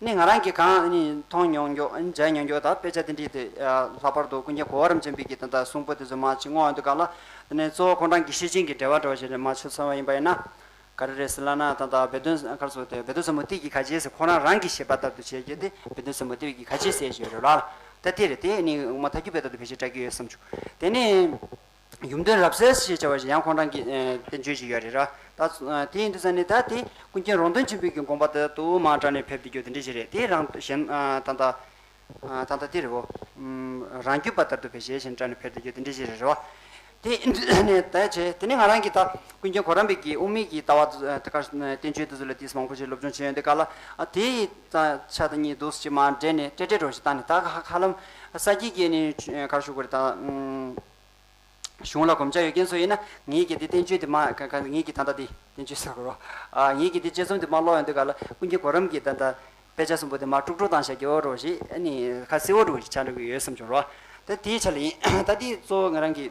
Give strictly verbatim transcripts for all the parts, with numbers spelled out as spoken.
ནི་ང་རང་གིས་གང་ནི་མཐོང་མྱོང་མགྱོགས་མཇལ་མྱོང་མགྱོགས་ད་དཔེ་ཆ་དེ་འདྲའི་དེ་ལྷག་པར་དུ་ཀུན་མཁྱེན་གོ་བ་རབ་འབྱམས་པའི་གི་ད་ལྟ་གསུང་པོ་དེ་ཚོ་མ་ཅིག་བསྔོགས་ཡོང་དུས་ག་ལ་དེ་ནས་གཙོ་བོ་ཁོང་རང་གི་ཤེར་ཕྱིན་གྱི་འགྲེལ་པ་འདྲ་བ་ཞིག་ནས་མ་ཆུ་ཚང་བ་ཡིན་པ་ཡིན་ན། ག་རེ་རེད་ཟེར་ལབ་ན་ད་ལྟ་སྦས་དོན་གར་སོང་དེ་སྦས་དོན་ཟབ་མོ་ཏིག་གི་ཁ་ཆེ་ཟེར་ཁོ་རང་རང་གི་བཤད་པ་ལྟར་དུ་བྱས་རྒྱུ་དེ་སྦས་དོན་ཟབ་མོ་ཏིག་གི་ཁ་ཆེ་ཟེར་ཞུ་རེད་ལ། ད་དེ་རེད་དེ་ནི་ངོ་མ་ཐག་གཅོད་པའི་ལྟར་དུ་བེད་སྤྱོད་བཀྲ་གི་ཡོད་བསམ་བྱུང་། དེ་ནས། ཡུམ་དོན་རབ་གསལ་ཞེས་བྱ་བ་ཞིག་ཡང་ཁོང་རང་གི་བསྟན་བཅོས་ཤིག་ཡོད་རེད་ར། ད་དེ་ཡིན་དུས་ཙང་ནས་ད་དེ་ཀུན་མཁྱེན་རོང་སྟོན་ཆེན་པོའི་གི་དགོངས་པ་དེ་དུ་མ་བཀྲ་ནས་ཕེབས་བསྡད་རྒྱུ་དེ་འདྲ་ཞིག་རེད་དེ་རང་གཞན་ད་ལྟ་ད་ལྟ་དེ་རེད་བོ། རང་རྒྱུད་པ་ལྟར་དུ་བེད་སྤྱོད་བཞིན་བཀྲ་ནས་ཕེབས་བསྡད་རྒྱུ་དེ་འདྲ་ཞིག་རེད་ར། དེ་ཡིན་དུས་ནས་ད་བྱས་དེ་ནས་ང་རང་གི་ད་ཀུན་མཁྱེན་གོ་རམས་པའི་གི་དབུ་མའི་གི་ལྟ་བ་དེ་ག་བསྟན་བཅོས་དེ་ཚོ་ལ་དེ་མང་པོ་ཞིག་སློབ་སྦྱོང་བྱས་ཡོང་དུས་ག་ལ་དེ་ཡི་ད་ཆ་དང་གཉིས་འདུག་ཅིག་མ་འདྲེས་ནས་ཏྲེ་ཏྲེ་འགྲོ་ཞིག་བཏང་ནས་ད་ཧ་ཧ་ལམ་ས་དཀྱིལ་གྱི་ནས་གར་ཞུ་དགོས་རེད་ད། གཞུང་ལ་གོམས་ཆ་ཡོད་མཁན་ཚོ་ཡིན་ན་ངེད་ཀྱི་འདི་བསྟན་བཅོས་འདི་མ་ག་ག་ངེད་ཀྱི་ད་ལྟ་འདི་བསྟན་བཅོས་ཟེར་དགོས་རོ། ཨ་ངེད་ཀྱི་འདི་དཔྱད་རྩོམ་འདི་མ་ཀློག་ཡོང་དུས་ག་ལ་ཀུན་མཁྱེན་གོ་རམས་ཀྱི་ད་ལྟ་དཔེ་ཆ་གསུམ་པོ་འདི་མ་དཀྲུག་དཀྲུག་བཏང་བཞག་གི་ཡོད་རོ་ཞེས་ཨ་ནི་ཁ་གསལ་བོ་འགྲོ་ཞིག་ཆགས་འགྲོ་གི་ཡོད་བསམ་བྱུང་རོ། ད་དེའི་ཆ་ལ་ཡིན་ད་འདི་གཙོ་བོ་ང་རང་གི་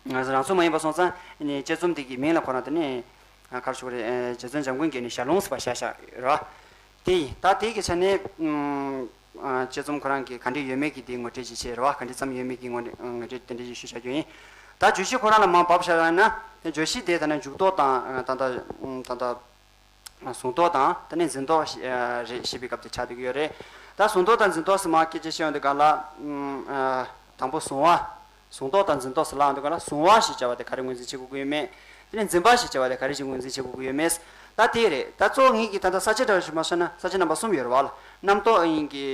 ང་ཚོ་རང་ཚོ་མ་ཡིན་པ་སོང་ཙང་ཨ་ནི་དཔྱད་རྩོམ་འདི་གི་མིང་ལ་ཁོ་རང་དེ་ནི་གར་ཞུ་རེད་རྗེ་བཙུན་འཇམ་མགོན་གྱི་ནི་ཞལ་ལུང་ཟེར་བ་བཞག་བཞག་རོ། དེ་ཡིན་ད་དེ་གི་ཆ་ནས། དཔྱད་རྩོམ་ཁོ་རང་གིས་ག་འདྲ་ཡོད་མེད་ཀྱི་དེ་ངོ་སྤྲོད་ཅིག་བྱས་རེད་བ། ག་འདྲ་ཙམ་ཡོད་མེད་ཀྱི་ངོ་ངོ་སྤྲོད་དེ་འདྲ་ཞིག་ཞུ་བྱ་རྒྱུ་ཡིན། ད་བརྗོད་གཞི་ཁོ་རང་ལ་མར་བབས་བཞག་ཡོད་ན་དེ་བརྗོད་གཞི་དེ་ད་ནི་འཇུག་ལྡོག་དང་ད་ལྟ་ད་ལྟ་གཟུང་ལྡོག་དང་དེ་ནས་འཛིན་ལྡོག་རེད་ཞེས་པའི་སྐབས་དེ་ཆགས་བསྡད་ཀྱི་ཡོད་རེད། ད་གཟུང་ལྡོག་དང་འཛིན་ལྡོག་ཟེར་མར་སྐད་ཆ་བཤད་ཡོང་དུས་ག་ལ་དང་པོ་གཟུང་བ། གཟུང་ལྡོག་དང་འཛིན་ལྡོག་ཟེར་ལབ་ཡོང་དུས་ག་ལ་གཟུང་བ་ཞེས་བྱ་བ་དེ་ག་རེ་ངོས་འཛིན་བྱེད་དགོས་ཀྱི་ཡོད་མེད། དེ་ནས་འཛིན་པ་ཞེས་བྱ་བ་དེ་ག་རེ་ཞིག་ངོས་འཛིན་བྱེད་དགོས་ཀྱི་ཡོད་མེད། ད་དེ་རེད། ད་གཙོ་བོ་ངེད་ཀྱིས་ད་ལྟ་ས་བཅད་འདྲ་བ་ཞིག་མ་བཤད་ན་ས་བཅད་རྣམ་པ་གསུམ་ཡོད་རེད་བ་ལ། རྣམ་རྟོག་ཡིན་གྱི།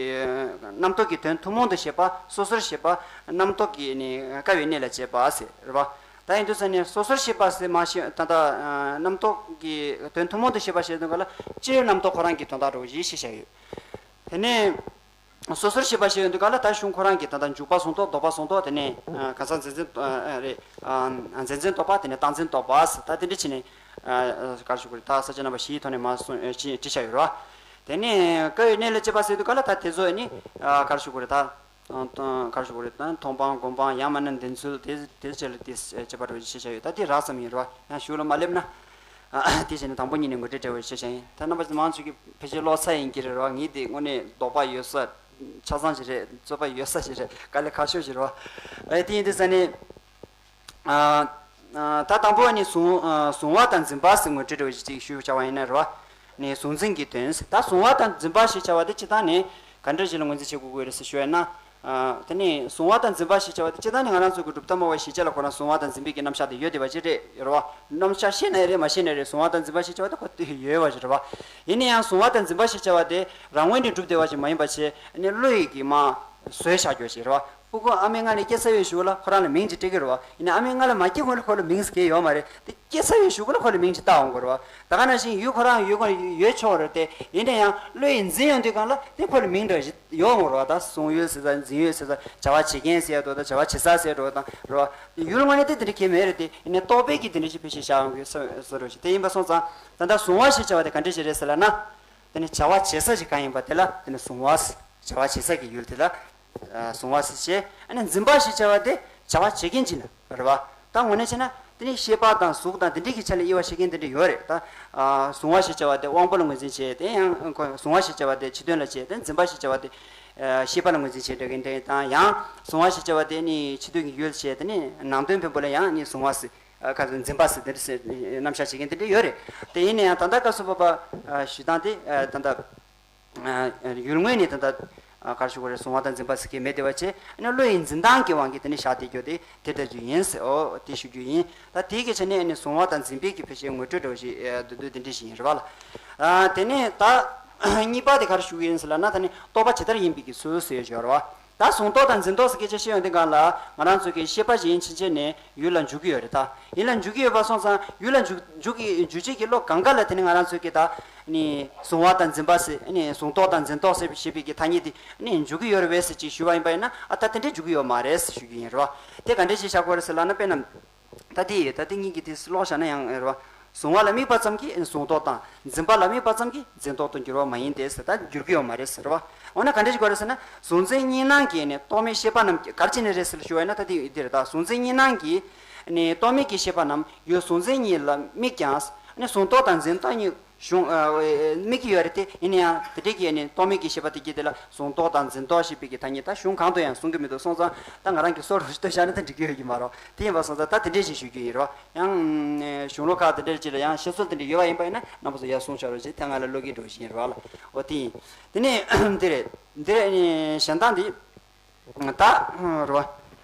རྣམ་རྟོག་གི་དོན་ཐུན་མོང་དུ་བཤད་པ། སོ་སོར་བཤད་པ། རྣམ་རྟོག་གི་ནི་དཀའ་བའི་གནས་ལ་བྱེད་པ་ཟེར་རེད་བ། ད་ཡིན་དུས་ས་ནས་སོ་སོར་བཤད་པ་ཟེར་མ་བཤད་ད་ལྟ་རྣམ་རྟོག་གི་དོན་ཐུན་མོང་དུ་བཤད་པ་ཞེས་དོན་ག་ལ་སྤྱིར་རྣམ་རྟོག་ཁོ་རང་གི་དོན་དག་འདྲ་བོ་ཞིག་བཤད་བཞག་ཡོད། དེ་ནས། སོ་སོར་བཤད་པ་ཞེས་ཡོང་དུས་ག་ལ་ད་གཞུང་ཁོ་རང་གིས་ད་ལྟ་འཇུག་པ་གཟུང་རྟོག་ལྡོག་པ་གཟུང་རྟོག་དེ་ནས་གང་ཟག་འཛིན་འཛིན་རེད། འཛིན་འཛིན་རྟོག་པ་དེ་ནས་རྟག་འཛིན་རྟོག་པ་ཟེར་ད་དེ་འདྲ་བྱས་ནས་ག་རེ་ཞུ་དགོས་རེད། ད་ས་བཅད་རྣམ་པ་བཞིའི་ཐོག་ནས་མར་གསུངས་བྲིས་བཞག་ཡོད་རེད་བ། དེ་ནས་དཀའ་བའི་གནས་ལ་བྱེད་པ་ཟེར་དུས་ག་ལ་ད་དེ་ཚོ་ནི་ག་རེ་ཞུ་དགོས་རེད་ད། ག་རེ་ཞུ་དགོས་རེད་ད། མཐོང་སྤང་སྒོམ་སྤང་ཡང་མིན་ན་འདོད་ཚུལ་དེ་དེ་བཅས་ལ་དེ་བྱེད་པ་རེད་ཞེས་བྱ་ཡོད་ད་དེ་རགས་ཙམ་ཡིན་རེད་བ། ཡང་གཞུག་ལ་མ་སླེབས་ན། དེ་བྱས་ནས་དང་པོ་ཉིད་ནས་ངོ་སྤྲོད་འབྲེལ་བའི་ཆེད་བྱ་ཡིན། ད་རྣམ་པ་ཚོ་མང་ཚོགས་ཀྱི་ཕལ་ཆེར་ཀློག་ཚར་ཡིན་གྱི་རེད་བ། ངས་དེ་དངོས་གནས་དོགས་པ་ཡོད་ས་ཆ་ཚང་ཞིག་རེད། རྩོད་པ་ཡོད་ས་ཞིག་རེད། དཀའ་ལས་ཁག་ཤོས་ཞིག་རེད་བ། ཨེ་དེ་ཡིན་དུས་ས་ནས། ད་དང་པོ་ནི་གཟུང་གཟུང་བ་དང་འཛིན་པ་ཟེར་ངོ་སྤྲོད་འབྲེལ་བའི་ཅིག་ཞུ་བྱ་བ་ཡིན་ན་རེད་བ། ནས་གཟུང་འཛིན་གྱི་དོན། ད་གཟུང་བ་དང་འཛིན་པ་ཞེས་བྱ་བ་དེ་སྤྱིར་བཏང་ནས་ག་འདྲ་ཞིག་ལ་ངོས་འཛིན་བྱེད་དགོས་ཀྱི་རེད་ཟེར་ཞུ་བས་ན། དེ་ནས་གཟུང་བ་དང་འཛིན་པ་ཞེས་བྱ་བ་དེ་སྤྱིར་བཏང་ནས་ང་རང་ཚོ་གི་གྲུབ་མཐའ་སྨྲ་བའི་གཞི་རྒྱ་ལ་ཁོ་ན་གཟུང་བ་དང་འཛིན་པའི་གི་རྣམ་གཞག་དེ་ཡོད་བསྡད་པ་ཅིག་རེད་རེད་བ། རྣམ་གཞག་ཤེས་ན་ཡང་རེད་མ་ཤེས་ན་རེད་གཟུང་བ་དང་འཛིན་པ་ཞེས་བྱ་བ་དེ་ཁོ་དེ་ཡོད་པ་ཞིག་རེད་བ། ཡིན་ན་ཡང་གཟུང་བ་དང་འཛིན་པ་ཞེས་བྱ་བ་དེ་རང་ངོས་ནས་གྲུབ་བསྡད་པ་ཞིག་མ་ཡིན་པ་བྱས་ནས་བློ་ཡི་གི་མ་བཟོས་བཞག་རྒྱུ་ཞིག་རེད་བ། ཕྲུ་གུ་ཨ་མའི་མངལ་ནས་སྐྱེས་ཚར་བའི་གཞུག་ལ་ཁོ་རང་ལ་མིང་ཅིག་སྤྲད་ཀྱི་རེད་བ། ཡིན་ན་ཨ་མའི་མངལ་ལ་མ་སྐྱེས་སྔོན་ལ་ཁོ་ལ་མིང་ཟེར་མཁན་ཡོད་མ་རེད། དེ་སྐྱེས་ཚར་བའི་གཞུག་གུ་ལ་ཁོ་ལ་མིང་ཅིག་བཏགས་འོང་གི་རེད་བ། ད་ག་ནང་བཞིན་ཡུལ་ཁོ་རང་ཡུལ་ཁོ་ཡོད་ཆོག་རེད་དེ། ཡིན་ན་ཡང་བློ་ཡིས་འཛིན་ཡོང་དུས་སྒང་ལ་དེ་ཁོ་ལ་མིང་འདྲ་ཞིག་ཡོད་འོང་རེད་བ། ད་གཟུང་ཡུལ་ཟེར་ས་འཛིན་ཡུལ་ཟེར་ས་བྱ་བ་བྱེད་མཁན་ཟེར་འགྲོ་དང་བྱ་བ་བྱེད་ས་ཟེར་འགྲོ་དང་རེད་བ། ཡུལ་ངོས་ནས་དེ་དེ་འདྲ་གང་ཡང་མེད་རེད་དེ། ཡིན་ནའི་རྟོག་པས་ཀྱིས་དེ་འདྲ་ཞིག་ཕལ་ཆེར་བཞག་འོང་གི་བཟོ་འདྲ་ཞིག་དེ་ཡིན་པ་སོང་ཙང་ད་ལྟ་གཟུང་བ་ཞེས་བྱ་བ་དེ་ག་འདྲ་ཞིག་རེད་ཟེར་ལབ་ན། དེ་ནི་བྱ་བ་བྱེད་ས་ཞིག་གང་ཡིན་པ་དེ་ལ་དེ་ནི་གཟུང་བ་ཟེར། བྱ་བ་བྱེད་ས་ཀྱི་ཡུལ་དེ་ལ་གཟུང་བ་ཟེར་བྱས། ཨ་ནི་འཛིན་པ་ཞེས་བྱ་བ་དེ་བྱ་བ་བྱེད་མཁན་ཅིག་ལ་རེད་བ། ད་དངོས་གནས་བྱས་ན་དེ་ནི་ཤེས་པ་དང་གཟུགས་དང་དེ་འདྲའི་གི་ཆ་ལ་དབྱེ་བ་ཕྱེ་མཁན་དེ་འདྲ་ཡོད་རེད་ད། གཟུང་བ་ཞེས་བྱ་བ་དེ་དབང་པོ་ལ་ངོས་འཛིན་བྱས་དེ་ཡང་ཁོ་གཟུང་བ་ཞེས་བྱ་བ་དེ་ཕྱི་དོན་ལ་བྱས་དེ། འཛིན་པ་ཞེས་བྱ་བ་དེ་ཤེས་པ་ལ་ངོས་འཛིན་བྱས་འདྲ་གི་འདྲ་དང་། ཡང་གཟུང་བ་ཞེས་བྱ་བ་དེ་ནི་ཕྱི་དོན་གྱི་ཡུལ་བྱས་དེ་ནི་ནང་དོན་བེམ་པོ་ལ་ཡང་ནི་གཟུང་བ་ཟེར། ཁ་སང་འཛིན་པ་ཟེར་དེ་འདྲ་ཟེར་རྣམ་གཞག་བྱེད་མཁན་དེ་འདྲ་ཡོད་རེད། དེ་ཡིན་ན་ཡང་ད་ལྟ་སྐབས་སུ་བབ་པ་ཞུ་སྟངས་དེ་ད་ལྟ་ཡུལ་ངོས་ནས་ད་ལྟ་ག་རེ་ཞུ་དགོས་རེད། གཟུང་བ་དང་འཛིན་པ་ཟེར་མཁན་མེད་བསྡད་པ་བྱས། ཨ་ནི་བློ་ཡི་འཛིན་སྟངས་ཀྱི་དབང་གིས་དེ་འདྲ་བཞག་བསྡད་རྒྱུ་དེ་དེ་ལྟ་རྒྱུ་ཡིན་ཟེར། འོ་དེ་ཞུ་རྒྱུ་ཡིན། ད་དེའི་གི་ཆ་ནས་ཨ་ནི་གཟུང་བ་དང་འཛིན་པའི་གི་ཕལ་ཆེར་ངོ་སྤྲོད་འདྲ་བོ་ཞིག་འདུག་འདུག་དེ་འདྲ་ཞིག་ཡིན་རེད་བ་ལ། དེ་ནས་ད་གཉིས་པ་དེ་ག་རེ་ཞུ་གི་ཡིན་ཟེར་ལབ་ན། ད་ནི་རྟོག་པ་ཇི་ལྟར་ཡིན་པའི་གི་ཚུལ་ཟེར་ཡོད་ཞོར་བ། ད་གཟུང་རྟོག་དང་འཛིན་རྟོག་ཟེར་སྐད་ཆ་བཤད་ཡོང་དུས་སྒང་ལ་ང་རང་ཚོ་གི་ཤེས་པ་གཞན་ཕྱིན་ཆད་ནས་ཡུལ་ལ་འཇུག་གི་ཡོད་རེད་ད། ཡུལ་ལ་འཇུག་གི་ཡོད་པ་སོང་ཙང་ཡུལ་ལ་འཇུག་འཇུག་གི་འཇུག་བྱེད་ཀྱི་བློ་གང་ག་ལ་དེ་ནི་ང་རང་ཚོ་གི་ད་ནི་གཟུང་བ་དང་འཛིན་པ་ཟེར་ནི་གཟུང་རྟོག་དང་འཛིན་རྟོག་ཟེར་ཞེས་པའི་གི་ཐ་སྙད་དེ་ནི་འཇུག་གི་ཡོད་རེད་པས་ཟེར་ཅིག་ཞུ་བ་ཡིན་པ་ཡིན་ན། ཨ་ད་དེ་འདྲས་འཇུག་གི་ཡོད་མ་རེད་ཟེར་ཞུ་རྒྱུ་ཡིན་རེད་བ། དེ་ག་འདྲས་ཞིག་བཞག་དགོས་རེད་ཟེར་ལབ་ན། དཔེར་ན། ད་དེ་ཡོད། ད་དེ་གཉིས་ཀྱི་དེ་ཀློག་བཞག་ན་ཡང་རེད་བ། གཟུང་བ་ལ་དམིགས་པ་ཙམ་གྱིས་གཟུང་རྟོག་དང་། འཛིན་པ་ལ་དམིགས་པ་ཙམ་གྱིས་འཛིན་རྟོག་ཏུ་འགྱུར་བ་མ་ཡིན་ཏེ་ཟེར། ད་འགྱུར་གྱི་ཡོད་མ་རེད་ཟེར་བ། འོ་ན་ག་འདྲ་ཞིག་དགོས་རེད་ཟེར་ན། གཟུང་འཛིན་གཉིས་སྣང་གི་ནི་རྟོག་མེད་ཤེས་པ་རྣམས་ཀྱི་ག་རེ་བྱས་ནས་རེད་ཟེར་ཞུ་བ་ཡིན་ན། ད་དེ་འདི་རེད། ད་གཟུང་འཛིན་གཉིས་སྣང་གི་ནི་རྟོག་མེད་ཀྱི་ཤེས་པ་རྣམས་ཡུལ་གཟུང་འཛིན་གཉིས་ལ་དམིགས་ཀྱང་ནི་གཟུང་རྟོག་དང་འཛིན་རྟོག་གཉིས་ གཞུང་ཨ་ཨ་དམིགས་ཀྱི་ཡོད་རེད་དེ། ཡིན་ན་ཡང་དེ་འདྲའི་གི་ནི་རྟོག་མེད་ཀྱི་ཤེས་པ་དེ་གྱིས་དེ་ལ་གཟུང་རྟོག་དང་འཛིན་རྟོག་ཞེས་པའི་གི་ཐ་སྙད་ད་གཞུང་གང་དུ་ཡང་གསུང་གི་མི་འདུག་སོང་ཙང་། ད་ང་རང་གི་སོ་རུ་ལྟོས་བཞག་ན་ད་འགྲིག་གི་ཡོད་ཀྱི་མ་རེད། དེ་ཡིན་པ་སོང་ཙང་ད་དེ་འདྲས་ཞིག་ཞུ་རྒྱུ་ཡིན་རོ། ཡང་གཞུང་ལུགས་ཁག་དེ་འདྲས་ཅིག་ལ་ཡང་བཤད་སྲོལ་དེ་འདྲས་ཡོད་པ་ཡིན་པ་ཡིན་ན། རྣམ་པ་ཚོ་ཡར་གསུང་ཤོག་རོགས་ཞེས་ད་ང་ལ་བློ་སྐྱེད་འགྲོ་བཞིན་རེད་བ་ལ། འོ་དེ་ཡིན། དེ་ནས་འདི་རེད། འདི་རེད་ནི་གཞན་དག་འདི། ད་རེད་བ།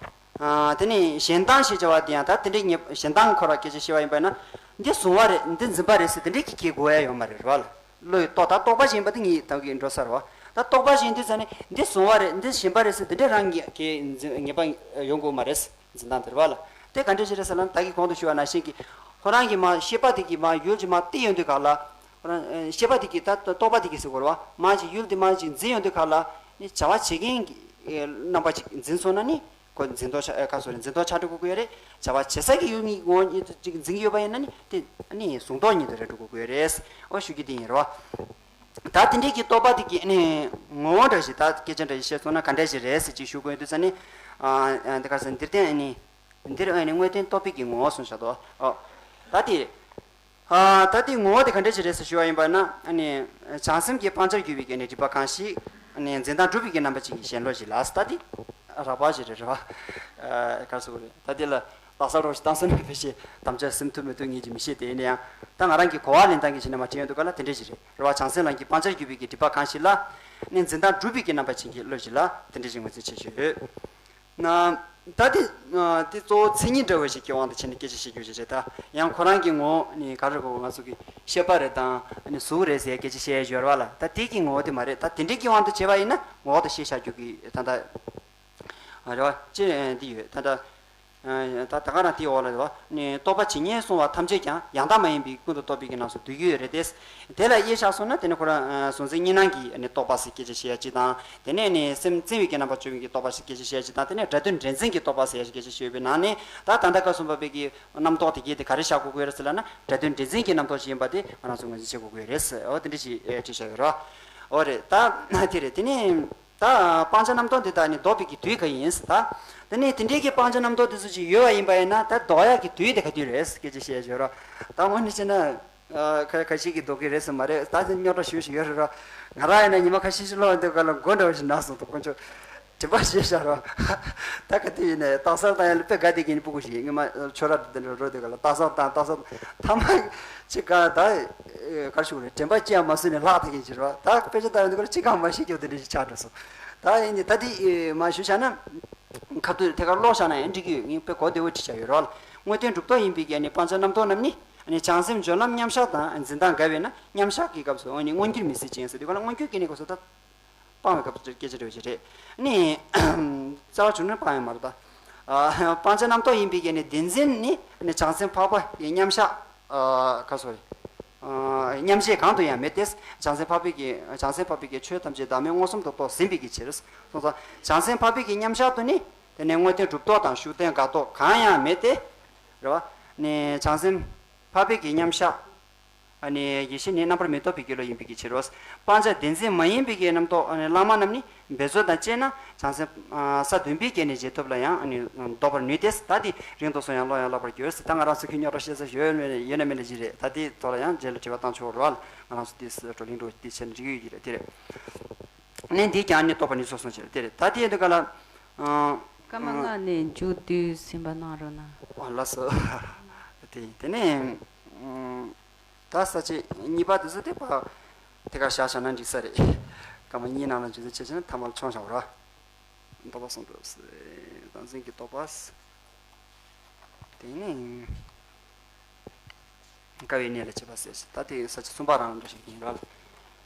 ཨ་དེ་ནི་གཞན་དབང་ཞེས་བྱ་བ་དེ་ཡང་ད་དེ་འདྲའི་ཉེ་གཞན་དབང་ཁོ་ར་སྐད་ཆ་བཤད་པ་ཡིན་པ་ན། འདི་གཟུང་བ་རེད། འདི་འཛིན་པ་རེད་ཟེར་དེ་འདྲའི་གི་གི་གོ་ཡ་ཡོད་མ་རེད་རེད་བ་ལ། བློ་ཡི་རྟོག་ད་རྟོག་པ་ཞེན་པ་དེ་ངས་ད་གི་འགྲོ་ས་རེད་བ། ད་རྟོག་པ་ཞེན་དུས་ཙ་ནི་འདི་གཟུང་བ་རེད། འདི་ཞེན་པ་རེད་ཟེར་དེ་འདྲའི་རང་གི་གི་འཛིན་ངེས་པ་ཡོང་དགོས་མ་རེད། འཛིན་སྟངས་དེ་རེད་བ་ལ། དེ་ག་འདྲ་ཞིག་རེད་ཟེར་ན། ད་གི་གོང་དུ་ཞུས་པ་ནང་བཞིན་གི་ཁོ་རང་གི་མ་ཤེས་པ་དེ་གི་མ་ཡུལ་གྱི་མ་བལྟས་ཡོང་དུས་ག་ལ། ཁོ་རང་ཨ་ཤེས་པ་དེ་གིས་ད་རྟོག་པ་དེ་གིས་ཟེར་དགོས་རེད་བ། མ་ཅིག་ཡུལ་དེ་མ་ཅིག་འཛིན་ཡོང་དུས་ག་ལ་ནི་བྱ་བ་བྱེད་མཁན་གྱི་ཨེ་རྣམ་པ་ཅིག་འཛིན་སོང་ན་ནི་ཁོ་འཛིན་རྟོག་ཆགས། ཨེ་ག་སོ་རེད། འཛིན་རྟོག་ཆགས་འགྲོ་དགོས་ཀྱི་ཡོད་རེད། བྱ་བ་བྱེད་ས་ཀྱི་ཡུལ་གཉིས་ངོ་བོ་ཉིད་དུ་ཅིག་འཛིན་གྱི་ཡོད་པ་ཡིན་ན་ནི་དེ་ནི་གཟུང་རྟོག་ཉིད་དུ་རེད་འགྲོ་དགོས་ཀྱི་ཡོད་རེད། འོ་ཞུ་རྒྱུ་དེ་ཡིན་རེད་བ། ད་དེ་འདྲའི་གི་རྟོག་པ་དེ་གི་ནི་ངོ་བོ་འདྲ་ཞིག་ད་སྐད་ཆ་འདྲ་ཞིག་བཤད་སོང་ན་ག་འདྲ་ཞིག་རེད་ཟེར་ཅིག་ཞུ་དགོས་ཡོང་དུས་ཙ་ནི། ཨ་ཨ་འདི་ག་ཟེར། འདིར་བསྟན་ནི། འདིར་ཨ་ནི་དངོས་བསྟན་རྟོག་པའི་གི་ངོ་བོ་གསུངས་བཞག་འདུག་ཨོ། ད་དེ། ཨ་ད་དེ་ངོ་བོ་དེ་ག་འདྲ་ཞིག་རེད་ཟེར་ཞུ་བ་ཡིན་པ་ན། ཨ་ནི་བྱང་སེམས་ཀྱི་སྤང་བྱར་གྱུར་པའི་གི་ནི་སྒྲིབ་པ་གང་ཞིག་ཨ་ནི་འཛིན་སྟངས་གྲུབ་པའི་གི་རྣམ་པ་ཅན་གྱི་ཞེན་ལོག་ཞིག་ལ། ད་དེ་རགས་པ་ཞིག་རེད་རེད་བ། ཨ་ག་རེ་ཟེར་དགོས་རེད། ད་དེ་ལ་ལྷག་བསམ་རོགས་ཞེས་བཏང་སོང་ན་ཕལ་ཆེར་དམ་བཅའ་ཟིན་ཐུབ་མི་ཐུབ་ངས་ཀྱིས་མི་ཤེས་ཏེ། ཡིན་ན་ཡང་ད་ང་རང་གི་གོ་བ་ལེན་སྟངས་ཀྱི་ཆ་ནས་མར་དྲིས་ཡོང་དུས་ག་ལ་དེ་འདྲ་ཞིག་རེད་རེད་བ། བྱང་སེམས་ལམ་གྱི་སྤང་བྱར་གྱུར་པའི་གི་སྒྲིབ་པ་གང་ཞིག་ལ་ནི་འཛིན་སྟངས་གྲུབ་པའི་གི་རྣམ་པ་ཅན་གྱི་བློ་ཞིག་ལ་དེ་འདྲ་ཞིག་ངོས་འཛིན་བྱེད་ཆོག་ཡོད། ན། ད་དེ་ཨ་དེ་གཙོ་བོ་མཚན་ཉིད་འདྲ་བོ་ཞིག་གི་དབང་དུ་བྱས་ནས་སྐད་ཆ་བཤད་རྒྱུ་ཞིག་རེད། ད་ཡང་ཁོ་རང་གི་ངོ་བོ་ནི་ག་རེ་གོ། ང་ཚོ་གི་ཤེས་པ་རེད་དང་ཨ་ནི་གཟུགས་རེད་ཟེར་སྐད་ཆ་བཤད་ཡ་ཡོད་རེད་བ་ལ། ད་དེ་གི་ངོ་བོ་དེ་མ་རེད། ད་དེ་འདྲའི་གི་དབང་དུ་བྱས་པ་ཡིན་ན་ངོ་བོ་དང་ཤེས་བྱ་རྒྱུ་གི་ད་ལྟ་རེད་བ། ཅེས་འདི་ཡོད་ད་ལྟ། ད་ད་ག་རང་དེའི་འོག་ལ་རེད་བ། ནི་རྟོག་པ་ཇི་སྙེད་གསུངས་པ་ཐམས་ཅད་ཀྱང་ཡང་དག་མ་ཡིན་པའི་ཀུན་ཏུ་རྟོག་པའི་གི་རྣམ་གསུམ་འདུས་ཀྱི་ཡོད་རེད་དེ། དེ་ལ་དབྱེ་བཞག་སོང་ན་དེ་ནི་ཁོ་རང་གཟུང་འཛིན་གཉིས་སྣང་གི་ནི་རྟོག་པ་ཟེར་སྐད་ཆ་བཤད་ཡ་གཅིག་དང་། དེ་ནས་ནི་སེམས་གཙེ་བའི་གི་རྣམ་པ་སྦྱོང་བའི་གི་རྟོག་པ་ཟེར་སྐད་ཆ་བཤད་ཡ་གཅིག་དང་། དེ་ནས་སྒྲ་དོན་འདྲེས་འཛིན་གྱི་རྟོག་པ་ཟེར་ཡ་སྐད་ཆ་བཤད་པའི་ནང་ནས། ད་ད་ལྟ་སྐབས་སུ་བབ་པའི་གི་རྣམ་རྟོག་དེ་གྱད་དེ་ག་རེ་བཞག་དགོས་ཀྱི་ཡོད་རེད་ཟེར་ལབ་ན། སྒྲ་དོན་འདྲེས་འཛིན་གྱི་རྣམ་རྟོག་ཅིག་ཡིན་པ་དེ་ང་རང་ཚོ་ངོས་འཛིན་བྱེད་དགོས་ཀྱི་ཡོད་རེད། འོ་དེ་འདྲ་ཞིག་བྲིས་བཞག་ཡོད་རེད། འོ་རེད། ད་དེ་རེད། དེ་ནས། ད་སྤང་བྱ་རྣམ་རྟོག་འདི་དག་ནི་ལྡོག་པའི་གི་དུས་ག་ཡིན་ཟེར། ད་དེ་ནས་དེ་འདྲའི་གི་སྤང་བྱ་རྣམ་རྟོག་དེ་ཚོ་ཅིག་ཡོད་པ་ཡིན་པ་ཡིན་ན། ད་ལྡོག་ཡག་གི་དུས་དེ་ག་དུས་རེད་ཟེར་སྐད་ཆ་བཤད་ཡ་ཡོད་རེད། ད་དངོས་གནས་བྱས་ན་ཨ་ཁ་ཁ་ཤས་ཀྱིས་ལྡོག་གི་རེད་ཟེར་མ་རེད། ད་དེ་རྙོག་དྲ་ཞེ་པོ་ཞིག་ཡོད་རེད་ར། ང་རང་ཡིན་ན་ཉི་མ་ཁ་ཤས་ཤིག་ལོག་འདི་ག་ལ་མགོ་འདྲ་བོ་ཞིག་ན་སོང་འདུག་དཀོན་མཆོག་དྲན་པ་བརྗེད་བཞག་ར། ད་ག་དུས་ཡིན་ནའི་རྟགས་གསལ་བཏང་ཡ་ལ་དཔེ་དགའ་བདེ་གི་ནི་སྤུ་གུ་ཞིག་ཡིན། ངས་མ་ཁྱོད་ར་འདི་འདྲ་རོ་འདི་ག་ལ་རྟགས་གསལ་བཏང་། རྟགས་གསལ་ཐ་མ་ཅིག་ག་ད། ཨེ་ག་རེ་ཞུ་དགོས་རེད། དྲན་པ་སྐྱེ་ཡ་མ་བཟོད་ནས་ལྷག་ཐག་གིན་བྱེད་རོགས། ད་དཔེ་ཆ་ལྟ་ཡོང་དུས་སྐབས་ལ་ཅི་གང་མ་ཤེས་རྒྱུ་དེ་འདྲ་ཞིག་ཆགས་འགྲོ་སོང་། ད་ཡིན་ནི་ད་དེ་ཨེ་མ་ཞུ་བྱ་ན། ཁ་ཐུག་ཐད་ཀར་ཀློག་བཞག་ན་ཡང་འགྲིག་གི་ཡོད། ངས་དཔེ་གོ་བདེ་བོ་བྲིས་བཞག་ཡོད་རོགས། དངོས་བསྟན་གྲུབ་རྟོག་ཡིན་པའི་གི་ནི་སྤང་བྱ་རྣམ་རྟོག་རྣམས་ནི་ནི་བྱང་སེམས་སྦྱོར་ལམ་མཉམ་གཞག་དང་འཛིན་སྟངས་འགལ་བས་ན་མཉམ་གཞག་གི་སྐབས་སུ་འོ་ནི་མངོན་གྱུར་མི་སྲིད་ཅིང་ཟེར་དུས་ག་ལ་མངོན་གྱུར་གྱི་ནི་སྐབས་སུ་ད། སྤང་བའི་སྐབས་སུ་སྐད་ཆ་འདྲ་བོ་ཞིག་རེད། ནི། རྩ་བ་བྱུང་ན་སྤང་ཡང་མ་རེད་ད། ཨ་སྤང་བྱ་རྣམ་རྟོག་ཡིན་པའི་གི་ནི་བདེན་འཛིན་ནི་ནི་བྱང་སེམས་འཕགས་པ་ཡི་མཉམ་གཞག་ཨ་ག་སོ་རེད། ཨ་མཉམ་བཞག་གང་དུ་ཡང་མེད་དེ། བྱང་སེམས་འཕགས་པའི་གི་བྱང་སེམས་འཕགས་པའི་གི་ཆོས་ཐམས་ཅད་བདག་མེད་མངོན་སུམ་དུ་རྟོགས་ཟིན་པའི་གི་ཕྱིར། སོང་ཙང་བྱང་སེམས་འཕགས་པའི་གི་མཉམ་གཞག་ཏུ་ནི། དེ་ནི་དངོས་བསྟན་གྲུབ་རྟོག་དང་ཤུགས་བསྟན་དགག་རྟོག་གང་ཡང་མེད་དེ། རེད་བ། ནི་བྱང་སེམས་འཕགས་པའི་གི་མཉམ་གཞག་ཨ་ནི་ཡེ་ཤེས་ནི་རྣམ་པར་མི་རྟོག་པའི་གི་བློ་ཡིན་པའི་གི་ཕྱིར་རོ། སྤང་བྱ་བདེན་འཛིན་མ་ཡིན་པའི་གི་རྣམ་རྟོག་ཨ་ནི་བླ་མ་རྣམས་ནི་འབད་རྩོལ་དང་བཅས་ན་བྱང་སེམས་ས་བདུན་པའི་གི་ནི་རྗེས་ཐོབ་ལ་ཡང་ཨ་ནི་ལྡོག་པར་ནུས་ཏེ། ད་དེ་རིང་དུ་སོང་ཡང་ལོག་ཡང་ལོག་པར་འགྱུར་ཟེར། ད་ང་རང་ཚོ་གི་རྙོག་དྲ་བཤད་ས་ཡོད་མེད་ཡོད་ན་མེད་ན་ཅི་རེད། ད་དེ་ཐོག་ལ་ཡང་རྗེས་ལ་དྲི་བ་བཏང་ཆོག་རོ། ང་རང་ཚོ་དེ་སི་བགྲོ་གླེང་འགྲོ་དེ་བྱས་ན་འགྲིག་ཡོད་ཀྱི་རེད། དེ་རེད། ནི་འདིས་ཀྱང་ནི་རྟོགས་པ་ནུས་སོ་གསུངས་ཕྱིར། དེ་རེད། ད་དེ་འདི་ག་ལ། ཨ་སྐར་མ་ལྔ་ནས་མཇུག་བསྡུས་ཟིན་པ་གནང་རོགས་གནང་། ཨ་ལགས་སོ། དེ་དེ་ནས་ཨ། ད་ས་བཅད་གཉིས་པ་དེ་ཚོ་དེ་ཕར་དེ་གར་བཞག་བཞག་ན་འགྲིག་ས་རེད། སྐར་མ་གཉིས་ནང་ལ་འཇུ་ཚོད་བྱས་བྱས་ན་ཐ་མར་མཆོང་བཞག་ར། རྟོག་པ་གསུམ་གྲུབ་ཟེར། བདག་འཛིན་གྱི་རྟོག་པ་ཟེར། དེ་ནས་དཀའ་བའི་གནས་ལ་སྐྱེས་པ་ཟེར། ད་དེ་ས་བཅད་གསུམ་པ་རང་འདྲ་ཞིག་ཡིན་ར།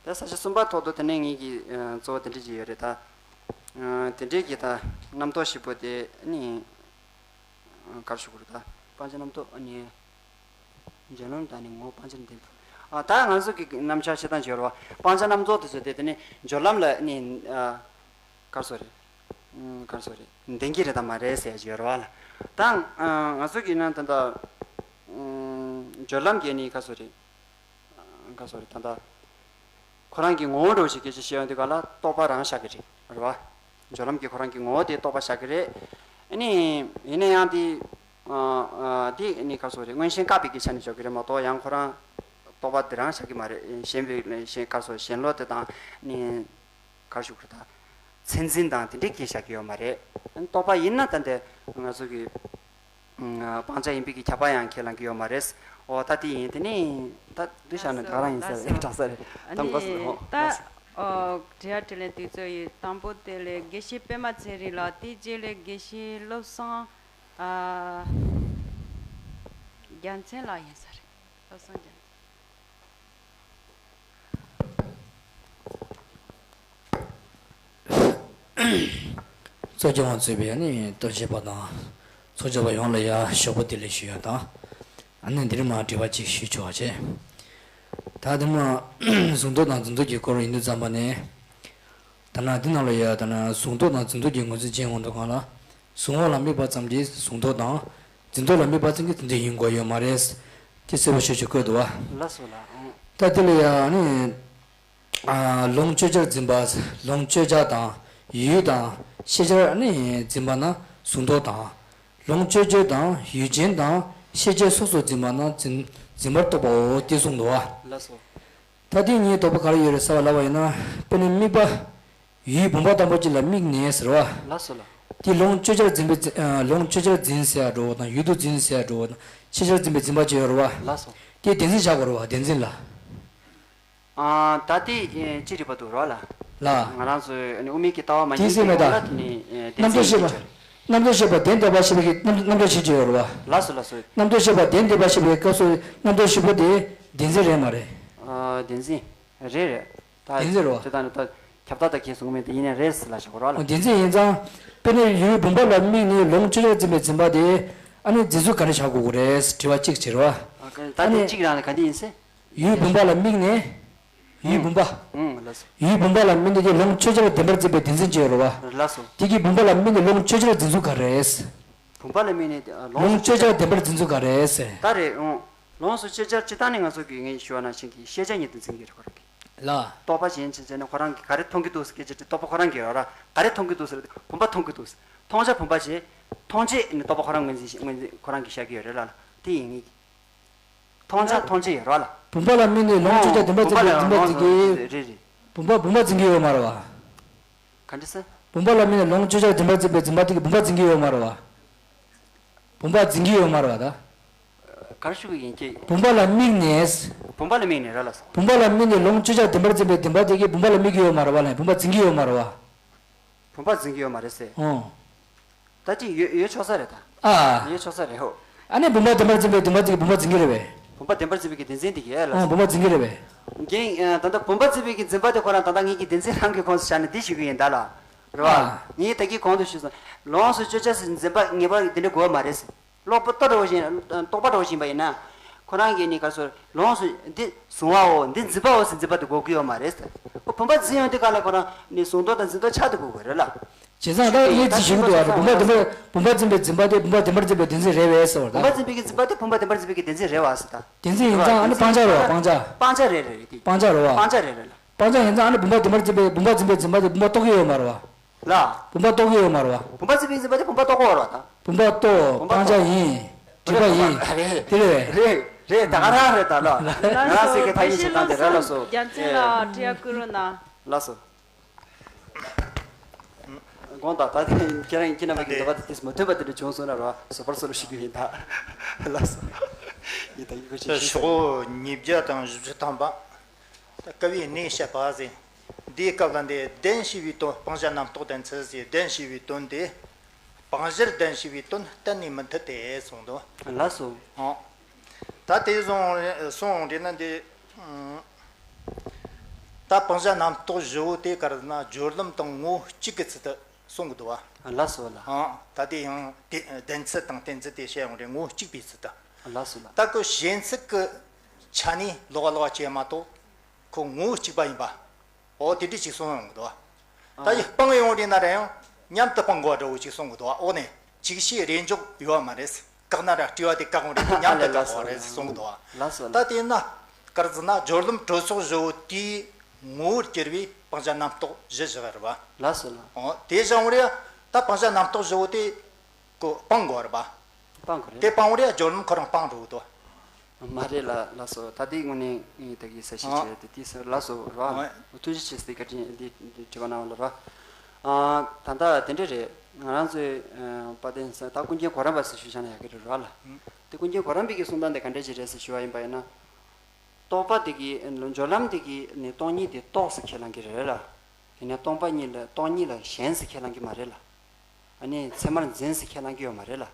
ད་ས་བཅད་གསུམ་པ་ཐོག་ཏུ་དེ་ནས་ངེད་ཀྱི་ཨ་གཙོ་བོ་དེ་འདྲ་ཅིག་ཡོད་རེད་ད། ཨ་དེ་འདྲའི་གི་ད་རྣམ་རྟོག་བཞི་པོ་དེ་ནི། ག་རེ་ཞུ་དགོས་རེད་ད། སྤང་བྱ་རྣམ་རྟོག་ཨ་ནི། སྦྱོར་ལམ་དང་ནི་ངོ་བོ་སྤང་བྱར་ལྡན་པ། ཨ་ད་ང་ཚོ་གི་རྣམ་གཞག་བྱེད་སྟངས་སྦྱོར་བ། སྤང་བྱ་རྣམ་རྟོག་དེ་ཚོ་དེ་དེ་ནི་སྦྱོར་ལམ་ལ་ནི་ཨ། ག་རེ་ཟེར་རེད། ཨ་ག་རེ་ཟེར་རེད། ལྡན་གྱི་རེད་དམ་མ་རེད་ཟེར་སྦྱོར་བ་ལ། ད་ཨ་ང་ཚོ་གི་ནང་ད་ལྟ་ཨ་སྦྱོར་ལམ་གྱི་ནི་ག་རེ་ཟེར་རེད། ག་རེ་ཟེར་རེད་ད་ལྟ། ཁོ་རང་གི་ངོ་བོ་འདྲ་བོ་ཞིག་སྐད་ཆ་བཤད་ཡོང་དུས་ག་ལ་རྟོག་པ་རང་བཞག་གི་རེད། རེད་བ། སྦྱོར་ལམ་གྱི་ཁོ་རང་གི་ངོ་བོ་དེ་རྟོག་པ་བཞག་གི་རེད། ཨ་ནི་ཡིན་ན་ཡང་དེ་ཨ་ཨ་དེ་ནི་ག་རེ་ཟེར་རེད། མངོན་ཞེན་བཀག་པའི་གི་ཆ་ནས་འཇོག་གི་རེད་མ་གཏོགས། ཡང་ཁོ་རང་ རྟོག་པ་དེ་རང་བཞག་གི་མ་རེད། ཞེན་པའི་ཞེན་ག་སོ་ཞེན་ལོག་དེ་དང་ནི་གར་ཞུགས་ཁུར་དང་། མཚན་འཛིན་དང་དེ་འདྲའི་སྐད་བཞག་གི་ཡོད་མ་རེད། རྟོག་པ་ཡིན་ན་ད་འདི་ང་ཚོ་གི་སྤང་བྱ་ཡིན་པའི་གི་ཁྱབ་པ་ཡང་ཁས་བླངས་ཀྱི་ཡོད་མ་རེད། འོ་ད་དེ་ཡིན། དེ་ནི་ད་འདི་བཞག་ན་ད་རང་ཡིན་ས་རེད། དྲག་ས་རེད། ད་ཨ་ནི་མགོ་ད་ཨོ་དྲི་ཡ་དྲིས་ལན་དུས་ཚོད་ཡོད། དང་པོ་དེ་ལས་དགེ་བཤེས་པད་མ་ཚེ་རིང་ལགས། དེའི་རྗེས་ལས་དགེ་བཤེས་བློ་བཟང་ཨ་རྒྱལ་མཚན་ལགས་ཡིན་ས་རེད། བློ་བཟང་རྒྱལ་མཚན། གཙོ་སྐྱོང་བ་གཙོས་པའི་ནི་སྟོན་བཤད་པ་དང་ཚོགས་བཅར་བ་ཡོངས་ལ་ཡ་ཞོགས་པ་བདེ་ལེགས་ཞུ་ཡ་དང་། ཨ་ནི་འདིར་མ་དྲི་བ་གཅིག་ཞུ་ཆོག་པ་བྱས། ད་དེ་མ་གཟུང་རྟོག་དང་འཛིན་རྟོག་གི་སྐོར་ཡིན་དུས་ཙམ་པ་ནས། ད་ན་འདི་ནང་ལ་ཡ་ད་ན་གཟུང་རྟོག་དང་འཛིན་རྟོག་གི་ངོས་འཛིན་བྱེད་ཡོང་དུས་སྒང་ལ། གཟུང་བ་ལ་དམིགས་པ་ཙམ་གྱིས་གཟུང་རྟོག་དང་། འཛིན་རྟོག་ལ་དམིགས་པ་ཙམ་གྱིས་འཛིན་རྟོག་ཡིན་དགོས་ཡོད་མ་རེད། དེ་གསལ་པོ་ཞེ་པོ་ཅིག་བཀོད་འདུག་བ། ལགས་སོ་ལགས། ཨང་། ད་དེ་ལ་ཡང་ནི། ཨ། ལོངས་སྤྱོད་བྱར་འཛིན་པ། ལོངས་སྤྱོད་བྱ་དང་ཡུལ་དང་ཤེས་བྱར་ནི་འཛིན་པ་ན་གཟུང་རྟོག་དང་། ལོངས་སྤྱོད་བྱེད་དང་ཡུལ་ཅན་དང་ཤེས་བྱེད་སོ་སོར་འཛིན་པ་ན་འཛིན་འཛིན་པར་རྟོག་པའོ། དེ་གསུངས་འདུག་བ། ལགས་སོ། ད་དེ་གཉིས་དོགས་པ་ག་རེ་ཡོད་རེད་ཟེར་བ་ལབ་པ་ཡིན་ན། དཔེར་ན་དམིགས་པ། ཡུལ་བུམ་པ་དང་པོ་གཅིག་ལ་དམིགས་ནས་ཟེར་བ། ལགས་སོ་ལགས། དེ་ལོངས་སྤྱོད་བྱར་འཛིན་པའི་འཛིན་ཨ། ལོངས་སྤྱོད་བྱར་འཛིན་ཟེར་ཡ་འགྲོ་བ་དང་ཡུལ་དུ་འཛིན་ཟེར་ཡ་འགྲོ་བ་དང་ཤེས་བྱར་འཛིན་པའི་འཛིན་པ་གཅིག་ཡོད་རེད་བ། ལགས་སོ། དེ་བདེན་འཛིན་བཞག་དགོས་རེད་བ། བདེན་འཛིན་ལ། ཨ། ད་དེ་ཅི་རིགས་པ་འདུག་རོགས་ལ། ལ། ང་རང་ཚོས་ཨ་ནི་དབུ་མའི་གི་ལྟ་བ་མ་དེ་ཡིན་ཟེར་མེད་ད། ལ་དེ་ནི་ཨ། བདེན་རྣམ་རྟོག་འཛིན་ཤེས་པ། གྱི་རྣམ་རྟོག་ཤེས་པ་བདེན་འདོད་པ་ཞེས་པའི་གི་རྣམ་རྣམ་རྟོག་ཤེས་ཀྱི་ཡོད་རེད་བ། ལགས་སོ་ལགས་སོ། རྣམ་རྟོག་ཤེས་པ་བདེན་འདོད་པ་ཞེས་པའི་སྐབས་སུ་རྣམ་རྟོག་ཤེས་པ་དེ་བདེན་འཛིན་རེད་མ་རེད། ཨ། བདེན་འཛིན་རེད་རེད། ད་བདེན་འཛིན་རེད་བ། དེ་དང་ནི་ད་ཁྱབ་བདག་ད་ཁྱེད་གསུངས་མེད་དེ་ཡིན་ནའི་རེད་ཟེར་ལ་བཞག་རོགས་ལ། བདེན་འཛིན་ཡིན་ཙང་། དཔེར་ན་ཡུལ་བུམ་པ་ལ་དམིགས་ནས་ལོངས་སྤྱོད་བྱར་འཛིན་པའི་འཛིན་པ་དེ་ཨ་ནི་འཛིན་ཚུལ་ག་འདྲ་བྱ་དགོས་ཀྱི་རེད། དྲི་བ་གཅིག་བྱེད་རོགས། ཨ། ད་ཨ་དེ་ནི་གཅིག་རང་ལ་ག་འདི་ཡིན་ཟེར། ཡུལ་བུམ་པ་ལ་དམིགས་ནས། ཡུལ་བུམ་པ། ཨང་། ལགས་སོ། ཡུལ་བུམ་པ་ལ་དམིགས་ནས་ཀྱི་ལོངས་སྤྱོད་བྱར་བདེན་པར་འཛིན་པའི་བདེན་འཛིན་བྱེད་རོགས། ལགས་སོ། དེ་གི་བུམ་པ་ལ་དམིགས་ནས་ལོངས་སྤྱོད་བྱར་འཛིན་ཚུལ་ག་རེ་རེད། བུམ་པ་ལ་དམིགས་ནས་ཨ། ལོངས་ལོངས་སྤྱོད་བྱར་བདེན་པར་འཛིན་ཚུལ་ག་རེ་རེད་ཟེར། ད་རེད་ཨང་། ལོངས་སུ་སྤྱོད་བྱར་སྤྱིར་བཏང་ནས་ང་ཚོ་གིས་ངས་ཞུ་བ་ནང་བཞིན་གྱི་ཤེས་བྱ་ཉིད་དུ་འཛིན་གྱི་རེད་ཁོ་རང་གིས། ལ། རྟོག་པ་གཞན་ཅི་བྱས་ནས་ཁོ་རང་གིས་ག་རེ་མཐོང་གི་འདུག་ཟེར་སྐད་ཆ་དེ་རྟོག་པ་ཁོ་རང་གིས་ཡོད་ར། ག་རེ་མཐོང་གི་འདུག་ཟེར་བུམ་པ་མཐོང་གི་འདུག་ཟེར། མཐོང་བྱ་བུམ་པ་བྱས། མཐོང་བྱེད་ནི་རྟོག་པ་ཁོ་རང་ངོས་འཛིན་ངོས་འཛིན་ཁོ་རང་གིས་བཞག་གི་ཡོད་རེད་ལ་ལ། དེ་ཡིན་ངེས། མཐོང་བྱ་མཐོང་བྱེད་ཡོད་ར་ལ། བུམ་པ་ལ་དམིགས་ནས་ལོངས་སྤྱོད་བྱར་བདེན་པར་འཛིན་པའི་འཛིན་པ་དེ་གིས། རེད་རེད། བུམ་པ་བུམ་པ་འཛིན་གྱི་ཡོད་མ་རེད་བ། ག་འདྲ་ཟེར། བུམ་པ་ལ་དམིགས་ནས་ལོངས་སྤྱོད་བྱར་བདེན་པར་འཛིན་པའི་འཛིན་པ་དེ་གིས་བུམ་པ་འཛིན་གྱི་ཡོད་མ་རེད་བ། བུམ་པ་འཛིན་གྱི་ཡོད་མ་རེད་བ་ད། ག་རེ་ཞུ་གི་ཡིན་ཁྱེད། བུམ་པ་ལ་དམིགས་ནས། བུམ་པ་ལ་དམིགས་ནས་ར་ལ་སོ། བུམ་པ་ལ་དམིགས་ནས་ལོངས་སྤྱོད་བྱར་བདེན་པར་འཛིན་པའི་བདེན་པ་དེ་གིས་བུམ་པ་ལ་དམིགས་ཀྱི་ཡོད་མ་རེད་བ་ལ། བུམ་པ་འཛིན་གྱི་ཡོད་མ་རེད་བ། བུམ་པ་འཛིན་གྱི་ཡོད་མ་རེད་ཟེར། ཨོ། ད་ཅི་ཡོད་ཡོད་ཆོག་ས་རེད་ད། ཨ། ཡོད་ཆོག་ས་རེད་ཧོ། ཨ་ནི་བུམ་པ་བདེན་པར་འཛིན་པའི་བདེན་པ་དེ་གིས་བུམ་པ་འཛིན་གྱི་རེད་བས། བུམ་པ་བདེན་པར་འཛིན་པའི་གི་བདེན་འཛིན་དེ་གིས་ཨ་ལ། ཨོ་བུམ་པ་འཛིན་གྱི་རེད་བས། རྒན། ད་ལྟ་བུམ་པ་འཛིན་པའི་གི་འཛིན་པ་དེ་ཁོ་རང་ད་ལྟ་ངེད་ཀྱི་བདེན་འཛིན་རང་གི་ཁོངས་སུ་བཞག་ནས་འདི་ཞུ་གི་ཡིན་ད་ལ། རེད་བ། ཨ། ངས་ད་གིན་གོང་དུ་ཞུས་སོང་། ལོངས་སུ་སྤྱོད་བྱ་ཟེར་འཛིན་པ་ངེས་པར་དེ་འདྲ་དགོས་པ་མ་རེད། ལོག་པ་ལྟ་འགྲོ་བཞིན་རྟོག་པ་འགྲོ་བཞིན་པ་ཡིན་ན། ཁོ་རང་གིས་ནི་ག་སོ་ལོངས་སུ་འདི་གཟུང་བའོ་འདི་འཛིན་པའོ་ཟེར་འཛིན་པ་དེ་དགོས་ཀྱི་ཡོད་མ་རེད། ཁོ་བུམ་པ་འཛིན་ཡོང་དུས་ག་ལ་ཁོ་རང་ནི་གཟུང་རྟོག་དང་འཛིན་རྟོག་ཆགས་དུ་དགོས་ཀྱི་རེད་ལ། བྱས་ཙང་ད་ངས་ཅི་ཞུ་གི་འདུག་བ་རེད། བུམ་པ་བདེན་པར་བུམ་པ་འཛིན་པའི་འཛིན་པ་དེ་བུམ་པ་བདེན་པར་འཛིན་པའི་བདེན་འཛིན་རེད་བས་ཟེར་བ་བུམ་པ་དང་། འཛིན་པའི་གི་འཛིན་པ་དེ་བུམ་པ་བདེན་པར་འཛིན་པའི་གི་བདེན་འཛིན་རེད་བ་ཟེར་ད། བདེན་འཛིན་ཡིན་ཙང་ཨ་ནི་སྤང་བྱ་རེད་བ་སྤང་བྱ། སྤང་བྱ་རེད་རེད་རེད་དེ། སྤང་བྱ་རེད་བ། སྤང་བྱ་རེད་རེད་ལ། སྤང་བྱ་ཡིན་ཙང་ཨ་ནི་བུམ་པ་བདེན་པར་འཛིན་པའི་བུམ་པ་འཛིན་པའི་འཛིན་པ་དེ་བུམ་པ་རྟོགས་ཀྱི་ཡོད་མ་རེད་བ། ལ། བུམ་པ་རྟོགས་ཀྱི་ཡོད་མ་རེད་བ། བུམ་པ་འཛིན་པའི་འཛིན་པ་དེ་བུམ་པ་རྟོགས་ཀྱི་ཡོད་རེད་བ་ད། བུམ་པ་རྟོགས་སྤང་བྱ་ཡིན། སྒྲིབ་པ་ཡིན། རེད། དེ་རེད་བས། རེད་རེད་ད་ག་རང་རེད་ད་ལ། ང་རང་ཟེར་གི་ཐ་ཡིན་ཞིག་བཏང་དེ་རེད་ལ་སོ། རྒྱལ་མཚན་ལ་དྲི་ཡ་བསྐུར་རོགས་གནང་། ལ་སོ། དགོངས་དག་ད་ཐེངས་ཁྱེད་རང་ཁྱེད་རྣམ་པ་གི་འདོད་པ་དེ་དེས་མ་མཐུན་པ་དེ་འདྲ་བྱུང་སོང་ན་རོ་བཟོད་པར་གསོལ་ཞུ་རྒྱུ་ཡིན་ད། ལགས་སོ། ཡིན་ད་ཡིན་ཁོ་ཆེ་ཤོས་ཤོག་ཉིས་བརྒྱ་དང་བཞི་བཅུ་ཐམ་པ། ད་བསྐལ་པའི་གནས་བཤད་པ་ཟེར། འདིའི་སྐབས་ལ་འདི་བདེན་ཞེས་པའི་དོན་སྤང་བྱ་རྣམ་རྟོག་བདེན་ཚུལ་ཟེར་བདེན་ཞེས་པའི་དོན་དེ། སྤང་བྱར་བདེན་ཞེས་པའི་དོན་གཏན་ནས་མི་མཐུན་ཏེ་གསུངས་འདུག་ལགས་སོ། ཨོ། ད་དེ་བཟུང་སོང་རེད་ན་འདི། ད་སྤང་བྱ་རྣམ་རྟོག་བཞི་བོ་དེ་ག་རེ་ཟེར་ན་སྦྱོར་ལམ་དང་ངོ་བོ་གཅིག་གི་ཚུལ་དུ་གསུང་གི་འདུག་བ། ལགས་སོ་ལགས། ཨང་། ད་དེ་ཡང་དེ་བདེན་ཚུལ་དང་བདེན་ཚུལ་དེ་བཤད་ཡོང་རེད། ངོ་བོ་གཅིག་པའི་ཚུལ་དུ། ལགས་སོ་ལགས། ད་ཁོ་གཞན་ཚིག་གི་ཆ་ནས་ལོགས་ཀ་ལོགས་ཀ་བྱས་མ་གཏོགས་ཁོ་ངོ་བོ་གཅིག་པ་ཡིན་པ། འོ་དེ་འདྲ་ཅིག་གསུང་ཡོང་གི་འདུག་བ། ད་ཡིག་སྤང་ཡོང་རེད་ན་ར་ཡང་མཉམ་དུ་སྤང་དགོས་པ་འདྲ་བོ་ཅིག་གསུང་གི་འདུག་བ། འོ་ནས། ཅིག་ཤོས་རེས་འཇོག་ཡོད་བ་མ་རེད། བཀག་ན་ར་སྤྲོས་པ་དེ་བཀག་འོང་རེད། དེ་མཉམ་དུ་བཀག་འོང་རེད་གསུང་གི་འདུག་བ། ལགས་སོ་ལགས། ད་དེ་ན་ག་རེ་ཟེར་ན་སྦྱོར་ལམ་གྲོལ་ཚོགས་བཞི་བོ་དེའི་ངོ་བོར་གྱུར་པའི་སྤང་བྱ་རྣམ་རྟོག་བཞི་བཞག་རེད་བ། ལགས་སོ་ལགས། འོ་དེ་བཞག་འོང་རེད། ད་སྤང་བྱ་རྣམ་རྟོག་བཞི་བོ་དེ་ཁོ་སྤང་དགོས་རེད་བ། སྤང་དགོས་རེད། དེ་སྤང་འོང་རེད། སྦྱོར་ལམ་ཁོ་རང་སྤང་འགྲོ་གི་འདུག་བ། མ་རེད་ལ་ལགས་སོ། ད་ལྟའི་དངོས་གནས་ད་གི་ས་ཞིག་ཨ་བྱས་ཏེ་དེ་ལགས་སོ་ར། ཨ་ཐུགས་རྗེ་ཆེ་ཟེར་བཀའ་དྲིན་འདི་འདི་དྲི་བ་གནང་བ་ལ་ར། ཨ་ད་ལྟ་དེ་འདྲ་རེད། ང་རང་ཚོའི་ཨ་དཔལ་ལྡན་ས་ད་ཀུན་མཁྱེན་གོ་རམས་པ་ཟེར་ཞུས་བཞག་ན་ཡག་གི་རེད་ར་ལ། དེ་ཀུན་མཁྱེན་གོ་རམས་པའི་གི་གསུང་སྟངས་དེ་ག་འདྲ་ཅིག་རེད་ཟེར་ཞུ་བ་ཡིན་པ་ཡིན་ན། རྟོགས་པ་དེ་གི་སྦྱོར་ལམ་དེ་གི་ནི་སྟོང་ཉིད་དེ་རྟོགས་ཟེར་ཁས་བླངས་ཀྱི་རེད་ལ། ཡིན་ན་སྟོང་པ་ཉིད་ལ་སྟོང་ཉིད་ལ་ཞེན་ཟེར་ཁས་བླངས་ཀྱི་མ་རེད་ལ། ཨ་ནི་ཚད་མར་འཛིན་ཟེར་ཁས་བླངས་ཀྱི་ཡོད་མ་རེད་ལ།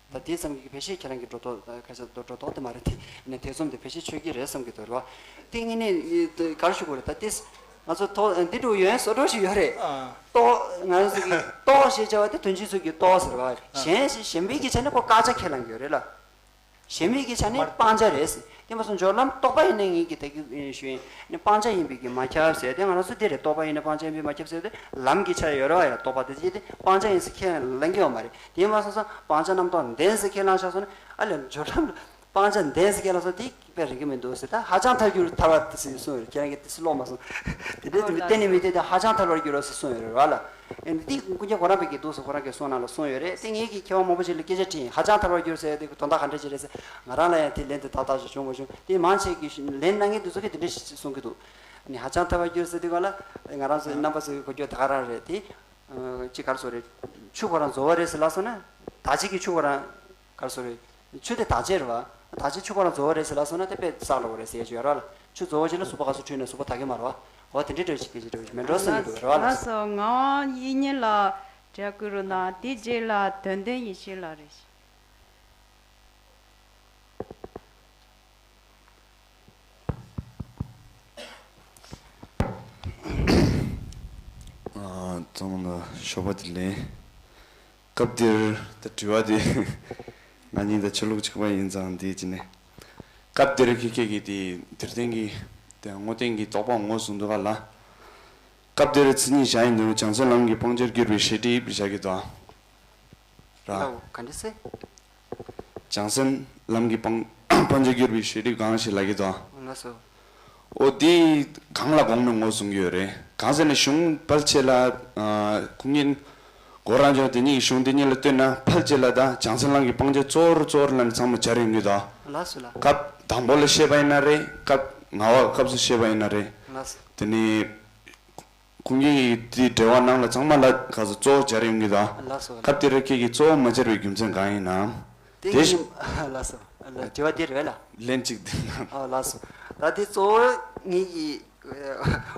ད་དེ་ཙམ་གྱིས་ཕལ་ཆེར་ཁྱེད་རང་གི་སྒྲོ་འདོགས་ཁ་ཤས་སྒྲོ་འདོགས་དེ་མ་རེད་དེ། ཨ་ནི་ཐེ་ཚོམ་དེ་ཕལ་ཆེར་ཆོད་ཀྱི་རེད་བསམ་གྱི་འདུག་རེད་བ། དེ་ངས་ནི་ག་རེ་ཞུ་དགོས་རེད་ད་དེ། ང་ཚོ་ཐོག་འདི་འདྲ་ཡོན་སོ་འགྲོ་ཞིག་ཡོད་རེད། ཨ་རྟོགས་ང་རང་ཚོ་གི་རྟོགས་ཞེས་བྱ་བ་དེ་དོན་སྤྱི་ཚོགས་ཀྱི་རྟོགས་ཟེར་བ། ཨ་གཞན་ཞིག་གཞན་པའི་གི་ཆ་ནས་ཁོ་བཀག་ཆ་ཁས་བླངས་ཡོད་རེད་ལ། གཞན་མིན་གྱི་ཆ་ནས་སྤང་བྱ་རེད་ཟེར། དེ་མ་སོང་སྦྱོར་ལམ་རྟོགས་པ་ཡིན་ན་ངེད་ཀྱི་ད་གི་ཞུ་ཡིན་ནི་སྤང་བྱ་ཡིན་པའི་གི་མ་ཁྱབ་ཟེར་དེ་ང་རང་ཚོ་འདི་རེད། རྟོགས་པ་ཡིན་ན་སྤང་བྱ་ཡིན་པའི་མ་ཁྱབ་ཟེར་དེ་ལམ་གྱི་ཆ་ཡོད་རེད་བ། ཡ་རྟོགས་པ་དེ་ཅི་དེ་སྤང་བྱ་ཡིན་ཟེར་ཁས་ལེན་གྱི་ཡོད་མ་རེད། དེ་མ་སོང་སོང་སྤང་བྱ་རྣམ་རྟོག་འདས་ཟེར་ཁས་བླངས་བཞག་སོང་ན་ཨ་ལས་སྦྱོར་ལམ་སྤང་བྱ་འདས་ཟེར་ཁས་བླངས་སོང་དེ་དཔེ་རིག་གི་མི་འདུག་ཟེར། ད་ཧ་ཅང་ཐལ་འགྱུར་ཐལ་བ་དེ་ཟེར་གསུངས་ཡོད་རེད། ཁྱེད་རང་གིས་དེ་ཟེར་ཀློག་མ་སོང་། དེ་འདྲའི་དེ་མི་གཏན་ནས་མི་གཏན་དེ་ཧ་ཅང་ཐལ་བར་འགྱུར་རོ་ཟེར་གསུངས་ཡོད་རེད་བ་ལ། ཨེ་འདི་ཀུན་མཁྱེན་གོ་རམས་པའི་གི་འདུག་སེ་ཁོ་རང་གི་གསུང་ནང་ལ་གསུངས་ཡོད་རེད། དེ་ངེད་ཀྱིས་མཁས་དབང་མང་པོ་ཞིག་ལ་སྐད་ཆ་དྲིས་ཡིན། ཧ་ཅང་ཐལ་བར་འགྱུར་ཟེར་དེ་དོན་དག་ག་འདྲ་ཅིག་རེད་ཟེར། ང་རང་ལ་ཡང་དེ་ལན་དེ་ཏག་ཏག་ཞིག་བྱུང་མ་བྱུང་། དེ་མང་ཆེ་གི་ལན་གནང་མཁན་དེ་ཚོ་གིས་དེ་འདྲ་ཞིག་གསུང་གི་འདུག་ནི་ཧ་ཅང་ཐལ་བར་འགྱུར་ཟེར་དུས་ག་ལ་ང་རང་ཚོའི་རྣམ་པ་ཚོའི་གོ་རྒྱུ་དེ་ག་རང་རེད་དེ། ཅི་ག་རེ་ཟེར་རེད། ཆུ་ཁོ་རང་རྫོགས་པ་རེད་ཟེར་ལབ་སོང་ན། ད་ཅི་གི་ཆུ་ཁོ་རང་ག་རེ་ཟེར་རེད། ཆུ་དེ་དག་བྱེད་རེད་བ། དག་བྱེད་ཆུ་ཁོ་རང་རྫོགས་པ་རེད་ཟེར་ལབ་སོང་ན་དེ་དཔེ་བསགས་ལོག་རེད་ཟེར་ཡ་ཅིག་ཡོད་ར་ལ། ཆུ་རྫོགས་པ་ཅིག་ལ་གཟུགས་པོ་ག་ཚོད་འཁྲུད་ན་གཟུགས་པོ་དག་གི་མ་རེད་བ། འོ་དེ་འདྲའི་འདྲ་ཅིག་སྐད་ཆ་འདྲ་ཅིག་མེད་འགྲོ་བསམ་གྱི་འདུག་རེད་བ་ལ། ལགས་སོ། ངག་དབང་དབྱིག་གཉེན་ལགས་འབྲེལ་བསྐུར་རོགས་གནང་། དེའི་རྗེས་ལ་དོན་ལྡན་ཡེ་ཤེས་ལགས་རེད། ཨ། ཚང་མ་ལ་ཞོགས་པ་བདེ་ལེགས། སྐབས་འདིར་ད་དྲི་བ་དེ་ང་གཉིས་ད་ཆོས་ལུགས་གཅིག་པ་ཡིན་ཙང་འདི་ཅི་ནས། སྐབས་འདིར་ཁྱེད་ཁྱེད་ཀྱིས་དེ་དེར་བརྟེན་གྱི་དེ་དངོས་བསྟན་གྱི་རྟོགས་པ་ངོས་བཟུང་འདུག་ག་ལ། སྐབས་འདིར་མཚན་ཉིད་བཞག་ཡིན་འདུག་བྱང་སེམས་ལམ་གྱི་སྤང་བྱར་གྱུར་པའི་ཤེས་སྒྲིབ་བཞག་གི་འདུག་ར། ལའོ་ག་འདྲ་སེ། བྱང་སེམས་ལམ་གྱི་སྤང་སྤང་བྱར་གྱུར་པའི་ཤེས་སྒྲིབ་གང་ཞིག་ལབ་ཀྱི་འདུག་ལགས་སོ། ཨོ་དེ་གང་ལ་དགོངས་ནས་ངོས་བཟུང་གི་ཡོད་རེད། གང་ཟེར་ན་གཞུང་ཕལ་ཆེར་ལ་ཨ་ཁུངས་སྙན་གོ་རམས་ཆོས་དེ་གཉིས་ཀྱི་གཞུང་དེ་གཉིས་ལ་ལྟོས་ན་ཕལ་ཆེར་ལ་ད་བྱང་སེམས་ལམ་གྱི་སྤང་བྱ་གཙོ་བོར་གཙོ་བོར་ལབ་ནས་ཚང་མ་སྦྱར་ཡོང་གི་འདུག་ལགས་སོ་ལ། སྐབས་དང་པོ་ལ་བཤད་པ་ཡིན་ན་རེད། སྐབས་ལྔ་པ་སྐབས་སུ་བཤད་པ་ཡིན་ན་རེད། ལགས་སོ། དེ་ནས། ཁུངས་སྐྱེལ་གྱི་དེའི་འགྲེལ་པ་ནང་ལ་ཚང་མ་ལ་ག་ཚོད་གཙོ་བོ་སྦྱར་ཡོང་གི་དང་། ལགས་སོ། སྐབས་དེར་ཁྱེད་ཀྱིས་གཙོ་བོ་མ་སྦྱར་བའི་རྒྱུ་མཚན་གང་ཡིན་ནམ། དེ་དེ་ངའི་ལགས་སོ། དྲི་བ་དེ་རེད་ལ། ལན་གཅིག་དེ་ན། ཨ་ལགས་སོ། ད་དེ་གཙོ་བོ་ངེད་ཀྱིས་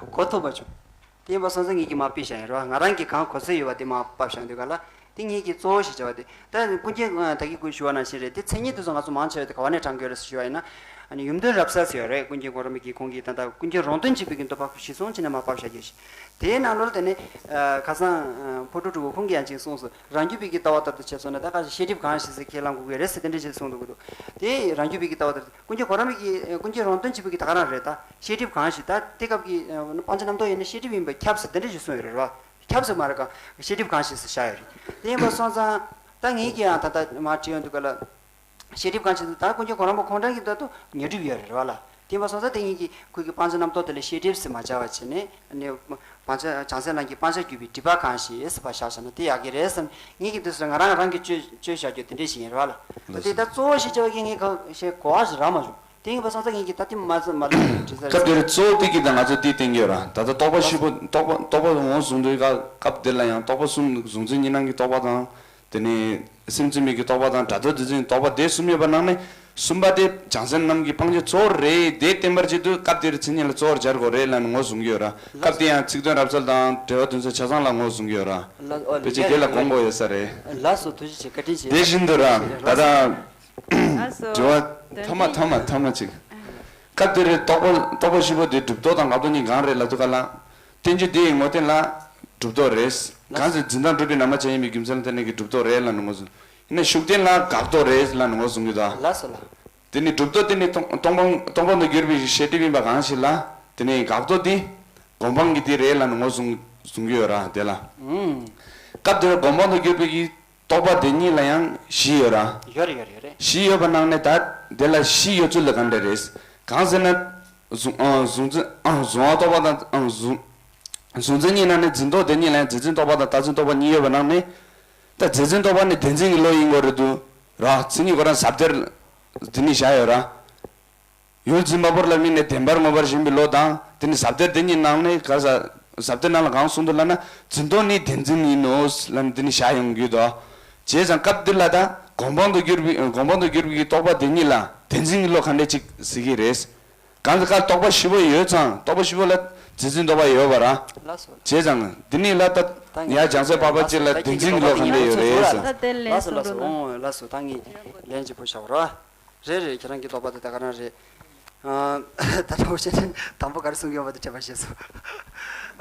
གོ་ཐུབ་མ་བྱུང་། དེ་ཡིན་པ་སོང་ཙང་ངེད་ཀྱིས་མར་ཕུད་བཞག་ཡིན་རོ། ང་རང་གིས་གང་གོ་ཚོད་ཡོད་པ་དེ་མར་ཕབ་བཞག་འདུག་ག་ལ། དེ་ངེད་ཀྱི་གཙོ་བོ་ཞེས་བྱ་བ་དེ། ད་ཀུན་མཁྱེན་ད་གིན་ཀུན་ཞུ་བ་ནང་བཞིན་རེད། དེ་མཚན་ཉིད་དེ་ཚོ་ང་ཚོ་མང་ཆེ་བ་དེ་ག་བ་ནས་དྲངས་ཀྱི་ཡོད་རེད་ཟེར་ཞུ་བ་ཡིན་ན། ཨ་ནི་ཡུམ་དོན་རབ་གསལ་ཟེར་ཡོད་རེད། ཀུན་མཁྱེན་གོ་རམས་པའི་གི་ཁོང་གིས་ད་ལྟ་ཀུན་མཁྱེན་རོང་སྟོན་གཅིག་པུའི་གི་འདོད་པ་གཞི་བཟུང་བྱས་ནས་མར་ཕབ་བཞག་གི་ཞིག་དེའི་ནང་ལོགས་དེ་ནས་ཁ་སང་ཕོ་བྲང་དྲུག་པ་ཁོང་གིས་ཡང་གཅིག་གསུངས་སོང་། རང་རྒྱུད་པའི་གི་ལྟ་བ་ལྟར་དུ་བྱས་སོང་ན་ད་ག་ཤེས་སྒྲིབ་གང་ཞིག་ཟེར་ཁས་བླངས་དགོས་ཀྱི་རེད་ཟེར་དེ་འདྲ་ཞིག་གསུངས་འདུག་གི་འདུག་དེ་རང་རྒྱུད་པའི་གི་ལྟ་བ་ལྟར་ཀུན་མཁྱེན་གོ་རམས་པའི་གི་ཀུན་མཁྱེན་རོང་སྟོན་གཅིག་པུའི་གི་ད་ག་རང་རེད་ད། ཤེས་སྒྲིབ་གང་ཞིག་ད་དེ་སྐབས་ཀྱི་ཨ་སྤང་བྱ་རྣམ་རྟོག་ཡིན་ན་ཤེས་སྒྲིབ་ཡིན་པ་ཁྱབ་ཟེར་དེ་འདྲ་ཞིག་གསུངས་ཡོད་རེད་བ། ཁྱབ་ཟེར་མ་རེད་ག་ཤེས་སྒྲིབ་གང་ཞིག་ཟེར་བཞག་ཡོད་རེད། དེ་ཡིན་པ་སོང་ཙང་ད་ངེད་ཀྱིས་ཡང་ད་ལྟ་མར་བྲིས་ཡོང་དུས་ག་ལ། ཤེས་སྒྲིབ་གང་ཞིག་ད་ཀུན་མཁྱེན་གོ་རམས་པ་ཁོང་རང་གི་ད་དུ་ཉོན་སྒྲིབ་ཡོད་རེད་བ་ལ། དེ་ཡིན་པ་སོང་ཙང་དེ་ངེད་ཀྱིས་ཁོ་གི་སྤང་བྱ་རྣམ་རྟོག་དེ་ལ་ཤེས་སྒྲིབ་ཟེར་མ་བྱ་བ་བྱས་ནས་ནི། སྤང་བྱ་བྱང་སེམས་ལམ་གྱི་སྤང་བྱར་གྱུར་པའི་སྒྲིབ་པ་གང་ཞིག་ཟེར་བ་བཞག་བཞག་ན་དེ་ཡག་གི་རེད་བསམ། ངེད་ཀྱི་དུས་སུ་ང་རང་རང་གི་བཅོས་བཅོས་བཞག་རྒྱུ་དེ་འདྲས་ཞིག་ཡིན་རེད་བ་ལ། ད་དེ་ད་གཙོ་བོ་ཞིག་བྱ་བ་གི་ངས་གང་ཞེས་གོ་བ་ཞིག་རག་མ་བྱུང་། དེ་ཡིན་པ་སོང་ཙང་ངེད་ཀྱིས་ད་དེ་མ་ཚོད་མ་ལ་དྲི་ས་རེད། སྐབས་དེར་གཙོ་བོ་དེ་གི་ད་ང་ཚོ་འདི་བསྟན་གྱི་ཡོད་ར། ད་ལྟ་རྟོག་པ་བཞི་པོ་རྟོག་པ་རྟོག་པ་ངོས་བཟུང་དུས་སྐབས་དེ་ལ་ཡང་རྟོག་པ་གསུམ། གཟུང་འཛིན་གཉིས་སྣང་གི་རྟོག་པ་དང་། དེ་ནས་སེམས་ཙམ་པའི་གི་རྟོག་པ་དང་སྒྲ་རྟོག་འདི་ཚོའི་རྟོག་པ་དེ་གསུམ་ཡོད་པ་ནང་ནས་གསུམ་པ་དེ་བྱང་སེམས་རྣམས་ཀྱི་སྤང་བྱ་གཙོ་བོ་རེད། དེ་བསྟན་པར་བྱེད་དུས་སྐབས་དེར་མཚན་ཉིད་ལ་གཙོ་བོར་སྦྱར་དགོས་རེད་ལབ་ནས་ངོས་བཟུང་གི་ཡོད་ར། སྐབས་དེ་ཡང་ཚིག་དོན་རབ་གསལ་དང་འགྲེལ་པ་དོན་གསལ་ཆ་ཚང་ལ་ངོས་བཟུང་གི་ཡོད་ར། ལ་ཨོ་ལ་ཕལ་ཆེར་དེ་ལ་དགོངས་དགོས་ཡོད་ས་རེད། ལགས་སོ་ཐུགས་རྗེ་ཆེ་བཀའ་དྲིན་ཆེ། དེ་བཞིན་དུ་ར་ད་ལྟ་ལགས་སོ། དྲི་བ་ཐ་མ་ཐ་མ་ཐ་མ་གཅིག་སྐབས་དེར་རྟོག་པ་རྟོག་པ་བཞི་པོ་དེ་གྲུབ་རྟོག་དང་འགག་རྟོག་གཉིས་གང་རེད་ལབ་དུས་ག་ལ། བསྟན་བཅོས་འདི་ཡི་ངོས་བསྟན་ལ་གྲུབ་རྟོག་རེད། གང་ཟེར་འཛིན་སྟངས་གྲུབ་པའི་རྣམ་པ་ཅན་ཡིན་པའི་རྒྱུ་མཚན་ལ་བརྟེན་ནས་ཀྱི་གྲུབ་རྟོག་རེད་ལབ་ནས་ངོས་བཟུང་། ཡིན་ན་ཤུགས་བསྟན་ལ་འགག་རྟོག་རེད་ལབ་ནས་ངོས་བཟུང་གི་འདུག་ལགས་སོ་ལགས། དེ་ནི་གྲུབ་རྟོག་དེ་ནི་སྟོང་སྟོང་སྤང་སྟོང་སྤང་དུ་གྱུར་པའི་ཤེས་སྒྲིབ་ཡིན་པ་གང་ཞིག་ལ། དེ་ནི་འགག་རྟོག་དེ་སྒོམ་སྤང་གི་དེ་རེད་ལབ་ནས་ངོས་བཟུང་བཟུང་གི་ཡོད་ར་དེ་ལ། ཨུམ། སྐབས་དེར་སྒོམ་སྤང་དུ་གྱུར་པའི་གི་རྟོག་པ་དེ་གཉིས་ལ་ཡང་བཞི་ཡོད་ར། ཡོད་རེད་ཡོད་རེད་ཡོད་རེད། བཞི་ཡོད་པ་ནང་ནས་ད་དེ་ལ་བཞི་ཡོད་ཚུལ་ལ་ག་འདྲ་རེད། གང་ཟེར་ན། གཟུང་ཨ་གཟུང་འཛིན་ཨ་གཟུང་བ་རྟོག་པ་དང་ཨ་གཟུང་གཟུང་འཛིན་གཉིས་ནང་ནས་འཛིན་རྟོག་དེ་གཉིས་ལ་ཡང་རྗེས་འཛིན་རྟོག་པ་དང་བདག་འཛིན་རྟོག་པ་གཉིས་ཡོད་པ་ནང་ནས། ད་རྗེས་འཛིན་རྟོག་པ་ནི་བདེན་འཛིན་གྱི་བློ་ཡིན་དགོས་རེད་འདུག་ར། མཚན་ཉིད་ཁོ་རང་ཟབ་གཏེར་འདི་ནི་བཞག་ཡོད་ར། ཡུལ་འཛིན་མ་བོར་ལ་དམིགས་ནས་བདེན་པར་མངོན་པར་ཞེན་པའི་བློ་དང་། དེ་ནི་ཟབ་གཏེར་འདི་ཉིད་ནང་ནས་ག་ས་ཟབ་གཏེར་ནང་ལ་གང་གསུངས་འདུག་ལབ་ན། འཛིན་སྟངས་ནི་བདེན་འཛིན་ཡིན་ནོ་ལབ་ནས་འདི་ནི་བཞག་ཡོང་གི་འདུག། བྱས་ཙང་སྐབས་འདི་ལ་ད་སྒོམ་སྤང་དུ་གྱུར་པའི་སྒོམ་སྤང་དུ་གྱུར་པའི་རྟོག་པ་དེ་ཉིད་ལ་བདེན་འཛིན་གྱི་བློ་ག་འདྲས་ཅིག་ཟེར་གྱི་རེད། གང་ལྟར་རྟོག་པ་བཞི་པོ་ཡོད་ཙང་རྟོག་པ་བཞི་པོ་ལ་འཛིན་འཛིན་རྟོག་པ་ཡོད་པ་ར། ལགས་སོ། བྱས་ཙང་འདི་ནི་ལ་ད་ད་ངས་ཡ་སྦྱང་སའི་པ་པ་ཅིག་ལ་བདེན་འཛིན་གྱི་བློ་ག་འདྲས་ཡོད་རེད་ཟེར། ད་དེ་ལན་ལགས་སོ་ལགས་སོ། གསུང་རོགས་གནང་། འོང་ལགས་སོ། ད་ངས་ལན་གཅིག་པོ་བཞག་རོགས། རེད་རེད། ཁྱེད་རང་གི་རྟོག་པ་དེ་ད་ག་རང་རེད། ཨ། ད་ལྟ་བཤད་ན་དང་པོ་ག་རེ་གསུང་གི་ཡོད་པ་དེ་འཕྲད་པ་ཤེས་སོང་།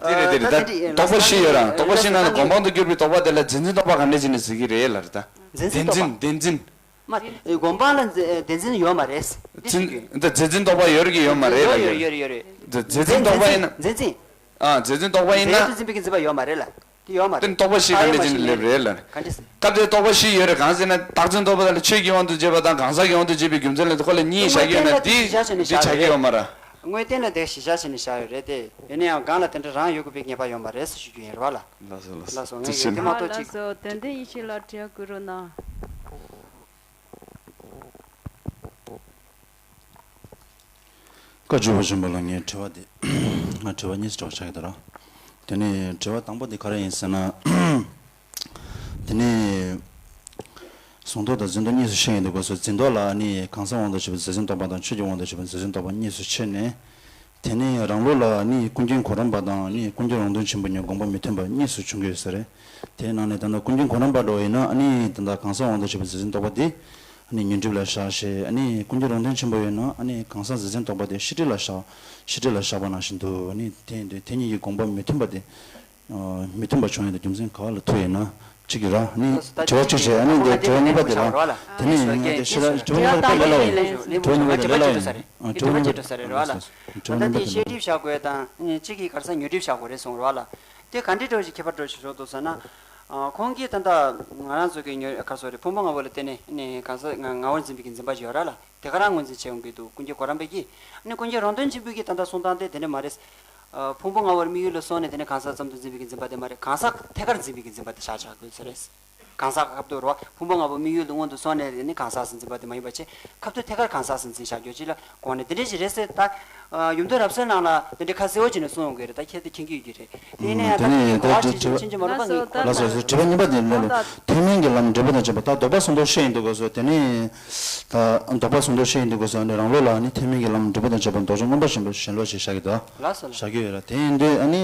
དེ་རེད་དེ་རེད། ད་ད་རྟོག་པ་བཞི་ཡོད་ར། རྟོག་པ་བཞི་ནང་ནས་སྒོམ་སྤང་དུ་གྱུར་པའི་རྟོག་པ་དེ་ལ་འཛིན་འཛིན་རྟོག་པ་ག་འདྲས་ཅིག་ནས་ཟེར་གྱི་རེད་ལབ་རེད་ད། འཛིན་འཛིན་རྟོག་པ། བདེན་འཛིན། མ། སྒོམ་སྤང་ལ་འཛིན་བདེན་འཛིན་ཡོད་མ་རེད། འདི་ཞིག་ཡོད། འཛིན་འཛིན་རྟོག་པ་ཡོད་རེད་ཀྱི་ཡོད་མ་རེད་ལབ་ཡོད་ཀྱི། ཡོད་རེད་ཡོད་རེད། འཛིན་འཛིན་རྟོག་པ་ཡིན་ན། འཛིན་འཛིན། ཨ། འཛིན་འཛིན་རྟོག་པ་ཡིན་ན། རྟགས་ཅན་འཛིན་པའི་གི་འཛིན་པ་ཡོད་མ་རེད་ལ། དེ་ཡོད་མ་རེད། དེ་རྟོག་པ་བཞི་ག་འདྲས་ཅིག་ནས་སླེབས་རེད་ལ། ག་འདྲས། སྐབས་དེར་རྟོག་པ་བཞི་ཡོད་རེད། གང་ཟེར་ན་རྟགས་ཅན་རྟོག་པ་དང་ཆོས་ཀྱི་དབང་དུ་བྱས་པ་དང་གང་ཟག་གི་དབང་དུ་བྱས་པའི་རྒྱུ་མཚན་ལ་ཁོ་ལ་གཉིས་བཞག་གི་ཡོད་ན་དེ་དེ་བཞག་གི་ཡོད་མ་རེད། དངོས་བསྟན་ལ་དེ་གཞི་བཞག་བྱས་ནས་བཞག་ཡོད་རེད་དེ། ཡིན་ན་ཡང་གང་ལ་དེ་འདྲ་རང་ཡོད་དགོས་པའི་ངེས་པ་ཡོད་མ་རེད་ཟེར་ཞུ་རྒྱུ་ཡིན་རེད་བ་ལ། ལགས་སོ་ལགས་སོ། ལགས་སོ། ངས་ཡོད་དེ་མ་གཏོགས་ཅིག། ལགས་སོ། དོན་ལྡན་ཡེ་ཤེས་ལགས་དྲི་བ་བཀོད་རོགས་གནང་། བཀའ་བརྒྱུད་པ་ཆེན་པོ་ལ་ངས་དྲི་བ་དེ། ང་དྲི་བ་གཉིས་ཙམ་ཆགས་ཀྱི་འདུག་ར། དེ་ནས་དྲི་བ་དང་པོ་དེ་ག་རེ་ཡིན་ཟེར་ན། དེ་ནས་གཟུང་རྟོག་དང་འཛིན་རྟོག་གཉིས་སུ་ཕྱེ་ཡོང་དུས་སྐབས་སུ་འཛིན་རྟོག་ལ་ནི་གང་ཟག་དབང་དུ་བྱས་པའི་རྫས་འཛིན་རྟོག་པ་དང་ཆོས་ཀྱི་དབང་དུ་བྱས་པའི་རྫས་འཛིན་རྟོག་པ་གཉིས་སུ་ཕྱེ་ནས། དེ་ནས་རང་ལུགས་ལ་ནི་ཀུན་མཁྱེན་གོ་རམས་པ་དང་ནི་ཀུན་མཁྱེན་རང་དོན་ཆེན་པོ་གཉིས་དགོངས་པ་མི་མཐུན་པ་གཉིས་སུ་བྱུང་གི་ཡོད་ས་རེད། དེའི་ནང་ནས་ད་ལྟ་ཀུན་མཁྱེན་གོ་རམས་པ་འདྲ་བོ་ཡིན་ན་ནི་ད་ལྟ་གང་ཟག་དབང་དུ་བྱས་པའི་རྫས་འཛིན་རྟོག་པ་དེ། ཨ་ནི་ཉོན་སྒྲིབ་ལ་བཞག་ཞེས། ཨ་ནི་ཀུན་མཁྱེན་རང་དོན་ཆེན་པོ་ཡོད་ན་ཨ་ནི་གང་ཟག་རྫས་འཛིན་རྟོག་པ་དེ་ཤེས་སྒྲིབ་ལ་བཞག་ཤེས་སྒྲིབ་ལ་བཞག་པ་ནང་བཞིན་དུ། ཨ་ནི་དེ་ཡིན་དུས་དེ་གཉིས་ཀྱི་དགོངས་པ་མི་མཐུན་པ་དེ། ཨ། མི་མཐུན་པ་བྱུང་ཡོད་དུས་རྒྱུ་མཚན་ག་བ་ལ་ཐུག་ཡོད་ན་གཅིག་གི་ར། ཨ་ནི་དྲི་བ་གཅིག་བྱས། ཨ་ནི་དེ་དྲི་བ་གཉིས་པ་དེ་ར། དེ་ནི་ངས་དེ་ཤེས་ར་དྲི་བ་གཉིས་པ་དེ་ལ་ལ་ཡིན། དྲི་བ་གཉིས་པ་དེ་ལ་ལ་ཡིན། ཨ། དྲི་བ་གཉིས་པ་དེ་ལ་ལ་ཡིན། ཨ། དྲི་བ་གཉིས་པ་དེ་ལ་ལ་ཡིན། ད་ལྟ་དེ་ཤེས་སྒྲིབ་བཞག་དགོས་དང་གཅིག་གིས་ག་རེ་ཟེར་ཉོན་སྒྲིབ་བཞག་དགོས་རེད་གསུངས་ར་བ་ལ། དེ་ག་འདྲའི་འདྲ་བོ་ཞིག་ཁྱད་པར་འདྲ་བོ་ཞིག་འགྲོ་འདུག་ཟེར་ན། ཨ། ཁོང་གིས་ད་ལྟ་ང་རང་ཚོ་གི་ཉོན་ག་རེ་ཟེར་རེད། ཕུང་པོ་ལྔ་པོ་ལ་བརྟེན་ནས་ནི་གང་ཟག་ང་ངོ་བོར་འཛིན་པའི་གི་འཛིན་པ་ཞིག་ཡོད་ར་ལ། དེ་ག་རང་ངོས་འཛིན་བྱེད་ཡོང་གི་འདུག་ཀུན་མཁྱེན་གོ་རམས་པ་གིས། ནི་ཀུན་མཁྱེན་རང་དོན་ཆེན་པོ་གིས་ད་ལྟ་གསུང་སྟངས་དེ་དེ་འདྲ་མ་རེད། ཨ། ཕུང་པོ་ལྔ་པོར་དམིགས་ཡུལ་ལ་སོང་ནས་དེ་ནས་གང་ཟག་ཙམ་དུ་འཛིན་པའི་གི་འཛིན་པ་དེ་མ་རེད། གང་ཟག་ཐད་ཀར་འཛིན་པའི་གི་འཛིན་པ་དེ་བཞག་བཞག་དགོས་ས་རེད། གང་ཟག་ཁབ་ཏུ་རོ། ཕུང་པོ་ལྔ་པོ་དམིགས་ཡུལ་དུ་མངོན་དུ་སོང་ནས་དེ་ནི་གང་ཟག་ཟིན་འཛིན་པ་དེ་མ་ཡིན་པ་བྱས། ཁབ་ཏུ་ཐད་ཀར་གང་ཟག་ཟིན་འཛིན་བཞག་རྒྱུ་ཅིག་ལ་དགོངས་ནས་དེ་འདྲ་ཞིག་རེད་ཟེར་ད། ཨ། ཡུམ་དོན་རབ་གསལ་ནང་ལ་དེ་འདྲའི་ཁ་གསལ་བོ་བྱས་ནས་གསུངས་ཡོང་གི་རེད། ད་ཁྱེད་དེ་མཁྱེན་གྱི་ཡོད་ཀྱི་རེད། དེ་ནས་ད་དེ་ནི་ད་གོ་བ་དེ་ཅིག་དྲི་བ་ཕྱིན་ཅི་མ་ལོག་པ་ངས་གོ་ལ་སོ་སོའི་དྲི་བ་གཉིས་པ་དེ་ལ་ལ་ཐེག་དམན་གྱི་ལམ་འབྲས་བུ་དང་བཅས་པ། ད་ལྡོག་པ་གསུམ་མདོ་བཤད་ཡོང་དུས་སྐབས་སུ་དེ་ནི། ད་ལྡོག་པ་གསུམ་མདོ་བཤད་ཡོང་དུས་སྐབས་སུ་ཨ་ནི་རང་ལུགས་ལ་ཨ་ནི་ཐེག་དམན་གྱི་ལམ་འབྲས་བུ་དང་བཅས་པ་ལྡོག་ཕྱོགས་མངོན་པར་ཞེན་པའི་ཞེན་ལོག་ཅེས་བཞག་གི་འདུག་ལགས་སོ་ལགས། བཞག་གི་ཡོད་རེད། དེ་ཡིན་དུས་ཨ་ནི།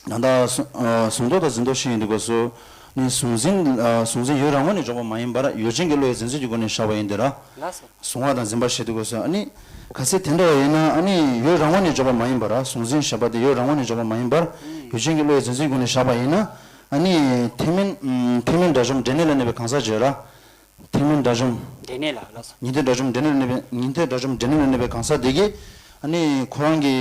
ད་ལྟ་གཟུང་ཨ་གཟུང་རྟོག་དང་འཛིན་རྟོག་བཤད་ཡོང་དུས་སྐབས་སུ་ནི་གཟུང་འཛིན་ཨ་གཟུང་འཛིན་ཡུལ་རང་ངོས་ནས་འཇོག་པ་མ་ཡིན་པར་ཡུལ་ཅན་གྱི་བློ་ཡི་འཛིན་ཚུལ་གྱི་སྒོ་ནས་བཞག་པ་ཡིན་དུས་ར། ལགས་སོ། གཟུང་བ་དང་འཛིན་པ་བཤད་དུས་སྐབས་སུ་ཨ་ནི། གལ་སྲིད་དེ་འདྲ་བ་ཡིན་ན་ཨ་ནི་ཡུལ་རང་ངོས་ནས་འཇོག་པ་མ་ཡིན་པར་གཟུང་འཛིན་ཞེས་པ་དེ་ཡུལ་རང་ངོས་ནས་འཇོག་པ་མ་ཡིན་པར་ཡུལ་ཅན་གྱི་བློ་ཡི་འཛིན་ཚུལ་སྒོ་ནས་བཞག་པ་ཡིན་ན་ཨ་ནི་ཐེག་དམན་ཐེག་དམན་དགྲ་བཅོམ་འབྲས་གནས་ལ་གནས་པའི་གང་ཟག་ཅིག་ཡོད་ར། ཐེག་དམན་དགྲ་བཅོམ། འབྲས་གནས་ལ་ལགས་སོ། ཉན་ཐོས་དགྲ་བཅོམ་འབྲས་གནས་ལ་གནས་པའི་ཉན་ཐོས་དགྲ་བཅོམ་འབྲས་གནས་ལ་གནས་པའི་གང་ཟག་དེ་གིས་ཨ་ནི་ཁོ་རང་གི་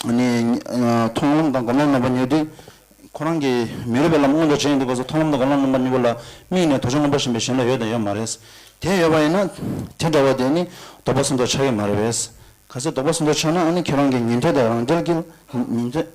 ཨ་ནི་ཨ་མཐོང་ལམ་དང་སྒོམ་ལམ་རྣམ་པ་གཉིས་དེ། ཁོ་རང་གི་མི་རུས་པའི་ལམ་མངོན་དུ་བྱེད་ཡོང་དུས་སྐབས་སུ་མཐོང་ལམ་དང་སྒོམ་ལམ་རྣམ་པ་གཉིས་པོ་ལ་དམིགས་ནས་ལྡོག་ཕྱོགས་མངོན་པར་ཞེན་པའི་ཞེན་ལོག་ཡོད་དང་ཡོད་མ་རེད། དེ་ཡོད་པ་ཡིན་ན་དེ་འདྲ་བ་དེ་ནི་ལྡོག་པ་གསུམ་མདོ་ཆགས་ཀྱི་མ་རེད་པས། གལ་སྲིད་ལྡོག་པ་གསུམ་མདོ་ཆགས་ན་ཨ་ནི་ཁྱེད་རང་གི་ཉན་ཐོས་དང་རང་རྒྱལ་གྱི་ཉན་ཐོས་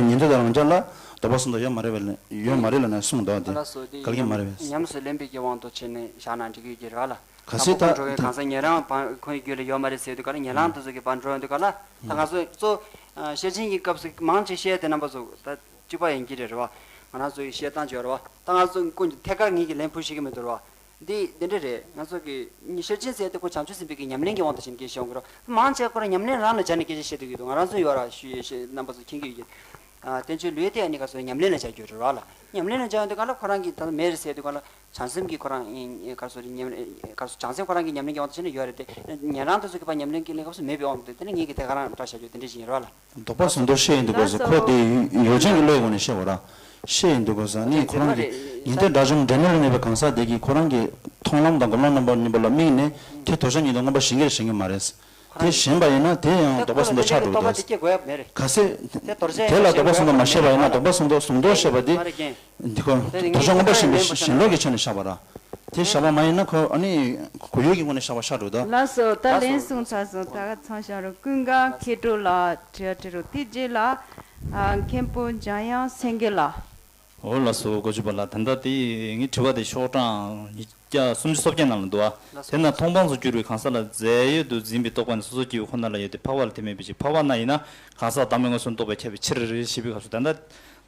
ཉན་ཐོས་དང་རང་རྒྱལ་ལ་ལྡོག་པ་གསུམ་མདོ་ཡོད་མ་རེད་པས་ཡོད་མ་རེད་ལབ་ནས་གསུངས་འདུག་དེ་ལགས་སོ། དེ་ག་ལ་གི་མ་རེད་པས། ཉམས་སུ་ལེན་པའི་གི་དབང་དུ་བྱས་ནས་བཞག་ན་འགྲིག་གི་ཡོད་ཀྱི་རེད་བ་ལ། གལ་སྲིད་ད་ཁོ་འགྲོ་བའི་གང་ཟག་ཉན་རང་ཁོ་ཡི་རྒྱུད་ལ་ཡོད་མ་རེད་ཟེར་དུས་ག་ལ་ཉན་རང་དེ་ཚོ་གི་བར་འགྲོ་ཡོང་དུས་ག་ལ། ད་ང་ཚོ་གཙོ། ཤེར་ཕྱིན་གྱི་སྐབས་སུ་མང་ཆེ་བཤད་དེ་རྣམ་པ་ཚོ་ད་གཅིག་པ་ཡིན་གྱི་རེད་རེད་བ། ང་རང་ཚོ་ཡི་བཤད་སྟངས་ཅིག་ཡོད་རེད་བ། ད་ང་ཚོ་ཀུན་གྱི་ཐད་ཀར་ངེད་ཀྱི་ལན་ཕུལ་ཤེས་ཀྱི་མི་འདུག་རེད་བ། འདི་འདི་འདྲ་རེད། ང་ཚོ་གི་ཤེར་ཕྱིན་ཟེར་དེ་ཁོ་བྱང་ཆུབ་སེམས་དཔའི་གི་ཉམས་ལེན་གྱི་དབང་དུ་བྱས་ནས་སྐད་ཆ་ཡོང་གི་རེད་བ། མང་ཆེ་ཁོ་རང་ཉམས་ལེན་རང་ལ་སྦྱར་ནས་སྐད་ཆ་བཤད་བསྡད་ཀྱི་འདུག་ང་རང་ཚོ་ཡོད་ར་ཞུ་ཡས་ཤེས་རྣམ་པ་ཚོ་མཁྱེན་གྱི་ཡོད་ཀྱི། ཨ། བསྟན་བཅོས་ལུས་དེ་ཨ་ནི་ག་ཚོད་ཉམས་ལེན་ལ་སྦྱར་རྒྱུ་རེད་བ་ལ། ཉམས་ལེན་ལ་སྦྱར་ཡོང་དུས་ག་ལ་ཁོ་རང་གིས་ད་མེད་རེད་ཟེར་དུས་ག་ལ་བྱང་སེམས་ཀྱིས་ཁོ་རང་ཨེ་ག་ཚོད་ཉམས་ག་ཚོད་བྱང་སེམས་ཁོ་རང་གིས་ཉམས་ལེན་གྱི་དབང་དུ་བྱས་ནས་ཡོད་རེད་དེ། ཉན་རང་དེ་ཚོ་གིས་ཕར་ཉམས་ལེན་གྱི་ལས་སྐབས་སུ་མེད་པའི་དབང་དུ་དེ་ནི་ངེད་ཀྱིས་དེ་ག་རང་འདྲ་བྱ་རྒྱུ་དེ་འདྲ་ཞིག་ཡིན་རེད་བ་ལ། ལྡོག་པ་གསུམ་མདོ་བཤད་ཡོང་དུས་སྐབས་སུ་ཁོ་དེ་ཡུལ་ཅན་གྱི་བློའི་སྒོ་ནས་བཤད་པ་ར། བཤད་ཡོང་དུས་སྐབས་སུ་ཨ་ནི་ཁོ་རང་གིས་ཉན་ཐོས་དགྲ་བཅོམ་འབྲས་གནས་ལ་གནས་པའི་གང་ཟག་དེ་གིས་ཁོ་རང་གི་མཐོང་ལམ་དང་སྒོམ་ལམ་རྣམ་པ་གཉིས་པོ་ལ་དམིགས་ནས་དེ་ལྡོག་ཕྱོགས་གཉིས་དང་མངོན་པར་ཞེན་གྱི་རེད་ཞེན་གྱི་མ་རེད། དེ་ཞེན་པ་ཡིན་ན་དེ་ཡང་ལྡོག་པ་གསུམ་མདོ་ཆགས་འགྲོ་གི་འདུག་གལ་སྲིད་དེ་ལ་ལྡོག་པ་གསུམ་མདོ་མ་བཤད་པ་ཡིན་ན་ལྡོག་པ་གསུམ་མདོ་གསུམ་མདོ་བཤད་པ་དེ་འདི་ཁོ་ལྡོག་ཕྱོགས་མངོན་པར་ཞེན་པའི་ཞེན་ལོག་གི་ཆ་ནས་བཞག་པ་ར། དེ་བཞག་པ་མ་ཡིན་ན་ཁོ་ཨ་ནི་གོ་ཡུལ་གྱི་ངོས་ནས་བཞག་པ་ཆགས་འགྲོ་གི་འདུག་ལགས་སོ། ད་ལན་གསུངས་ཚར་སོང་། ད་ག་མཚམས་བཞག་རོགས། ཀུན་དགའ་མཁས་གྲུབ་ལགས་དྲི་བ་དྲི་རོགས། དེ་རྗེས་ལ་ཨ་མཁན་པོ་འཇམ་དབྱངས་སེང་གེ་ལགས། འོ་ལགས་སོ། གོ་ཆོད་པ་ལགས། ད་ལྟ་དེ་ངའི་དྲི་བ་དེ་ཤོག་གྲངས་ཉི་ བརྒྱ་སུམ་ཅུ་སོ་བརྒྱད་ནང་ལ་འདུག་བ། དེ་ན་མཐོང་སྤང་དུ་གྱུར་པའི་གང་ཟག་ལ་རྫས་ཡོད་དུ་འཛིན་པའི་རྟོག་པ་ནི་སོ་སོ་སྐྱེ་བོ་ཁོ་ན་ལ་ཡོད་དེ་འཕགས་པ་ལ་དེ་མེད་པའི་ཕྱིར། འཕགས་པ་ན་ཡིན་ན་གང་ཟག་བདག་མེད་མངོན་སུམ་རྟོགས་པས་ཁྱབ་པའི་ཕྱིར་ཞེས་པའི་སྐབས་སུ། ད་ལྟ་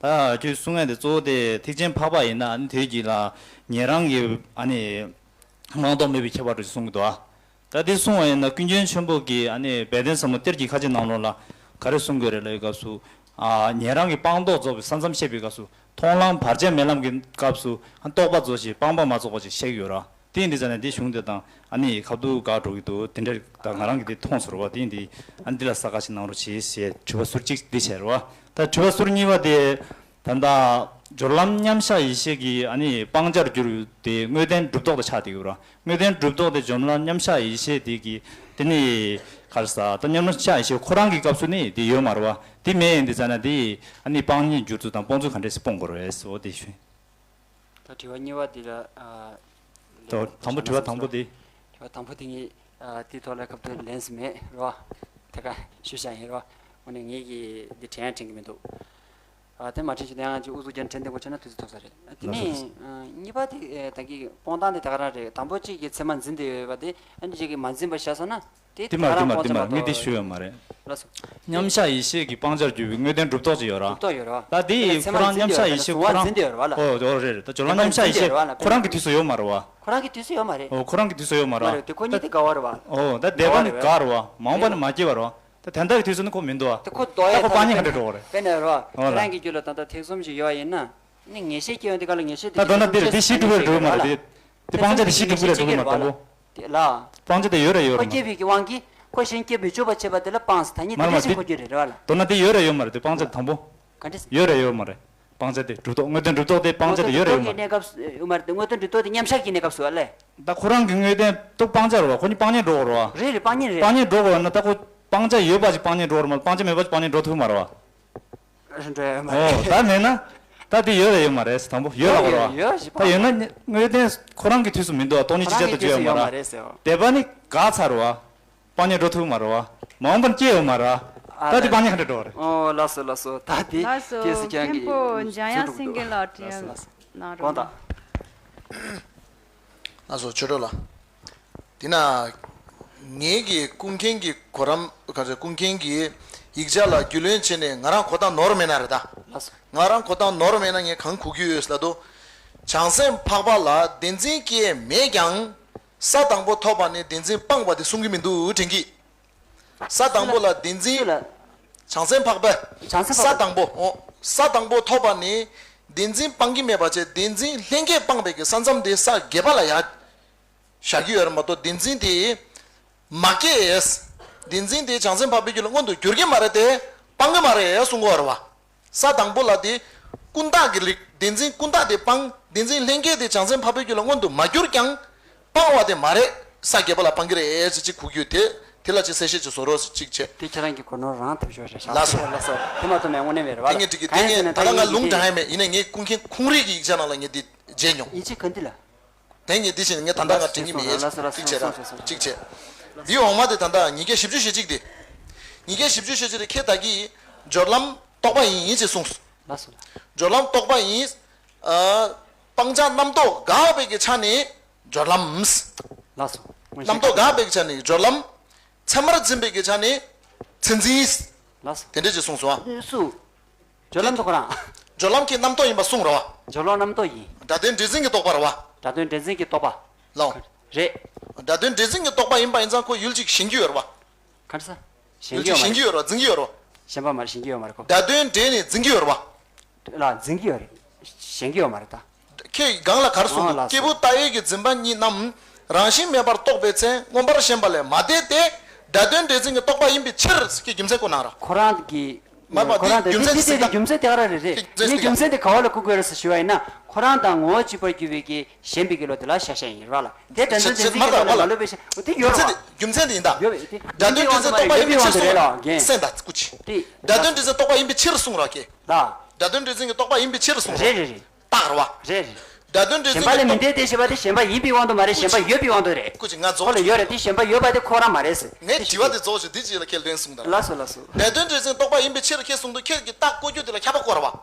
ད་ཁྱོད་གསུང་ཡ་དེ་གཙོ་བོ་དེ་ཐེག་ཆེན་འཕགས་པ་ཡིན་ན་ཨ་ནི་དེ་གྱིས་ལ་ཉན་རང་གི་ཨ་ནི་སྤངས་རྟོགས་མེད་པའི་ཁྱད་པར་དུ་གསུང་གི་འདུག་ཨ། ད་དེ་གསུང་བ་ཡིན་ན་ཀུན་མཁྱེན་ཆེན་པོ་གིས་ཨ་ནི་དཔལ་ལྡན་ཟབ་མོ་གཏེར་གྱི་ཁ་ཆེ་ནང་ལོགས་ལ་ག་རེ་གསུང་གི་རེད་ལབ་པའི་སྐབས་སུ། ཉན་རང་གི་སྤངས་རྟོགས་རྫོགས་པའི་ས་མཚམས་བཤད་པའི་སྐབས་སུ་མཐོང་ལམ་བར་ཆད་མེད་ལམ་གྱི་སྐབས་སུ་རྟོག་པ་རྫོགས་ཤིང་སྤངས་པ་མ་རྫོགས་པ་ཅིག་བཤད་ཀྱི་ཡོད་ར། དེ་ཡིན་དུས་ཙ་ན་དེ་གཞུང་དེ་དང་ཨ་ནི་ཁ་ཐུག་འགལ་འགྲོ་གི་འདུག་དེ་འདྲ་ད་ང་རང་གིས་དེ་མཐོང་སོང་བ། དེ་ཡིན་དུས་ཨ་ནི་འདི་ལ་གསལ་ཁ་ཞིག་གནང་རོགས་བྱེད་ཞེས་དྲི་བ་ཟུར་གཅིག་འདི་བྱས་རེད་བ། ད་དྲི་བ་ཟུར་གཉིས་པ་དེ། ད་ལྟ་སྦྱོར་ལམ་མཉམ་གཞག་ཡེ་ཤེས་ཀྱི་ཨ་ནི་སྤང་བྱར་གྱུར་ཏེ་དངོས་བསྟན་གྲུབ་རྟོག་དང་ཆགས་བསྡད་ཡོད་ར། དངོས་བསྟན་གྲུབ་རྟོག་དེ་སྦྱོར་ལམ་མཉམ་གཞག་ཡེ་ཤེས་དེ་གི་དེ་ནི་ག་རེ་ཟ་ད་མཉམ་གཞག་ཡེ་ཤེས་ཁོ་རང་གི་སྐབས་སུ་ནི་དེ་ཡོད་མ་རེད་བ། དེ་མེད་ཡིན་དུས་ཙ་ན་དེ་ཨ་ནི་སྤང་གཉེན་འགྱུར་ཚུལ་དང་སྤོང་ཚུལ་ག་འདྲས་སེ་སྤོང་དགོས་རེད་ཟེར་བ་དེ་ཞུ། ད་དྲི་བ་གཉིས་པ་དེ་ལ་ཨ། དང་པོ་དྲི་བ་དང་པོ་དེ། དྲི་བ་དང་པོ་དེ་ངས་ཨ་དེའི་ཐོག་ལ་སྐབས་དུ་ལན་ཟེར་མེད་རེད་བ། དེ་ག་ཞུ་བྱ་ཡིན་རེད་བ། དངོས་གནས་ངས་ཀྱི་འདི་དྲན་ཡང་དྲན་གྱི་མི་འདུག་ཨ་དེ་མ་དྲན་ཞིག་དེ་ཡང་ཅིག་ཨུ་ཚུགས་རྒྱབ་དྲན་བསྡད་དགོས་ཆགས་ན་དུས་ཚོད་ཐོབ་ས་རེད། ཨ་དེ་ལགས་སོ། ནས་ཨ་གཉིས་པ་དེ་ཨ་ད་གི་སྤོང་སྟངས་དེ་ད་ག་རང་རེད། དང་པོ་གཅིག་གི་ཚད་མ་འཛིན་བསྡད་ཡོད་པ་དེ་ཨ་ནི་གཅིག་གི་མ་འཛིན་པ་བཞག་སོང་ན་དེ་དེ་མ་ད་རེད་དེ་ག་རང་མ་རེད་སྤོང་དེ་ཚད་མ་མ་མ་རེད་གཏོགས། ངས་དེ་ཞུ་ཡོད་མ་རེད། ལགས་སོ། མཉམ་གཞག་ཡེ་ཤེས་ཀྱི་སྤང་བྱར་གྱུར་པའི་དངོས་བསྟན་གྲུབ་རྟོག་ཅིག་ཡོད་ར། གྲུབ་རྟོག་ཡོད་ར། ད་དེ་ཡི་ཁོ་རང་མཉམ་གཞག་ཡེ་ཤེས་ཁོ་རང་འཛིན་བསྡད་ཡོད་རེད་བ་ལ། ཨོ་ཨོ་རེད་རེད། ད་སྦྱོར་ལམ་མཉམ་གཞག་ཡེ་ཤེས་ཁོ་རང་གི་དུས་སུ་ཡོད་མ་རེད་བ། ཁོ་རང་གི་དུས་སུ་ཡོད་མ་རེད། ཨོ་ཁོ་རང་གི་དུས་སུ་ཡོད་མ་རེད་བ། མ་རེད་དེ་ཁོ་གཉིས་དེ་འགལ་བ་རེད་བ། ཨོ་ད་འདས་པ་ནི་འགལ་བ་རེད་བ། མ་འོངས་པ་ནི་མ་སྐྱེས་པ་རེད་བ། ད་དེ་འདྲ་གི་དུས་སུ་ནི་ཁོ་མི་འདུག་བ། དེ་ཁོ་ལྡོག་ཡ་ད་ཁོ་སྤང་གཉེན་ག་འདྲ་འགྲོ་བ་རེད། དཔེར་ན་རོ། ཨོ་ལ། ཁྱེད་རང་གི་རྒྱུད་ལ་ད་ལྟ་ཐེག་གསུམ་ཞིག་ཡོད་པ་ཡིན་ན། ནི་ངེས་ཤེས་སྐྱེ་ཡོང་དེ་ག་ལ་ངེས་ཤེས་དེ་ད་མདོར་ན་འདིར་དེ་གཞི་གྲུབ་པའི་འགྲོ་གི་མ་རེད་དེ། དེ་སྤང་བྱ་དེ་གཞི་གྲུབ་ཀྱི་ལ་འགྲོ་གི་མ་རེད་དང་པོ། དེ་ལ། སྤང་བྱ་དེ་ཡོད་ར་ཡོད་ར་མ་རེད། ཁོ་སྐྱེ་བའི་གི་དབང་གིས་ཁོ་གཞན་སྐྱེ་བའི་འཇུག་པ་བྱེད་པ་དེ་ལ་སྤངས་ཟེར། ཐ་སྙད་དེ་མ་རེད་མ་རེད་འདྲ་ཞིག་དེ། ཁོ་སྐྱེ་རེད་རེད་བ་ལ། མདོར་ན་དེ་ཡོད་ར་ཡོད་མ་རེད་དེ་སྤང་བྱ་དེ་དང་པོ། ག་འདྲ་ཟེར། ཡོད་ར་ཡོད་མ་རེད། སྤང་བྱ་དེ་གྲུབ་རྟོག་དངོས་བསྟན་གྲུབ་རྟོག་དེ་སྤང་བྱ་དེ་ཡོད་ར་ཡོད་མ་རེད། དངོས་བསྟན་གྲུབ་རྟོག་གི་གནས་སྐབས་སུ་ཡོད་མ་རེད་དེ་དངོས་བསྟན་གྲུབ་རྟོག་དེ་མཉམ་གཞག་གི་གནས་སྐབས་སུ་ཡོད་ལ། ད་ཁོ་རང་གི་དངོས་བསྟན་དུ་སྤང་བྱ་རེད་བ། ཁོ་གཉིས་སྤང་གཉེན་འགྲོ་དགོས་རེད་བ། རེད་རེད་སྤང་གཉེན་རེད། སྤང་གཉེན་འགྲོ་དགོས་ན་ད་ཁོ་སྤང་བྱ་ཡོད་པ་ཅིག་སྤང་གཉེན་འགྲོ་དགོས་རེད་མ་གཏོགས་སྤང་བྱ་མེད་པ་ཅིག་སྤང་གཉེན་འགྲོ་ཐུབ་མ་རེད་བ། འགྲོ་ཡོད་མ་རེད། ཨོ་ད་མེད་ན། ད་དེ་ཡོད་རེད་ཡོད་མ་རེད་དང་པོ་ཡོད་ལ་གོ་རེད་བ། ཡོད་ཞིག་ད་ཡོད་ན་དངོས་བསྟན་ཁོ་རང་གི་དུས་སུ་མི་འདུག་བ། སྟོང་ཉིད་ཅིག་ཅར་དུ་བརྗོད་ཡོད་མ་རེད། དེ་པ་ནི་འགག་ཚར་བ། སྤང་གཉེན་འགྲོ་ཐུབ་མ་རེད་བ། མ་འོངས་པར་སྐྱེ་ཡོད་མ་རེད་བ། ད་དེ་སྤང་གཉེན་ག་འདྲ་འགྲོ་བ་རེད། ཨོ་ལགས་སོ་ལགས་སོ། ད་དེ་ལགས་སོ། ཁྱེད་སུ་ཀྱང་མཁན་པོ་འཇམ་དབྱངས་སེང་གེ་ལགས་དྲི་བ་གནང་རོགས་གནང་། ལགས་སོ་ཆོས་གྲོགས་ལགས། དེ་ན་ངེད་ཀྱི་ཀུན་མཁྱེན་གྱི་གོ་རམ་ག་ཚོད་ཀུན་མཁྱེན་གྱི་ཡིག་ཆ་ལ་རྒྱུས་ལོན་བྱས་ནས་ང་རང་གོ་སྟངས་ནོར་མེད་ན་རེད་ད། ལགས་སོ། ང་རང་གོ་སྟངས་ནོར་མེད་ན་ངས་གང་གོ་གི་ཡོད་ལབ་དུས། བྱང་སེམས་འཕགས་པ་ལ་བདེན་འཛིན་སྐྱེས་མེད་ཀྱང་། ས་དང་པོ་ཐོབ་པ་ནི་བདེན་འཛིན་སྤངས་པ་དེ་གསུང་གི་མི་འདུག་དྲན་གྱི། ས་དང་པོ་ལ་བདེན་འཛིན། སུ་ལ། བྱང་སེམས་འཕགས་པས། བྱང་སེམས་འཕགས་པས། ས་དང་པོ། ཨོ། ས་དང་པོ་ཐོབ་པ་ནི་བདེན་འཛིན་སྤང་གི་མེད་པ་བྱས་བདེན་འཛིན་ལྷན་སྐྱེས་སྤངས་པའི་གི་ས་མཚམས་དེ་ས་བརྒྱད་པ་ལ་ཡ། བཞག་གི་ཡོད་རེད་མ་གཏོགས་བདེན་འཛིན་དེ་མ་སྐྱེས། བདེན་འཛིན་དེ་བྱང་སེམས་འཕགས་པའི་རྒྱུད་ལ་མངོན་དུ་འགྱུར་གྱི་མ་རེད་དེ་སྤང་གི་མ་རེད་གསུང་གི་ཡོད་རེད་བ། ས་དང་པོ་ལ་དེ་ཀུན་བརྟགས་ཀྱི་རིགས་བདེན་འཛིན་ཀུན་བརྟགས་དེ་སྤང་། བདེན་འཛིན་ལྷན་སྐྱེས་དེ་བྱང་སེམས་འཕགས་པའི་རྒྱུད་ལ་མངོན་དུ་མ་གྱུར་ཀྱང་སྤང་བ་དེ་མ་རེད། ས་བརྒྱད་པ་ལ་སྤང་གི་རེད་ཅེས་གཅིག་གོ་རྒྱུ་དེ་དེ་ལ་ཅིག་གསལ་བཤད་ཅིག་བཟོ་རོགས་ཅིག་བྱས། དེ་ཁྱེད་རང་གི་གོ་ནོར་རང་ཐུབ་ཤོར་རེད་ཤག་ལགས་སོ། ལགས་སོ། དེ་མ་གཏོགས་མེད་དངོས་གནས་མེད་རེད་བ། དེ་ངས་འགྲིག་གི་དེ་ངས་ད་ལྟ་ང་ལུང་དྲངས་ཡ་མེད་ཡིན་ན་ངས་ཀུན་མཁྱེན་ཁུངས་རིག་གི་ཡིག་ཆ་ནང་ལ་ངས་འདི་མཇལ་མྱོང་། ཡིན་གཅིག་ག་འདི་ལ། དེ་ངས་འདི་བྱས་ནས་ངས་ད་ལྟ་ང་དྲན་གྱི་མི་ཡོད། ལགས་སོ་ལགས་སོ། གཅིག་བྱས་ར་གཅིག་བྱས། འདིའི་འོག་མ་དེ་ད་ལྟ་ཉིས་བརྒྱ་བཞི་བཅུ་ཞེ་གཅིག་དེ། ཉིས་བརྒྱ་བཞི་བཅུ་ཞེ་གཅིག་དེ་ཁྱེད་ད་གིས་སྦྱོར་ལམ་རྟོག་པ་ཡིན་ཡིན་ཅེས་གསུངས། ལགས་སོ། སྦྱོར་ལམ་རྟོག་པ་ཡིན། ཨ། སྤང་བྱ་རྣམ་རྟོག་འགག་པའི་གི་ཆ་ནས་སྦྱོར་ལམ། ལགས་སོ། རྣམ་རྟོག་འགག་པའི་གི་ཆ་ནས་སྦྱོར་ལམ། ཚད་མར་འཛིན་པའི་གི་ཆ་ནས་ཚད་འཛིན། ལགས་སོ། དེ་འདྲ་ཅིག་གསུངས་སོང་ཨ། སུ། སྦྱོར་ལམ་དུ་ཁོ་རང་། སྦྱོར་ལམ་གྱི་རྣམ་རྟོག་ཡིན་པ་གསུངས་ར་བ། སྦྱོར་ལམ་རྣམ་རྟོག་ཡིན། སྒྲ་དོན་འདྲེས་འཛིན་གྱི་རྟོག་པ་ར་བ། སྒྲ་དོན་འདྲེས་འཛིན་གྱི་རྟོག་པ། ལའོ། རེད། སྒྲ་དོན་འདྲེས་འཛིན་གྱི་རྟོག་པ་ཡིན་པ་ཡིན་ཙང་ཁོ་ཡུལ་གཅིག་ཞེན་གྱི་ཡོད་ར་བ། ག་རེ་ཟ། ཞེན་ཡུལ་གྱི་ཡོད་མ་གཅིག་ཞེན་རེད། གྱི་ཡོད་ར་བ་འཛིན་གྱི་ཡོད་ར་བ། ཞེན་པ་མ་རེད་ཞེན་གྱི་ཡོད་མ་རེད་ཁོ། སྒྲ་དོན་འདྲེས་ནས་འཛིན་གྱི་ཡོད་ར་བ། ལ་འཛིན་གྱི་ཡོད་རེད། ཞེན་གྱི་ཡོད་མ་རེད་ད། ཁྱེད་གང་ལ་གར་གསུངས་འདུག་ཨ་ལགས་སོ། སྐྱེས་བུ་ལྟ་བའི་གི་འཛིན་པ་ཉིད་རྣམས་རང་བཞིན་མེད་པར་རྟོགས་པའི་ཚེ་མངོན་པར་ཞེན་པ་ལས་མ་འདས་ཏེ། སྒྲ་དོན་འདྲེས་འཛིན་གྱི་རྟོག་པ་ཡིན་པའི་ཕྱིར་ཟེར་གྱི་རྒྱུ་མཚན་བཀོད་གནང་ར། ཁོ་རང་གི་མ་མ་ཁོ་རང་དེ་དེ་རྒྱུ་མཚན་དེ་ཟེར་དེ་ད། རྒྱུ་མཚན་དེ་ག་ར་རེད་རེད། རྒྱུ་མཚན་ངས་རྒྱུ་མཚན་དེ་ག་བ་ལ་བཀོད་དགོས་རེད་ཟེར་ཞུ་བ་ཡིན་ན་ཁོ་རང་དང་ངོ་བོ་གཅིག་པར་གྱུར་པའི་གི་ཞེན་པའི་གི་བློ་དེ་ལ་ཤ་ཤ་ཡིན་ར་ལ། དེ་དོན་དོན་ཚན་ཚན་མ་གཅིག་གི་བློ་ལ་མ་ལོས་པའི་ཞེན་དེ་ཡོད་ར་བ། རྒྱུ་མཚན་དེ་ཡིན་ད། ཡོད་པའི་དེ་སྒྲ་དོན་འདྲེས་འཛིན་རྟོག་པ་ཡིན་པའི་ཕྱིར་གསུངས་ར། སེམས་དང་སྐུ་མཁྱེན། དེ་སྒྲ་དོན་འདྲེས་འཛིན་རྟོག་པ་ཡིན་པའི་ཕྱིར་གསུངས་ར་ཁྱེད། ལ། སྒྲ་དོན་འདྲེས་འཛིན་གྱི་རྟོག་པ་ཡིན་པའི་ཕྱིར་གསུངས་ར། རེད་རེད་རེད། རྟགས་རེད་བ། རེད་རེད། སྒྲ་དོན་འདྲེས་འཛིན་གྱི་རྟོག་པ། ཞེན་པ་ལས་མི་འདས་ཏེ་ཞེས་པ་དེ་ཞེན་པ་ཡིན་པའི་དབང་དུ་མ་རེད། ཞེན་པ་ཡོད་པའི་དབང་དུ་རེད། སྐུ་མཁྱེན། ང་རྫོགས། ཁོ་ལ་ཡོད་རེད། དེ་ཞེན་པ་ཡོད་པ་དེ་ཁོ་རང་མ་རེད་ཟེར། ངས་དྲི་བ་དེ་རྫོགས་ཞུ། དེ་རྗེས་ལ་ཁས་ལེན་གསུངས་དང་། ལགས་སོ། ལགས་སོ། སྒྲ་དོན་འདྲེས་འཛིན་གྱི་རྟོག་པ་ཡིན་པའི་ཕྱིར་ཁྱེད་གསུངས་འདུག་ཁྱེད་ཀྱིས་རྟགས་བཀོད་རྒྱུ་དེ་ལ་ཁྱབ་པ་དགོས་རེད་བ།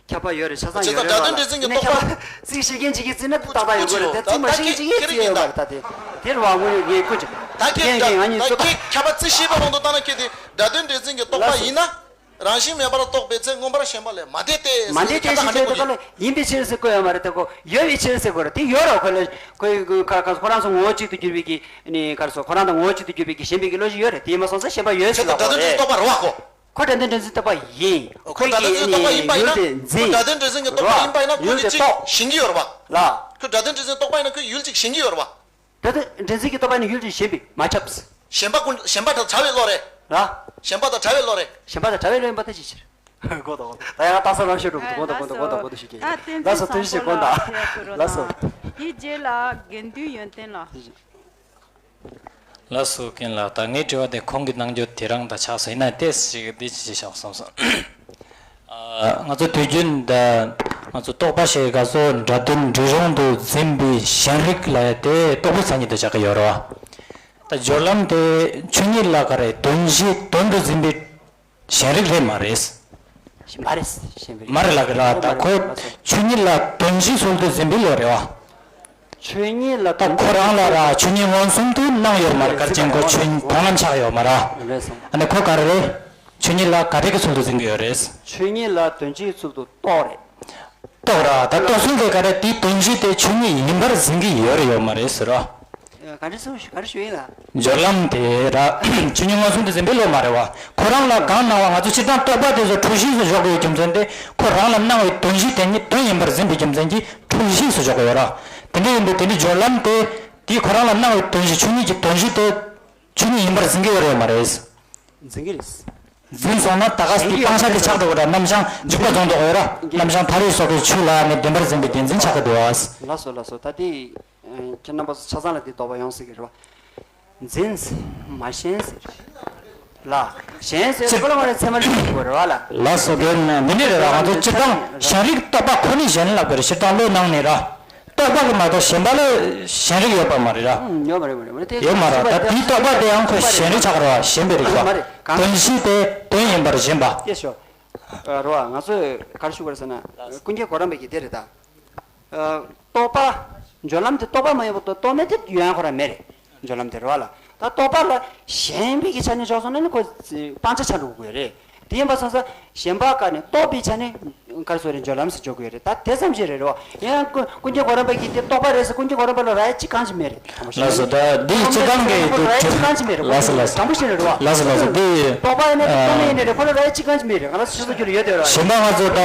ཁྱབ་པ་ཡོད་རེད། ཆ་ཚང་ཡོད་རེད་བ། བྱས་ཙང་སྒྲ་དོན་འདྲེས་འཛིན་གྱི་རྟོག་པ། ཁྱབ་པ་རྩིས་ཞིབ་མཁན་ཅིག་གིས་བརྩིས་ན་རྟགས་ཡོད་དགོས་རེད། ད་རྩིས་མ་ཞིབ་མཁན་ཅིག་གིས་བརྩིས་ཡོད་པ་རེད། ད་དེ་དེ་རེད་བ། དངོས་ཡོད་ངས་བཀོད་ཅིག་ད་ཁྱེད་ཁྱེད་ཁྱེད་ང་གཉིས་ད་ཚོད་ཁྱེད་ཁྱབ་པ་རྩིས་ཞིབ་པ་དབང་དུ་བཏང་ན། ཁྱེད་དེ་སྒྲ་དོན་འདྲེས་འཛིན་གྱི་རྟོག་པ་ཡིན་ན། རང་བཞིན་མེད་པར་རྟོགས་པའི་ཚེ་མངོན་པར་ཞེན་པ་ལས་མ་འདས་ཏེ། མ་འདས་ཏེ་ཞེས་བྱས་པ་ལ་ཡིན་པའི་ཕྱིར་ཟེར་བཀོད་ཡོད་མ་རེད། དེ་ཁོ་ཡོད་པའི་ཕྱིར་ཟེར་དགོས་རེད། དེ་ཡོད་རེད། ཁོ་ལ་ཁོ་ཁོ་ཁོ་རང་ཚོ་ངོ་བོ་གཅིག་ཏུ་གྱུར་པའི་གི་ནི་ག་རེ་ཟེར། ཁོ་རང་དང་ངོ་བོ་གཅིག་ཏུ་གྱུར་པའི་གི་ཞེན་པའི་གི་བློ་ཞིག་ཡོད་རེད། དེ་ཡིན་པ་སོང་ཙང་ཞེན་པ་ཡོད་ཟེར་ལ་དགོས་རེད། ཁོ་སྒྲ་དོན་འདྲེས་འཛིན་རྟོག་པ་ཡིན། ཁོ་སྒྲ་དོན་འདྲེས་འཛིན་རྟོག་པ་ཡིན་པ་ཡིན་ན། ཁོ་སྒྲ་དོན་འདྲེས་འཛིན་གྱི་རྟོག་པ་ཡིན་པ་ཡིན་ན་ཁོ་ཡུལ་གཅིག་ཞེན་གྱི་ཡོད་རེད་པ། ལ། ཁོ་སྒྲ་དོན་འདྲེས་འཛིན་རྟོག་པ་ཡིན་ན་ཁོ་ཡུལ་གཅིག་ཞེན་གྱི་ཡོད་རེད་པ། སྒྲ་དོན་འདྲེས་འཛིན་གྱི་རྟོག་པ་ནི་ཡུལ་གྱི་ཞེན་པས་མ་ཁྱབ། ཞེན་པ་ཀུན། ཞེན་པ་དང་བྲལ་བའི་བློ་རེད། ལ། ཞེན་པ་དང་བྲལ་བའི་བློ་རེད། ཞེན་པ་དང་བྲལ་བའི་བློ་ཡིན་པ་དེ་ཅི་ཕྱིར། གོ་དང་། ད་ཡང་རྟགས་གསལ་རང་ཤོད་འགྲོ་གི་འདུག་གོ་དང་། གོ་དང་། གོ་དང་། གོ་དང་། ཞིག་གི། ལགས་སོ། ཐུགས་རྗེ་ཆེ། གོ་དང་། ལགས་སོ། དེའི་རྗེས་ལ་དགེ་འདུན་ཡོན་ཏན་ལགས། ལགས་སོ། རྒན་ལགས། ད་ངའི་དྲི་བ་དེ་ཁོང་གིས་གནང་རྒྱུ་དེ་རང་དང་ཆགས་སོང་། ཡིན་ན་ཏོག་ཙམ་ཅིག་འདི་ཅིག་བྱས་ཤོག་བསམ་སོང་། ཨ། ང་ཚོ་དུས་རྒྱུན་ད་ང་ཚོ་རྟོག་པ་ཞེས་ག་ཚོད་སྒྲ་དོན་འབྲས་གཞུང་དུ་འཛིན་པའི་ཞེན་རིག་ལབ་ཡ་དེ་རྟོག་པའི་མཚན་ཉིད་དུ་བཞག་གི་ཡོད་རེད་བ། ད་སྦྱོར་ལམ་དེ་ཆོས་ཉིད་ལ་ག་རེ་དོན་གཞི་དོན་དུ་འཛིན་པའི་ཞེན་རིག་རེད་མ་རེད། མ་རེད། ཞེན་པའི་མ་རེད་ལབ་གི་ར། ད་ཁོ་ཆོས་ཉིད་ལ་དོན་གཞི་ཚུལ་དུ་འཛིན་པའི་བློ་རེད་བ། ཆོས་ཉིད་ལ་ད་ཁོ་རང་ལ་ར་ཆོས་ཉིད་མངོན་སུམ་དུ་སྣང་ཡོད་མ་རེད། ག་རེ་བྱས་ན་ཁོ་ཆོས་ཉིད་མཐོང་ལམ་ཆགས་ཡོད་མ་རེད། རེད་སོང་། ཨ་ནི་ཁོ་ག་རེ་རེད། ཆོས་ཉིད་ལ་ག་རེ་གི་ཚུལ་དུ་འཛིན་གྱི་ཡོད་རེད། ཆོས་ཉིད་ལ་དོན་སྤྱིའི་ཚུལ་དུ་རྟོགས་རེད། རྟོགས་ར། ད་རྟོགས་ཚུལ་དེ་ག་རེ། དེའི་དོན་གཞི་དེ་ཆོས་ཉིད་ཡིན་པར་འཛིན་གྱི་ཡོད་རེད་ཡོད་མ་རེད་ཟེར་ར། ག་འདྲ་སུ་ག་རེ་ཞུ་ཡིན་ལ། སྦྱོར་ལམ་དེ་ར་ཆོས་ཉིད་མངོན་སུམ་དུ་འཛིན་པའི་བློ་མ་རེད་བ། ཁོ་རང་ལ་གང་སྣང་བ། ང་ཚོ་སྤྱིར་བཏང་རྟོག་པ་དེ་ཚོ་འཁྲུལ་ཞིག་ཏུ་འཇོག་དགོས་པའི་རྒྱུ་མཚན་དེ་ཁོ་རང་ལ་སྣང་བའི་དོན་གཞི་དེ་ཉིད་དོན་ཡིན་པར་འཛིན་པའི་རྒྱུ་མཚན་གྱིས་འཁྲུལ་ཞིག་ཏུ་འཇོག་གི་ཡོད་ར། དེ་འདྲ་ཡིན་དུས་དེ་འདྲའི་སྦྱོར་ལམ་དེ་དེས་ཁོ་རང་ལ་སྣང་བའི་དོན་གཞི། ཆོས་ཉིད་ཀྱི་དོན་གཞི་དེ་ཆོས་ཉིད་ཡིན་པར་འཛིན་གྱི་ཡོད་རེད་མ་རེད། འཛིན་གྱི་རེད། འཛིན་སོང་ན་ད་ག་སེ་དེ་སྤང་བྱ་དེ་ཆགས་འགྲོ་གི་ར། རྣམ་བྱང་འཇུག་པ་རྫོགས་འགྲོ་གི་ར། རྣམ་བྱང་མཐའ་ཡས་སོགས་ཀྱི་ཆོས་ལ་ནི་བདེན་པར་འཛིན་པའི་བདེན་འཛིན་ཆགས་ཀྱི་འདུག་བ། ལགས་སོ། ལགས་སོ། ད་དེ་ཁྱེད་རྣམ་པ་ཚོ་ཆ་ཚང་ལ་དེ་དོགས་པ་ཡོང་སྲིད་ཀྱི་རེད་བ། འཛིན་མ་ཞེན་ཟེར། ལ། ཞེན་ཟེར་ཁོ་ལ་མ་རེད། ཚད་མ་ལུགས་ཀྱི་དགོས་རེད་བ་ལ། ལགས་སོ། དེ་ནི་འདི་ནི་རེད་བ། ང་ཚོ་སྤྱིར་བཏང་ཞེན་རིག་རྟོག་པ་ཁོ་ནས་ཞེན་ལབ་དགོས་རེད། སྤྱིར་བཏང་བློའི་ནང་ནས་ར། རྟོག་པ་གི་མ་གཏོགས་ཞེན་པ་ལ་ཞེན་རིག་ཡོད་པ་མ་རེད་ར། ཡོད་མ་རེད། མ་རེད། མ་རེད། དེ་ཡོད་མ་རེད། ད་དེའི་རྟོག་པ་དེ་ཡང་ཁོ་ཞེན་རིག་ཆགས་རེད་བ། ཞེན་པའི་རིག་པ། མ་རེད། གང་དོན་གཞི་དེ་དོན་ཡིན་པར་ཞེན་པ། སྐྱེ་ཤོག་རེད་བ། ང་ཚོས་ག་རེ་ཞུ་དགོས་རེད་ཟེར་ན། ཀུན་མཁྱེན་གོ་རམས་པའི་གི་དེ་རེད་ད། རྟོག་པ། སྦྱོར་ལམ་དེ་རྟོག་པ་མ་ཡིན་པ་དང་རྟོག་མེད་དེ་ཡོང་ཡ་ཁོ་རང་མེད་རེད། སྦྱོར་ལམ་དེ་རེད་བ་ལ། ད་རྟོག་པ་ལ་ཞེན་པའི་གི་ཆ་ནས་འཇོག་སོང་ན་ནི་ཁོ་སྤང་བྱ་ཆགས་འགྲོ་དགོས་རེད། དེ་ཡིན་པ་སོང་ཙང་ཞེན་པ་བཀག་ནས་རྟོག་པའི་ཆ་ནས་ག་རེ་ཟེར་རེད། སྦྱོར་ལམ་ཟེར་འཇོག་དགོས་རེད། ད་དེ་ཙམ་ཞིག་རེད་རེད་བ། ཡང་ཀུན་ཀུན་མཁྱེན་གོ་རམས་པ་གིས་དེ་རྟོག་པ་རེད་ཟེར། ཀུན་མཁྱེན་གོ་རམས་པ་ལ་རག་ཡ་གཅིག་གང་ཅི་མེད་རེད། ལགས་སོ། ད་འདི་སྤྱིར་བཏང་གི་ཁོ་ལ་རག་ཡ་གཅིག་གང་ཅི་མེད་རེད། ལགས་སོ། ལགས་སོ། དྲང་པོ་བཤད་ན་རེད་བ། ལགས་སོ། ལགས་སོ། འདི་རྟོག་པ་ཡིན་ན་རེད། རྟོག་མེད་ཡིན་ན་རེད། ཁོ་ལ་རག་ཡ་གཅིག་གང་ཅི་མེད་རེད། ང་ལ་སོ་སོ་རྒྱུད་ལ་ཡོད་དེ་རེད་བ། གཞན་པ་ང་ཚོ་ད།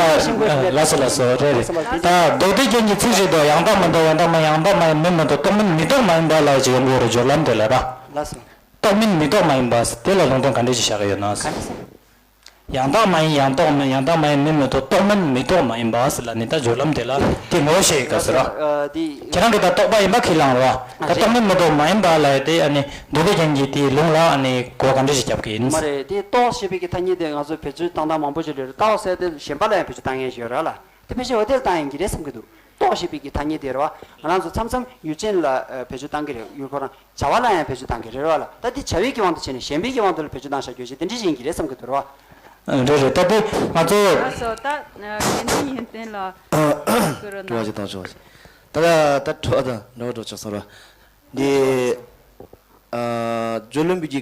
ལགས་སོ། ལགས་སོ། རེད་རེད། ད་མདོ་སྡེ་རྒྱན་གྱི་ཚིག་རེད་དོ། ཡང་དག་མི་འདོད། ཡང་དག་མ་ཡིན། ཡང་དག་མ་ཡིན། མི་མི་འདོད། རྟོག་མིན་མི་རྟོག་མ་ཡིན་པ་ལ་ཅི་ཡོང་གི་རེད། སྦྱོར་ལམ་དེ་ལ་ར། ལགས་སོ། རྟོག་མིན་མི་རྟོག་མ་ཡིན་པ་དེ་ལ་ལུང་དོན་ག་འདྲ་ཞིག་བཞག་གི་ཡོད་ན། ག་འདྲ་ཟེར། ཡང་དག་མ་ཡིན། ཡང་དག་མིན། ཡང་དག་མ་ཡིན། མི་མི་འདོད། རྟོག་མིན་མི་རྟོག་མ་ཡིན་པ་ཟེར་ལ་ནི་ད་སྦྱོར་ལམ་དེ་ལ་དེ་ངོ་ཤེས་ག་ཟེར་ར། ཨ། དེ་ཁྱེད་རང་གིས་ད་རྟོག་པ་ཡིན་པ་ཁས་བླངས་ར། ད་རེད། རྟོག་མིན་མི་རྟོག་མ་ཡིན་པ་ལ་དེ་ཨ་ནི་མདོ་སྡེ་རྒྱན་གྱི་དེའི་ལུང་ལ་ཨ་ནི་གོ་ག་འདྲ་ཞིག་རྒྱབ་ཀྱི་ཡིན། མ་རེད། དེ་རྟོག་ཞེས་པའི་གི་ཐ་སྙད་དེ་ང་ཚོས་བེད་སྤྱོད་བཏང་སྟངས་མང་པོ་ཞིག་ཡོད་རེད། རྟོག་ཟེར་དེ་ཞེན་པ་ལ་ཡང་བེད་སྤྱོད་བཏང་མཁན་ཞིག་ཡོད་རེད་ལ། དེ་ཕལ་ཆེར་འོ་དེར་བཏང་ཡིན་གྱི་རེད་བསམ་གྱི་འདུག་རྟོག་ཞེས་པའི་གི་ཐ་སྙད་དེ་རེད་བ། ང་རང་ཚོ་མཚམས་མཚམས་ཡུལ་ཅན་ལ་ཨ་བེད་སྤྱོད་བཏང་གི་རེད། ཡུལ་ཁོ་རང་བྱ་བ་ལ་ཡང་བེད་སྤྱོད་བཏང་གི་རེད་བ་ལ། ད་དེ་བྱ་བའི་གི་དབང་དུ་བྱས་ནས་ཞེན་པའི་གི་དབང་དུ་ལ་བེད་སྤྱོད་བཏང་བཞག་རྒྱུ་ཞིག་དེ་འདྲ་ཞིག་ཡིན་གྱི་རེད་བསམ་གྱི་འདུག་རེད་བ། ཨ། རེད་རེད། ད་དེ་ང་ཚོ། ལགས་སོ། ད་དགེ་འདུན་ཡོན་ཏན་ལ་བསྐུར་རོགས་གནང་། དྲི་བ་ཞིག་བཏང་ཆོག་ཅིག་ད་ད་དྲི་བ་དང་འདྲ་བ་འགྲོ་ཆོག་སོང་ར། འདི། ཨ། སྦྱོར་ལམ་པའི་གི་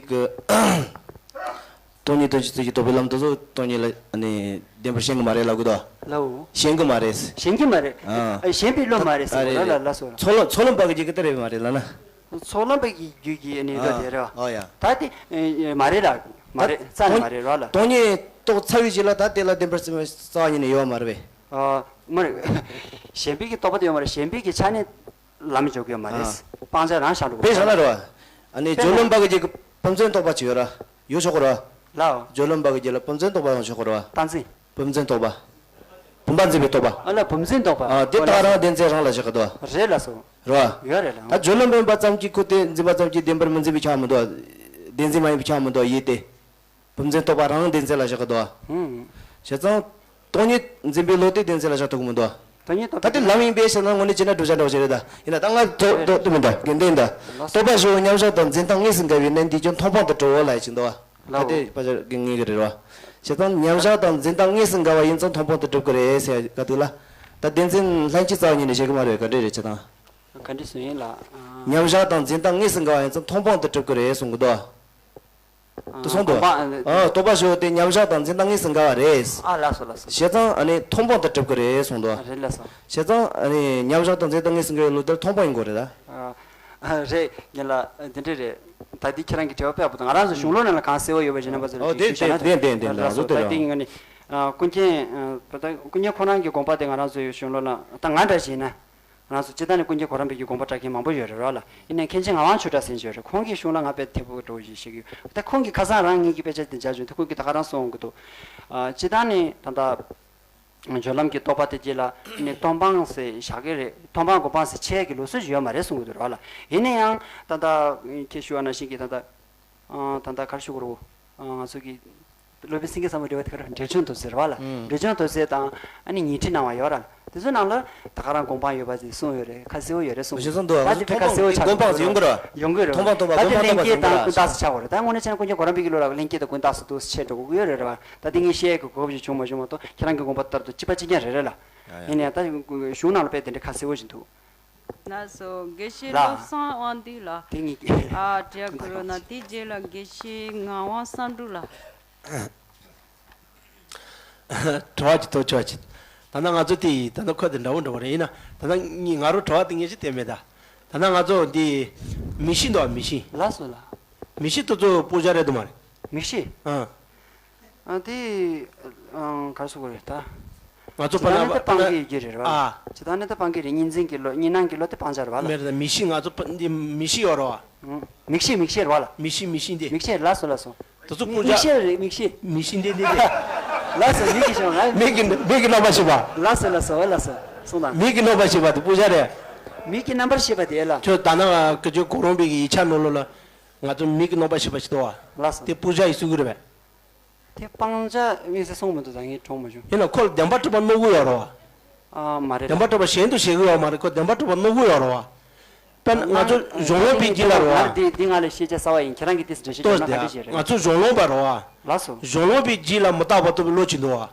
སྟོང་ཉིད་དོན་སྤྱི་ཚུལ་གྱིས་རྟོགས་པའི་ལམ་དེ་ཚོ་སྟོང་ཉིད་ལ་ཨ་ནི་བདེན་པར་ཞེན་གྱི་མ་རེད་ལབ་གི་འདུག་ལའོ། ཞེན་གྱི་མ་རེད། ཞེན་གྱི་མ་རེད། ཨ། ཞེན་པའི་བློ་མ་རེད་ཟེར་གི་རེད་ལ། ལགས་སོ། ཚོགས་ལམ། ཚོགས་ལམ་པ་གི་རྒྱུད་ཀྱི་ལྟར་རེད་མ་རེད་ལ་ན། ཚོགས་ལམ་པ་གི་རྒྱུད་ཀྱི་ཨ་ནི་ར་དེ་རེད་བ། ཨ་ཡ། ད་དེ་མ་རེད་ལ། མ་རེད། རྩ་ནས་མ་རེད་ར་ལ། སྟོང་ཉིད་རྟོགས་ཚར་བའི་རྗེས་ལ་ད་དེ་ལ་བདེན་པར་སེམས་པའི་རྩ་བ་ཉིད་ནས་ཡོད་མ་རེད་པས། ཨ། མ་རེད། ཞེན་པའི་གི་རྟོག་པ་དེ་ཡོད་མ་རེད། ཞེན་པའི་གི་ཆ་ནས། ལམ་འཇོག་གི་ཡོད་མ་རེད། ཨ། སྤང་བྱ་རང་བཞག་འགྲོ་དགོས། དཔེ་བཞག་ན་རེད་བ། ཨ་ནི་དཔེར་ན། སྦྱོར་ལམ་པ་གི་རྒྱུད་ཀྱི་བུམ་འཛིན་རྟོག་པ་ཅིག་ཡོད་ར། ཡོད་ཆོག་གི་རེད་བ། ལའོ། སྦྱོར་ལམ་པ་གི་རྒྱུད་ལ་བུམ་འཛིན་རྟོག་པ་ཡོང་ཆོག་གི་རེད་བ། རྟག་འཛིན། བུམ་འཛིན་རྟོག་པ། བུམ་པ་འཛིན་པའི་རྟོག་པ། ཨ་ལ། བུམ་འཛིན་རྟོག་པ། ཨ། དེ་ཨོ་ལ། རྟགས་རང་བདེན་འཛིན་རང་ལ་བཞག་གི་འདུག་རེད་ལགས་སོ། རེད་བ། ཡོད་རེད་ལགས། ད་སྦྱོར་ལམ་པ་ཙམ་གྱིས་ཁོ་དེ་འཛིན་པ་ཙམ་གྱིས་བདེན་པར་མི་འཛིན་པའི་ཁྱབ་མི་འདུག་བདེན་འཛིན་མ་ཡིན་པའི་ཁྱབ་མི་འདུག་ཡིན་ཏེ། བུམ་འཛིན་རྟོག་པ་རང་བདེན་འཛིན་ལ་བཞག་གི་འདུག་ཧུམ། བྱས་ཙང་། སྟོང་ཉིད་འཛིན་པའི་བློ་དེ་བདེན་འཛིན་ལ་བཞག་ཐུབ་ཀྱི་མི་འདུག་དོན་གཉིས་རྟོགས་པའི། ད་དེ་ལམ་ཡིན་པའི་ཕྱིར་ན་དངོས་གནས་བྱས་ན་བསྒྲུབ་བྱ་འདྲ་བོ་ཞིག་རེད་ད། ཡིན་ན་ད་ང་དོ་དོ་དོ་མི་འདྲ་དགེ་འདུན་ད། རྟོགས་པ་བཞི་པོ་མཉམ་བཞག་དང་འཛིན་སྟངས་དངོས་སུ་འགལ་བའི་གནད་འདིས་ཀྱང་མཐོང་སྤང་དུ་གྲུབ་བོ་ལབ་ཅིག་འདུག་བ། ད་དེ་ཕལ་ཆེར་དགེ་ངེས་ཀྱི་རེད་བ། བྱས་ཙང་མཉམ་བཞག་དང་འཛིན་སྟངས་དངོས་སུ་འགལ་བ་ཡིན་ཙང་མཐོང་སྤང་དུ་གྲུབ་ཀྱི་རེད་ཟེར་ག་དུས་ལ། ད་བདེན་འཛིན་ལྷན་སྐྱེས་རྩ་བ་ཉིད་ནས་བཞེད་ཀྱི་མ་རེད། ག་འདྲས་རེད་བྱས་ཙང་། ག་འདྲས་སུ་ཡིན་ལ། མཉམ་བཞག་དང་འཛིན་སྟངས་དངོས་སུ་འགལ་བ་ཡིན་ཙང་མཐོང་སྤང་དུ་གྲུབ་ཀྱི་རེད་གསུང་གི་འདུག་བ། དེ་གསུངས་འདུག་གོམས་པ། ཨ། རྟོགས་པ་བཞི་པོ་དེ་མཉམ་བཞག་དང་འཛིན་སྟངས་དངོས་སུ་འགལ་བ་རེད། ཨ་ལགས་སོ་ལགས་སོ། བྱས་ཙང་ཨ་ནི་མཐོང་སྤང་དུ་གྲུབ་ཀྱི་རེད་གསུངས་འདུག་ཨ་རེད་ལགས་སོ། བྱས་ཙང་ཨ་ནི་མཉམ་བཞག་དང་འཛིན་སྟངས་དངོས་སུ་འགལ་བའི་ལུགས་དེར་མཐོང་སྤང་ཡིན་དགོས་རེད་ད། ཨ། ཨ། རེད་ཡིན་ལ་འདི་འདྲས་རེད། ད་འདི་ཁྱེད་རང་གི་དྲི་བ་དཔེ་ཡག་པོ་འདུག་ང་རང་ཚོ་གཞུང་ལུགས་ནང་ལ་གང་གསལ་བོ་ཡོད་པ་ཞིག་རྣམ་པ་ཚོ་ལ་ཨོ་དེ་ཞུས་བྱས་ན་དེ་དེ་དེ་ལགས་སོ། ང་ཚོ་ད་དེ་ལ་འདི་ང་ནི་ཨ་ཀུན་མཁྱེན་ཨ་ད་ཀུན་མཁྱེན་ཁོ་རང་གི་དགོངས་པ་དེ་ང་རང་ཚོའི་གཞུང་ལུགས་ལ་ད་ང་འདྲ་ཞིག་ཡིན་ན། ང་རང་ཚོ་སྤྱིར་བཏང་ནས་ཀུན་མཁྱེན་གོ་རམས་པའི་གི་དགོངས་པ་གྲགས་མཁན་མང་པོ་ཡོད་རེད་ར་ལ། ཡིན་ནའི་མཁན་ཆེན་ངག་དབང་ཆོས་གྲགས་ཟེར་མཁན་ཡོད་རེད། ཁོང་གི་གཞུང་ལ་ང་དཔེ་མཐོ་པོ་འགྲོ་བཞིན་བཤད་ཀྱི་ཡོད། ད་ཁོང་གི་ཁ་སང་རང་ངེད་ཀྱི་དཔེ་ཆ་དེ་མཇལ་བྱུང་། ད་ཁོང་གིས་ད་ག་རང་གསུང་གི་འདུག་ཨ། སྤྱིར་བཏང་ནས་ད་ལྟ་སྦྱོར་ལམ་གྱི་རྟོག་པ་དེ་རྗེས་ལ་ནི་མཐོང་སྤང་ཟེར་བཞག་གི་རེད། མཐོང་སྤང་གོ་འཕང་ཟེར་ཕྱེ་ཡག་གི་ལུགས་སྲོལ་ཞིག་ཡོད་མ་རེད་གསུང་གི་འདུག་ར་ལ། ཡིན་ན་ཡང་ད་ལྟ་ཁྱེད་ཞུ་བ་ནང་བཞིན་གྱི་ད་ལྟ་ཨ། ད་ལྟ་ག་རེ་ཞུ་དགོས་རེད། ཨ། ང་ཚོ་གི་སློབ་དཔོན་སེང་གེ་བཟང་པོའི་འགྲེལ་པ་དེ་ག་རེ། འགྲེལ་ཆུང་མདོ་རྩ་རེད་བ་ལ། ཨུམ། འགྲེལ་ཆུང་མདོ་རྩ་དང་ཨ་ནི་ཉི་ཁྲི་སྣང་བ་ཡོད་ར། དེ་ཚོའི་ནང་ལ་ད་ག་རང་གོ་འཕང་ཡོད་པ་ཞིག་གསུངས་ཡོད་རེད། ཁ་གསལ་བོ་ཡོད་རེད་གསུངས་འདུག་ད་དེ་ཕར་ཁ་གསལ་བོ་ཆགས་ཀྱི་མི་འདུག་ར། ཡོང་གི་རེད། ཡོང་གི་རེད། མཐོང་སྤང་རྟོགས་པ་ད་དེ་ལྷན་སྐྱེས་དང་ཀུན་བརྟགས་སུ་ཆགས་དགོས་རེད། ད་དངོས་གནས་བྱས་ན་ཀུན་མཁྱེན་གོ་རམས་པའི་གི་ལུགས་ལ་ལྷན་སྐྱེས་དང་ཀུན་བརྟགས་སུ་འདུག་སེ་ཕྱེ་འགྲོ་དགོས་ཀྱི་ཡོད་རེད་ར། ད་དེ་ངས་བཤད་ཡག་གི་གོ་སྐབས་ཅིག་བྱུང་མ་བྱུང་མ་གཏོགས་ཁྱེད་རང་གི་དགོངས་པ་ལྟར་དུ་གཅིག་པ་གཅིག་རྐྱང་རེད་རེད་ལ། ཡ་ཡ། ཡིན་ནའི་ད་གཞུང་ནང་ལ་དཔེ་དེ་འདྲའི་ཁ་གསལ་བོ་ཞིག་འདུག་ལགས་སོ། དགེ་བཤེས་ལགས། བློ་བཟང་དབང་འདུས་ལགས། དེ་ངེད་ཀྱི་ཨ། དྲི་བ་བཀོད་རོགས་གནང་། དེ་རྗེས་ལ་དགེ་བཤེས་ངག་དབང་བསམ་འགྲུབ་ལགས། དྲི་བ་ཅིག་གཏོང་ཆོག་ཅིག་ད་ལྟ་ང་ཚོ་དེ་ད་ལྟ་ཁོ་དེ་འདྲ་བོ་འདྲ་བོ་རེད། ཡིན་ན་ད་ལྟ་ངས་ང་རང་དྲི་བ་དེ་ངེས་ཅིག་དེ་མེད་ད། ད་ལྟ་ང་ཚོ་འདི་མིག་ཤེས་འདུག་ཨ། མིག་ཤེས། ལགས་སོ་ལགས། མིག་ཤེས་དེ་ཚོ་སྤུ་ཇ་རེད་འདུག་མ་རེད། མིག་ཤེས། ཨ། ཨ། དེ་ཨང་ག་རེ་ཟེར་དགོས་རེད་ད། ང་ཚོ་སྤྱིར་བཏང་ནི་ད་སྤང་གི་རྒྱུ་རེད་ར། ཨ། སྤྱིར་བཏང་ནི་ད་སྤང་གི་རེད། གཉིས་འཛིན་གྱི་བློ། གཉིས་སྣང་གི་བློ་དེ་སྤང་བྱ་རེད་བ་ལ། མེད་རེད། མིག་ཤེས། ང་ཚོ་འདི་མིག་ཤེས་ཡོད་རེད་བ། ཨང་། མིག་ཤེས། མིག་ཤེས་རེད་བ་ལ། མིག་ཤེས། མིག་ཤེས་འདི། མིག་ཤེས། ལགས་སོ་ལགས་སོ། དེ་ཚོ་སྤུ་ཇ། མིག་ཤེས་རེད། མིག་ཤེས། མིག་ཤེས་འདི་འདི་འདི། ལགས་སོ། མིག་གི་ཤེས་པ། མིག་གི་མིག་གི་རྣམ་པར་ཤེས་པ། ལགས་སོ་ལགས་སོ། འོ་ལགས་སོ། གསུངས་དང་། མིག་གི་རྣམ་པར་ཤེས་པ་དེ་སྤུ་ཇ་རེད། མིག་གི་རྣམ་པར་ཤེས་པ་དེ་ལ། ཁྱོད་ད་ནང་ང་ཁྱོད་གོ་རམས་པའི་གི་ཡིག་ཆ་ནང་ལོགས་ལ་ང་ཚོ་མིག་གི་རྣམ་པར་ཤེས་པ་ཞིག་འདུག་བ། ལགས་སོ། དེ་སྤུ་ཇ་ཡིན་གསུང་གི་རེད་པས། དེ་སྤང་བྱ་དམིགས་བསལ་གསུངས་མི་འདུག་ད་ངས་མཐོང་མ་བྱུང་། ཡིན་ན་ཁོ་ལ་བདེན་པར་གྲུབ་པ་རྣོ་པོ་ཡོད་རེད་བ། ཨ། མ་རེད། བདེན་པར་གྲུབ་པ་གཞན་དུ་བཞེད་ཀྱི་ཡོད་མ་རེད། ཁོ་བདེན་པར་གྲུབ་པ་རྣོ་པོ་ཡོད་རེད་བ། དཔེར་ན་ང་ཚོ་གཞུང་ལུགས་པའི་རྒྱུད་ལ་རེད་བ། ང་འདི་འདི་ང་ལ་ཤེས་བྱ་གསར་བ་ཡིན། ཁྱེད་རང་གིས་དེ་ཟེར་འགྲེལ་བཤད་བརྒྱབ་ན་ག་འདྲ་བྱེད་རེད། ང་ཚོ་གཞུང་ལུགས་པ་རེད་བ། ལགས་སོ། གཞུང་ལུགས་པའི་རྒྱུད་ལ་མི་རྟག་པ་རྟོགས་པའི་བློ་ཅིག་འདུག་བ།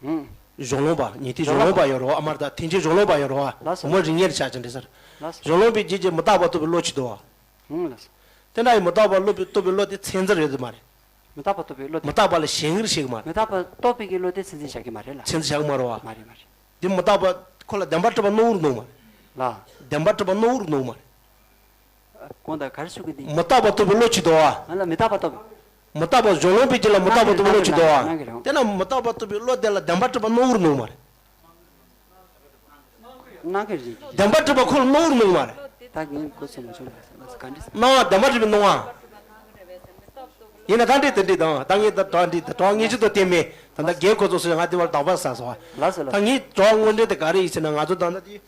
ཧུམ། གཞུང་ལུགས་པ་ཉན་ཐོས་གཞུང་ལུགས་པ་ཡོད་རེད་བ། ཨ་མ་རེད་ད། ཐེག་ཆེན་གཞུང་ལུགས་པ་ཡོད་རེད་བ། ལགས་སོ། ངོ་རིགས་ངེས་རེད་ཆགས་ཀྱི་འདྲ་ཟེར། ལགས་སོ། གཞུང་ལུགས་པའི་རྒྱུད་ཀྱི་མི་རྟག་པ་རྟོགས་པའི་བློ་ཅིག་འདུག་བ། ཧུམ། ལགས་སོ། དེ་འདྲ་ཡི་མི་རྟག་པ་རྟོགས་པའི་བློ་དེ་ཚད་འཛིན་རེད་མ་རེད། མི་རྟག་པ་རྟོགས་པའི་བློ་དེ། མི་རྟག་པ་ལ་གཞན་གྱིས་བཤད་ཀྱི་མ་རེད། མི་རྟག་པ་རྟོགས་པའི་གི་བློ་དེ་ཚད་འཛིན་བྱ་གི་མ་རེད་ལ། ཚད་འཛིན་བྱ་གི་མ་རེད་བ། མ་རེད་མ་རེད། འདི་མི་རྟག་པ་ཁོ་ལ་བདེན་པར་གྲུབ་པ་རྣོ་པོར་སྣང་མ་རེད། ལ། བདེན་པར་གྲུབ་པ་རྣོ་པོར་སྣང་མ་རེད། གོང་དུ་ག་རེ་ཞུ་གི་འདི། མི་རྟག་པ་རྟོགས་པའི་བློ་ཅིག་འདུག་བ། ང་ལ་མི་རྟག་པ་རྟོགས་པའི། མི་རྟག་པ་གཞུང་ལུགས་པའི་རྒྱུད་ལ་མི་རྟག་པ་རྟོགས་པའི་བློ་ཅིག་འདུག་བ། དེ་ན་མི་རྟག་པ་རྟོགས་པའི་བློ་དེ་ལ་བདེན་པར་གྲུབ་པ་རྣོ་པོར་སྣང་མ་རེད། གནང་གི་རེད། བདེན་པར་གྲུབ་པ་ཁོ་ལ་རྣོ་པོར་སྣང་མ་རེད། ད་ངས་གོ་ཚོད་མ་བྱུང་། ལགས་སོ། ག་འདྲ། སྣང་བ་བདེན་པར་གྲུབ་པའི་སྣང་བ། ཡིན་ན་ད་འདྲི་ད་འདྲི་དང་ད་ངས་ད་ད་འདྲི་ད་ད་ངས་ཅི་ཏོ་བསྟན་མེད། ད་ད་རྒན་ཁོ་ཚོ་སུ་ང་དེ་བར་དག་པ་ཟ་སོ། ལགས་སོ་ལགས། ད་ངས་གྲོགས་དངོས་འབྲེལ་དེ་ག་རེ་ཡིན་ཟེར་ན་ང་ཚོ་ད་ལྟ་དེ།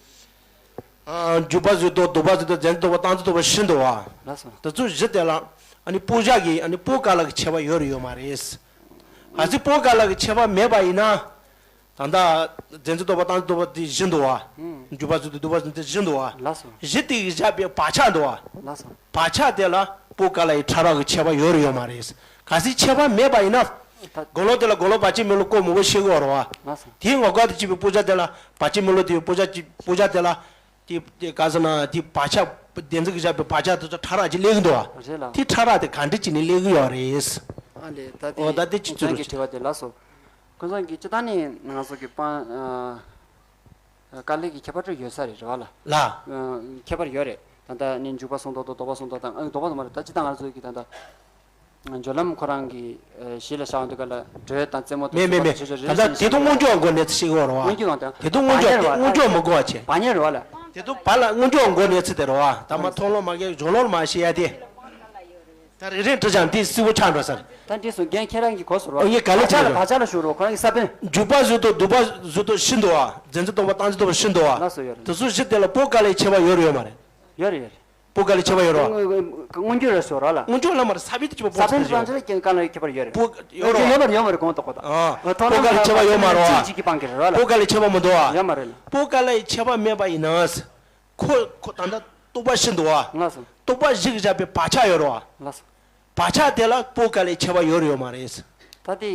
ཨ། འཇུག་པ་བཟོད་རྟོག་ལྡོག་པ་བཟོད་རྟོག་རྫས་འཛིན་རྟོག་པ་རྟག་འཛིན་རྟོག་པ་བཞི་འདུག་བ། ལགས་སོ། དེ་ཚོ་བཞི་དེ་ལ་ཨ་ནི་སྤུ་ཇ་གི་ཨ་ནི་སྤོ་དཀའ་ལ་གི་ཁྱད་པར་ཡོད་རེད་ཡོད་མ་རེད། གལ་སྲིད་སྤོ་དཀའ་ལ་གི་ཁྱད་པར་མེད་པ་ཡིན་ན། ད་ལྟ་རྫས་འཛིན་རྟོག་པ་རྟག་འཛིན་རྟོག་པ་དེ་བཞི་འདུག་བ། ཨུམ། འཇུག་པ་བཟོད་རྟོག་ལྡོག་པ་བཟོད་རྟོག་དེ་བཞི་འདུག་བ། ལགས་སོ། བཞི་དེ་གི་བཞག་པའི་བག་ཆགས་འདུག་བ། ལགས་སོ། བག་ཆགས་དེ་ལ་སྤོ་དཀའ་ལ་ཡི་ཕྲ་རགས་ཀྱི་ཁྱད་པར་ཡོད་རེད་ཡོད་མ་རེད། གལ་སྲིད་ཁྱད་པར་མེད་པ་ཡིན་ན། ད་དགུང་ལོ་དེ་ལ་དགུང་ལོ་བར་ཆད་མེད་ལུགས་ཀོ་མོ་བོ་ཤེས་གི་ཡོད་རེད་བ། ལགས་སོ། དེའི་ངོ་སྐལ་དུ་སྐྱེས་པའི་སྤུ་ཇ་དེ་ལ་བར་ཆད་མེད་ལུགས་དེ་སྤུ་ཇ་གཅིག་སྤུ་ཇ་དེ་ལ། དེ་དེ་ག་ཟེར་ན་དེ་བག་ཆགས་བདེན་འཛིན་གྱི་བཞག་པའི་བག་ཆགས་དེ་ཚོ་ཕྲ་རགས་ཅིག་སླེབས་ཀྱི་འདུག་བ། རེད་ལགས། དེ་ཕྲ་རགས་དེ་ག་འདྲ་བྱས་ནས་སླེབས་ཀྱི་ཡོད་རེད། ཨ་ལས་ད་དེ། འོ་ད་དེ་ཅི་ཁྱེད་རང་གི་དྲི་བ་དེ་ལགས་སོ། ཁོང་ཚང་གི་སྤྱིར་བཏང་ནས་ང་ཚོ་གི་སྤང་། ཨ། དཀའ་ལས་ཀྱི་ཁྱད་པར་ཅིག་ཡོད་ས་རེད་རེད་བ་ལ། ལ། ཨ། ཁྱད་པར་ཡོད་རེད། ད་ལྟ་ནི་འཇུག་པ་གསུམ་རྟོག་དང་ལྡོག་པ་གསུམ་རྟོག་དང་། ཨ། ལྡོག་པ་གསུམ་མ་རེད། ད་སྤྱིར་བཏང་ང་ཚོ་གི་ད་ལྟ། སྦྱོར་ལམ་ཁོ་རང་གི་གཞི་ལ་བཞག་འདུག་ག་ལ། དྲོད་དང་རྩེ་མོ་དང་མེད་མེད་མེད། ད་ལྟ་དེ་དུས་སྔོན་འཇུག་གི་སྒོ་ནས་ཚིག་བཤད་ཀྱི་ཡོད་རེད་བ། སྔོན་འཇུག་དང་དེ་དུས་སྔོན་འཇུག་དེ་སྔོན་འཇུག་མི་དགོས་པ་བྱས། བག་ཉལ་རེད་བ་ལ། དེ་དུས་བག་ལ་སྔོན་འཇུག་གི་སྒོ་ནས་ཚིག་དེ་རེད་བ། ད་མ་མཐོང་ལོ་མ་གས་སྦྱོར་ལམ་མ་བཤད་ཡ་དེ། ད་རེ་རེ་འདྲི་ཅང་དེ་སྲིད་པོ་ཆགས་འགྲོ་ས་རེད། ད་འདྲི་སོང་རྒན་ཁྱེད་རང་གིས་གོ་སོང་རོགས། ངས་ག་ལེར་བག་ཆགས་ལ་བག་ཆགས་ལ་ཞུ་རོགས། ཁོ་རང་གི་ས་བོན། འཇུག་པ་བཟོད་རྟོག་ལྡོག་པ་བཟོད་རྟོག་བཞི་འདུག་བ། རྫས་འཛིན་རྟོག་པ་རྟག་འཛིན་རྟོག་པ་བཞི་འདུག་བ། ལགས་སོ་ཡོད་རེད། དེ་ཚོ་བཞི་དེ་ལ་སྤོ་དཀའ་ལའི་ཁྱད་པར་ཡོད་རེད་ཡོད་མ་རེད། ཡོད་རེད་ཡོད་རེད། སྤུ་ག་ལ་ཁྱད་པར་ཡོད་རེད་བ། མངོན་གྱུར་ར་ཟེར་ར་ལ། མངོན་གྱུར་ལ་མ་རེད། ས་བོན་དེ་ཁྱད་པར་སྤུ་ས་བོན་ཟེར་ཡོད་རེད། སྤུ་ག་ལ་ཁྱད་པར་ཡོད་མ་རེད། སྤུ་ག་ལ་ཁྱད་པར་ཡོད་མ་རེད་གོང་དུ་གོ་ད། ཨ། སྤུ་ག་ལ་ཁྱད་པར་ཡོད་མ་རེད་བ། གཅིག་གི་སྤང་གི་རེད་ར་ལ། སྤུ་ག་ལ་ཁྱད་པར་མི་འདུག་བ། ཡོད་མ་རེད་ལ། སྤུ་ག་ལ་ཁྱད་པར་མེད་པ་ཡིན་ན། ཁོ་ཁོ་ད་ལྟ་རྟོག་པ་བཞི་འདུག་བ། ལགས་སོ། རྟོག་པ་བཞི་གིས་བཞག་པའི་བག་ཆགས་ཡོད་རེད་བ། ལགས་སོ། བག་ཆགས་དེ་ལ་སྤུ་ག་ལ་ཁྱད་པར་ཡོད་རེད་ཡོད་མ་རེད། ད་དེ་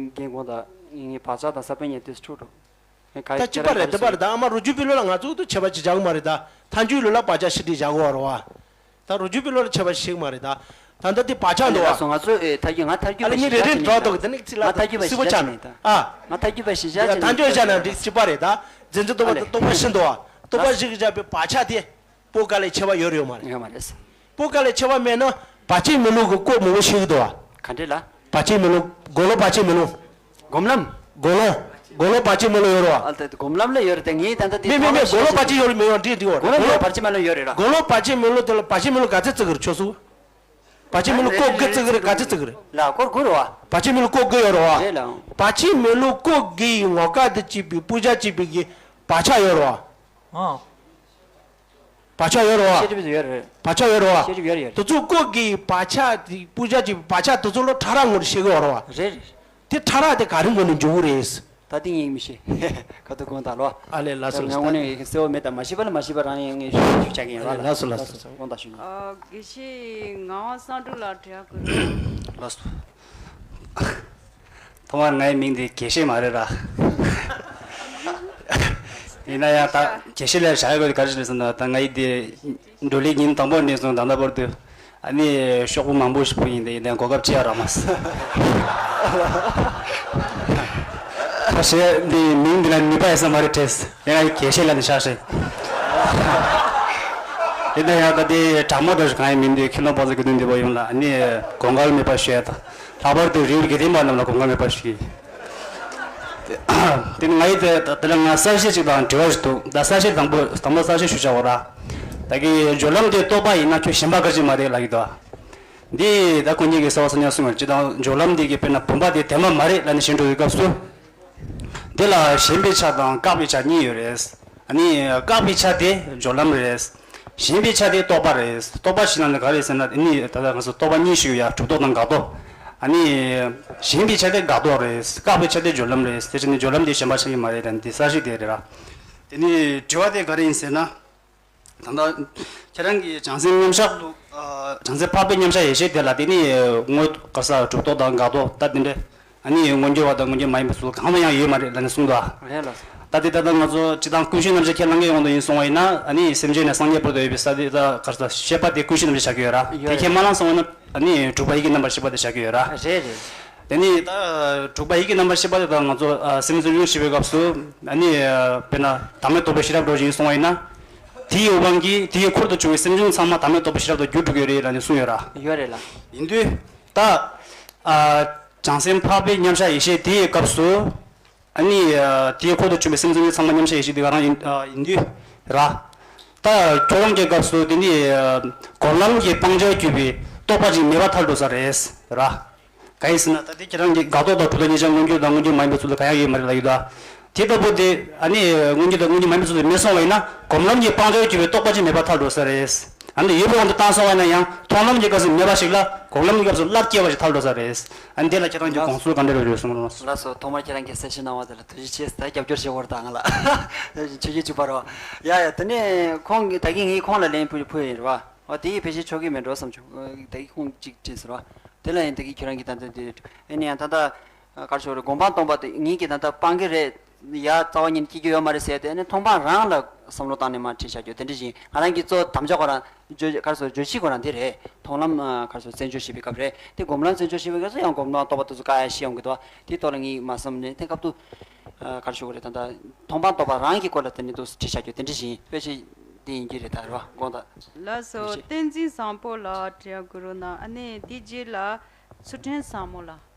རྒན་གོང་ད་ངའི་བག་ཆགས་དང་ས་བོན་གཉིས་དུས་འཁྲུག་འགྲོ། ད་གཅིག་པ་རེད། དེ་པ་རེད། ད་ཨ་མ་རུ་རྒྱུད་པའི་ལུགས་ལ་ང་ཚོ་ད་ཁྱད་པར་ཅིག་བཞག་གི་མ་རེད། ད་ཐལ་འགྱུར་ལུགས་ལ་བག་ཆགས་ཤི་དྲི་བཞག་གོ་རེད་བ། ད་རུ་རྒྱུད་པའི་ལུགས་ལ་ཁྱད་པར་ཤིག་མ་རེད་ད། ད་ལྟ་དེ་བག་ཆགས་འདུག་ཨ་ལས་ལགས་སོ། ང་ཚོ་ཨེ་ཐལ་འགྱུར་ང་ཐལ་འགྱུར་ཨ་ལས་པ་ངས་རེ་རེ་ཞིག་འགྲོ་འདུག་དེ་ནི་ཅི་ལ་ང་ཐལ་འགྱུར་པ་སྲིད་པོ་ཞིག་ཆགས་ནས་ད། ཨ། ང་ཐལ་འགྱུར་པ་ཞིག་ཆགས་ད་ནས་ད། ཐལ་འགྱུར་ཆགས་ན་འགྲིག་གཅིག་པ་རེད་ད། འཛིན་རྩིས་རྟོག་པ་ཨ་ལས། རྟོག་པ་ཤི་འདུག་ཨ། རྟོག་པ་ལགས་སོ། ཞིག་བཞག་པའི་བག་ཆགས་དེ། སྤུ་ག་ལ་ཁྱད་པར་ཡོད་རེད་ཡོད་མ་རེད། ཡོད་མ་རེད། སྤུ་ག་ལ་ཁྱད་པར་མེད་ན་བར་ཆད་མེད་ལུགས་ཀྱི་སྐོར་མང་པོ་ཤེས་ཀྱི་འདུག་བ། ག་འདྲས་ལ། བར་ཆད་མེད་ལུགས། དགུང་ལོ་བར་ཆད་མེད་ལུགས། སྒོམ་ལམ། དགུང་ལོ། དགུང་ལོ་བར་ཆད་མེད་ལུགས་ཡོད་རེད་བ། ཨ་ད་སྒོམ་ལམ་ལ་ཡོད་རེད་དེ་ངས་ད་ལྟ་དེ་མེད་མེད་མེད། དགུང་ལོ་བར་ཆད་ཡོད་རེད་མེད་ཡོད་འདྲི་འདྲི་བ། སྒོམ་ལམ་ལ་བར་ཆད་མེད་ལུགས་ཡོད་རེད་ར། དགུང་ལོ་བར་ཆད་མེད་ལུགས་དེ་ལ་བར་ཆད་མེད་ལུགས་ག་ཚད་བརྩི་གི་རེད་ཁྱོད་ཚོ། བར་ཆད་མེད་ལུགས་སྐོར་དགུ་བརྩི་གི་རེད་ག་ཚད་བརྩི་གི་རེད། ལ་སྐོར་དགུ་རེད་བ། བར་ཆད་མེད་ལུགས་སྐོར་དགུ་ཡོད་རེད་བ། རེད་ལ། བར་ཆད་མེད་ལུགས་སྐོར་དགུ་ཡི་ངོ་སྐལ་དང་བཅས་པའི་སྤུར་བྱ་བཅས་པའི་གི་བག་ཆགས་ཡོད་རེད་བ། ཨང་། བག་ཆགས་ཡོད་རེད་བ། བཤད་སྒྲུབ་ཡོད་རེད། བག་ཆགས་ཡོད་རེད་བ། བཤད་སྒྲུབ་ཡོད་རེད་ཡོད་རེད། དེ་ཚོ་སྐོར་གྱི་བག་ཆགས་དེ་སྤུར་བྱ་གྱི་བག་ཆགས་དེ་ཚོ་ལོ་ཕྲ་རགས་ངོར་ཤེས་གི་ཡོད་རེད་བ། རེད་རེད། དེ་ཕྲ་རགས་དེ་ག་རེ་ངོ་ནས་འཇུག་གི་རེད། ད་དེ་ངས་མི་ཤེས། ཁ་ཐུག་དགོངས་དག་ལོ། ཨ་ལས་ལགས་སོ་ལགས་སོ། ང་དངོས་གནས་གསལ་བོ་མེད་ད་མ་ཤེས་པ་ལ་མ་ཤེས་པ་རང་ཡང་ངས་ཞུ་ཞུ་བྱ་གི་ཡིན་ར་ལ། ལགས་སོ་ལགས་སོ། དགོངས་དག་ཞུ་ན། ཨ་དགེ་བཤེས་ངག་དབང་བསམ་གྲུབ་ལགས་དྲི་བ་དགོས། ལགས་སོ། ཐོག་མར་ངའི་མིང་འདི་དགེ་བཤེས་མ་རེད་ར། ཡིན་ན་ཡང་ད་དགེ་བཤེས་ལ་བྱ་ཡག་ག་རེ་ཞིག་རེད་ཟེར་ན་ད་ང་ཡི་འདི་འགྲོ་ལུགས་ཉིན་དང་པོ་ནས་བཟུང་ད་ལྟ་བར་དུ་ཨ་ནི་ཤོག་བུ་མང་པོ་ཞིག་ཕུལ་ཡིན་དེ་ཡིན་ན་གོ་སྐབས་ཅི་ཡང་རག་མ་སོང་། ད་བཤེས་འདི་མིང་འདི་ལ་ནུས་པ་ཡོད་ས་མ་རེད་དྲན། ཡང་ན་དགེ་བཤེས་ལ་ནི་ཆགས་ཤིང་། ཡིན་ན་ཡང་ད་དེ་དྲང་མོ་འདྲ་ཞིག་གང་ཡིན་མིན་དེ་ཁྱེད་རྣམ་པ་ཚོ་དགེ་འདུན་འདུས་པ་ཡོངས་ལ་ཨ་ནི་དགོངས་འགལ་མེད་པ་ཞུ་ཡ་དང་། ལྷག་པར་དུ་རིའུ་དགེ་ལྡན་པ་རྣམས་ལ་དགོངས་འགལ་མེད་པ་ཞུ་གི་ཡིན། དེ་ནི་ང་ཡི་དེ་དེ་ལ་ང་གསལ་བཤད་ཅིག་དང་དྲི་བ་ཞིག་འདུག་ད་གསལ་བཤད་དང་པོ་དང་པོ་གསལ་བཤད་ཞུ་བྱ་བ་ར། ད་གི་སྦྱོར་ལམ་དེ་རྟོགས་པ་ཡིན་ན་ཁྱོད་གཞན་པ་ག་ཅི་མ་རེད་ལབ་ཀྱི་འདུག་འདི་ད་ཁོང་གཉིས་ཀྱིས་གསལ་བ་གསལ་ཉག་གསུངས་པ་ཅི་དང་སྦྱོར་ལམ་འདི་གི་དཔེར་ན་བུམ་པ་དེ་དེ་མ་མ་རེད་ལབ་ནས་བཤད་འགྲོ་བའི་སྐབས་སུ། དེ་ལ་ཞེན་པའི་ཆ་དང་བཀག་པའི་ཆ་གཉིས་ཡོད་རེད། ཨ་ནི་བཀག་པའི་ཆ་དེ་སྦྱོར་ལམ་རེད། ཞེན་པའི་ཆ་དེ་རྟོག་པ་རེད། རྟོག་པ་ཞེས་ན་ནི་ག་རེ་ཟེར་ན་ཨ་ནི་ད་ལྟ་ང་ཚོ་རྟོག་པ་གཉིས་ཤིག་ཡོད་ཡ་གྲུབ་རྟོག་དང་འགག་རྟོག་ཨ་ནི་ཞེན་པའི་ཆ་དེ་འགག་རྟོག་རེད། བཀག་པའི་ཆ་དེ་སྦྱོར་ལམ་རེད། དེ་བཞིན་ནི་སྦྱོར་ལམ་དེ་ཞེན་པ་ཆགས་ཀྱི་མ་རེད་དེ་གསལ་བཤད་དེ་རེད་ར། དེ་ནི་དྲི་བ་དེ་ག་རེ་ཡིན་ཟེར་ན། ད་ལྟ་ཁྱེད་རང་གིས་བྱང་སེམས་མཉམ་བཞག་ཏུ་བྱང་སེམས་འཕགས་པའི་མཉམ་བཞག་ཡེ་ཤེས་དེ་ལ་དེ་ནི་དངོས་ག་ས་གྲུབ་རྟོག་དང་འགག་རྟོག་ད་དེ་འདྲ། ཨ་ནི་མངོན་གྱུར་བ་དང་མངོན་གྱུར་མ་ཡིན་པ་སུ་གང་ལ་ཡང་ཡོད་མ་རེད་ལབ་ནས་གསུངས་འདུག་རེད་ལགས་སོ། ད་དེ་ད་ལྟ་ང་ཚོ་སྤྱི་དང་ཀུན་གཞི་རྣམ་བཤད་ཁས་བླངས་ཀྱི་དབང་དུ་ཡིན་སོང་བ་ཡིན་ན་ཨ་ནི་སེམས་ཅན་ནས་སངས་རྒྱས་བར་དུ་ཡོད་པའི་ས་དེ་ད་ག་ས་ཤེས་པ་དེ་ཀུན་གཞི་རྣམ་བཤད་བྱ་གི་ཡོད་ར། ཡོད་དེ་རེད། ཁས་མ་བླངས་སོང་བ་ན་ཨ་ནི་དྲུག་པ་ཡིད་ཀྱི་རྣམ་པར་ཤེས་པ་དེ་བྱ་གི་ཡོད་ར། རེད་རེད། དེ་ནི་ད་དྲུག་པ་ཡིད་ཀྱི་རྣམ་པར་ཤེས་པ་དེ་ད་ང་ཚོ་སེམས་སེམས་བྱུང་ཤེས་པའི་སྐབས་སུ་ཨ་ནི་དཔེར་ན་བདག་མེད་རྟོགས་པའི་ཤེས་རབ་འགྲོ་བཞིན་སོང་བ་ཡིན་ན། དེའི་དབང་གིས་དེའི་འཁོར་དུ་བྱུང་བའི་སེམས་བྱུང་ཚང་མ་བདག་མེད་རྟོགས་པའི་ཤེས་རབ་ཏུ་འགྱུར་འགྲོ་གི་ཡོད་རེད་ལབ་ནས་གསུངས་ཡོད་ར། ཡོད་རེད་ལ། ཡིན་དུས་ད་ཨ། བྱང་སེམས་འཕགས་པའི་མཉམ་བཞག་ཡེ་ཤེས་དེའི་སྐབས་སུ། ཨ་ནི། དེའི་འཁོར་དུ་བྱུང་བའི་སེམས་ཙམ་གྱི་ཚང་མ་མཉམ་བཞག་ཡེ་ཤེས་དེ་ག་རང་ཡིན་ཡིན་དུས་ར། ད་ཁྱོད་རང་གི་སྐབས་སུ་དེ་ནི། སྒོམ་ལམ་གྱི་སྤང་བྱར་གྱུར་པའི་རྟོག་པ་ཅིག་མེད་པར་ཐལ་འགྲོ་ས་རེད་ར། ག་ཡིན་ཟེར་ན་ད་དེ་ཁྱེད་རང་གི་འགག་རྟོག་དང་གྲུབ་རྟོག་གཉིས་ཆར་མངོན་གྱུར་དང་མངོན་གྱུར་མ་ཡིན་པའི་ཚུལ་དུ་གང་ཡང་ཡོད་མ་རེད་ལབ་ཡོད་ད། དེ་ལྟ་བུ་དེ་ཨ་ནི་མངོན་གྱུར་དང་མངོན་གྱུར་མ་ཡིན་པའི་ཚུལ་དུ་མེད་སོང་བ་ཡིན་ན་སྒོམ་ལམ་གྱི་སྤང་བྱར་གྱུར་པའི་རྟོག་པ་ཅིག་མེད་པར་ཐལ་འགྲོ་ས་རེད། ཨ་ནི་ཡོད་པའི་དབང་དུ་བཏང་སོང་བ་ཡིན་ན་ཡང་མཐོང་ལམ་གྱི་སྐབས་སུ་མེད་པ་ཞིག་ལ་སྒོམ་ལམ་གྱི་སྐབས་སུ་རླབས་སྐྱེ་བ་ཞིག་ཐལ་འགྲོ་ས་རེད། ཨ་ནི་དེ་ལ་ཁྱེད་རང་གི་དགོངས་ཚུལ་ག་འདྲ་རེད་གསུངས་རོགས་གནང་། ལགས་སོ། ཐོག་མར་ཁྱེད་རང་གིས་གསལ་བཤད་གནང་བ་དེ་ལ་ཐུགས་རྗེ་ཆེ། ད་རྒྱབ་སྐྱོར་བྱེད་དགོས་རེད་ད་ང་ལ་ཆུ་རྒྱུས་བཅུ་པ་རེད་བ། ཡ་ཡ་དེ་ནས་ཁོང་གིས་ད་གིན་ངས་ཁོང་ལ་ལན་ཕུལ་ཕུལ་ཡིན་རེད་བ། ཨོ་དེ་ཡིས་ཕལ་ཆེར་ཆོག་གི་མེད་འགྲོ་བསམ་བྱུང་། ད་གིན་ཁོང་གཅིག་དྲིས་ཟེར་བ། དེ་ལ་ཡིན་ད་གིན་ཁྱེད་རང་གིས་ད་ལྟ་དེ་ཨེ་ནས་ཡང་ད་ལྟ། ག་རེ་ཞུ་དགོས་རེད། སྒོམ་སྤང་སྟོང་པ་དེ་ངེད་ཀྱིས་ད་ལྟ་སྤང་གི་རེད། ཡ་རྩ་བ་ཉིད་ནས་སྐྱེ་རྒྱུ་ཡོད་མ་རེད་ཟེར་ཡ་དེ་ནི་མཐོང་སྤང་རང་ལ་བསམ་བློ་བཏང་ནས་མར་ཁྲིད་བཞག་རྒྱུ་དེ་འདྲ་ཞིག་ཡིན། ང་རང་གིས་གཙོ་བོ་དམ་བཅའ་ཁོ་རང་བརྗོད་ག་རེ་ཞུ་བརྗོད་གཞི་ཁོ་རང་དེ་རེད། མཐོང་ལམ་ག་རེ་ཞུ་བཙན་བྱོལ་ཞེས་པའི་སྐབས་རེད་དེ། སྒོམ་ལམ་བཙན་བྱོལ་ཞེས་པའི་སྐབས་སུ་ཡང་སྒོམ་སྤང་སྟོང་པ་དེ་ཚོ་བཀག་ཡ་ཞིག་ཡོང་གི་འདུག་དེའི་ཐོག་ལ་ངས་མར་བསམ་ནས་དེ་སྐབས་དུ་ག་རེ་ཞུ་དགོས་རེད། ད་ལྟ་མཐོང་སྤང་སྟོང་པ་རང་གི་སྐོར་ལ་དེ་ནི་འདུག་ཁྲིད་བཞག་རྒྱུ་དེ་འདྲ་ཞིག་ཡིན། དཔེ་ཆ་དེ་ཡིན་གྱི་རེད་ད་རེད་བ། དགོངས་དག་ལགས་སོ། ཐུགས་རྗེ་ཆེ། བསྟན་འཛིན་བཟང་པོ་ལགས་དྲི་བ་བསྐུར་རོགས་གནང་། ཨ་ནི་དེའི་རྗེས་ལ་ཚུལ་ཁྲིམས་བཟང་མོ་ལགས།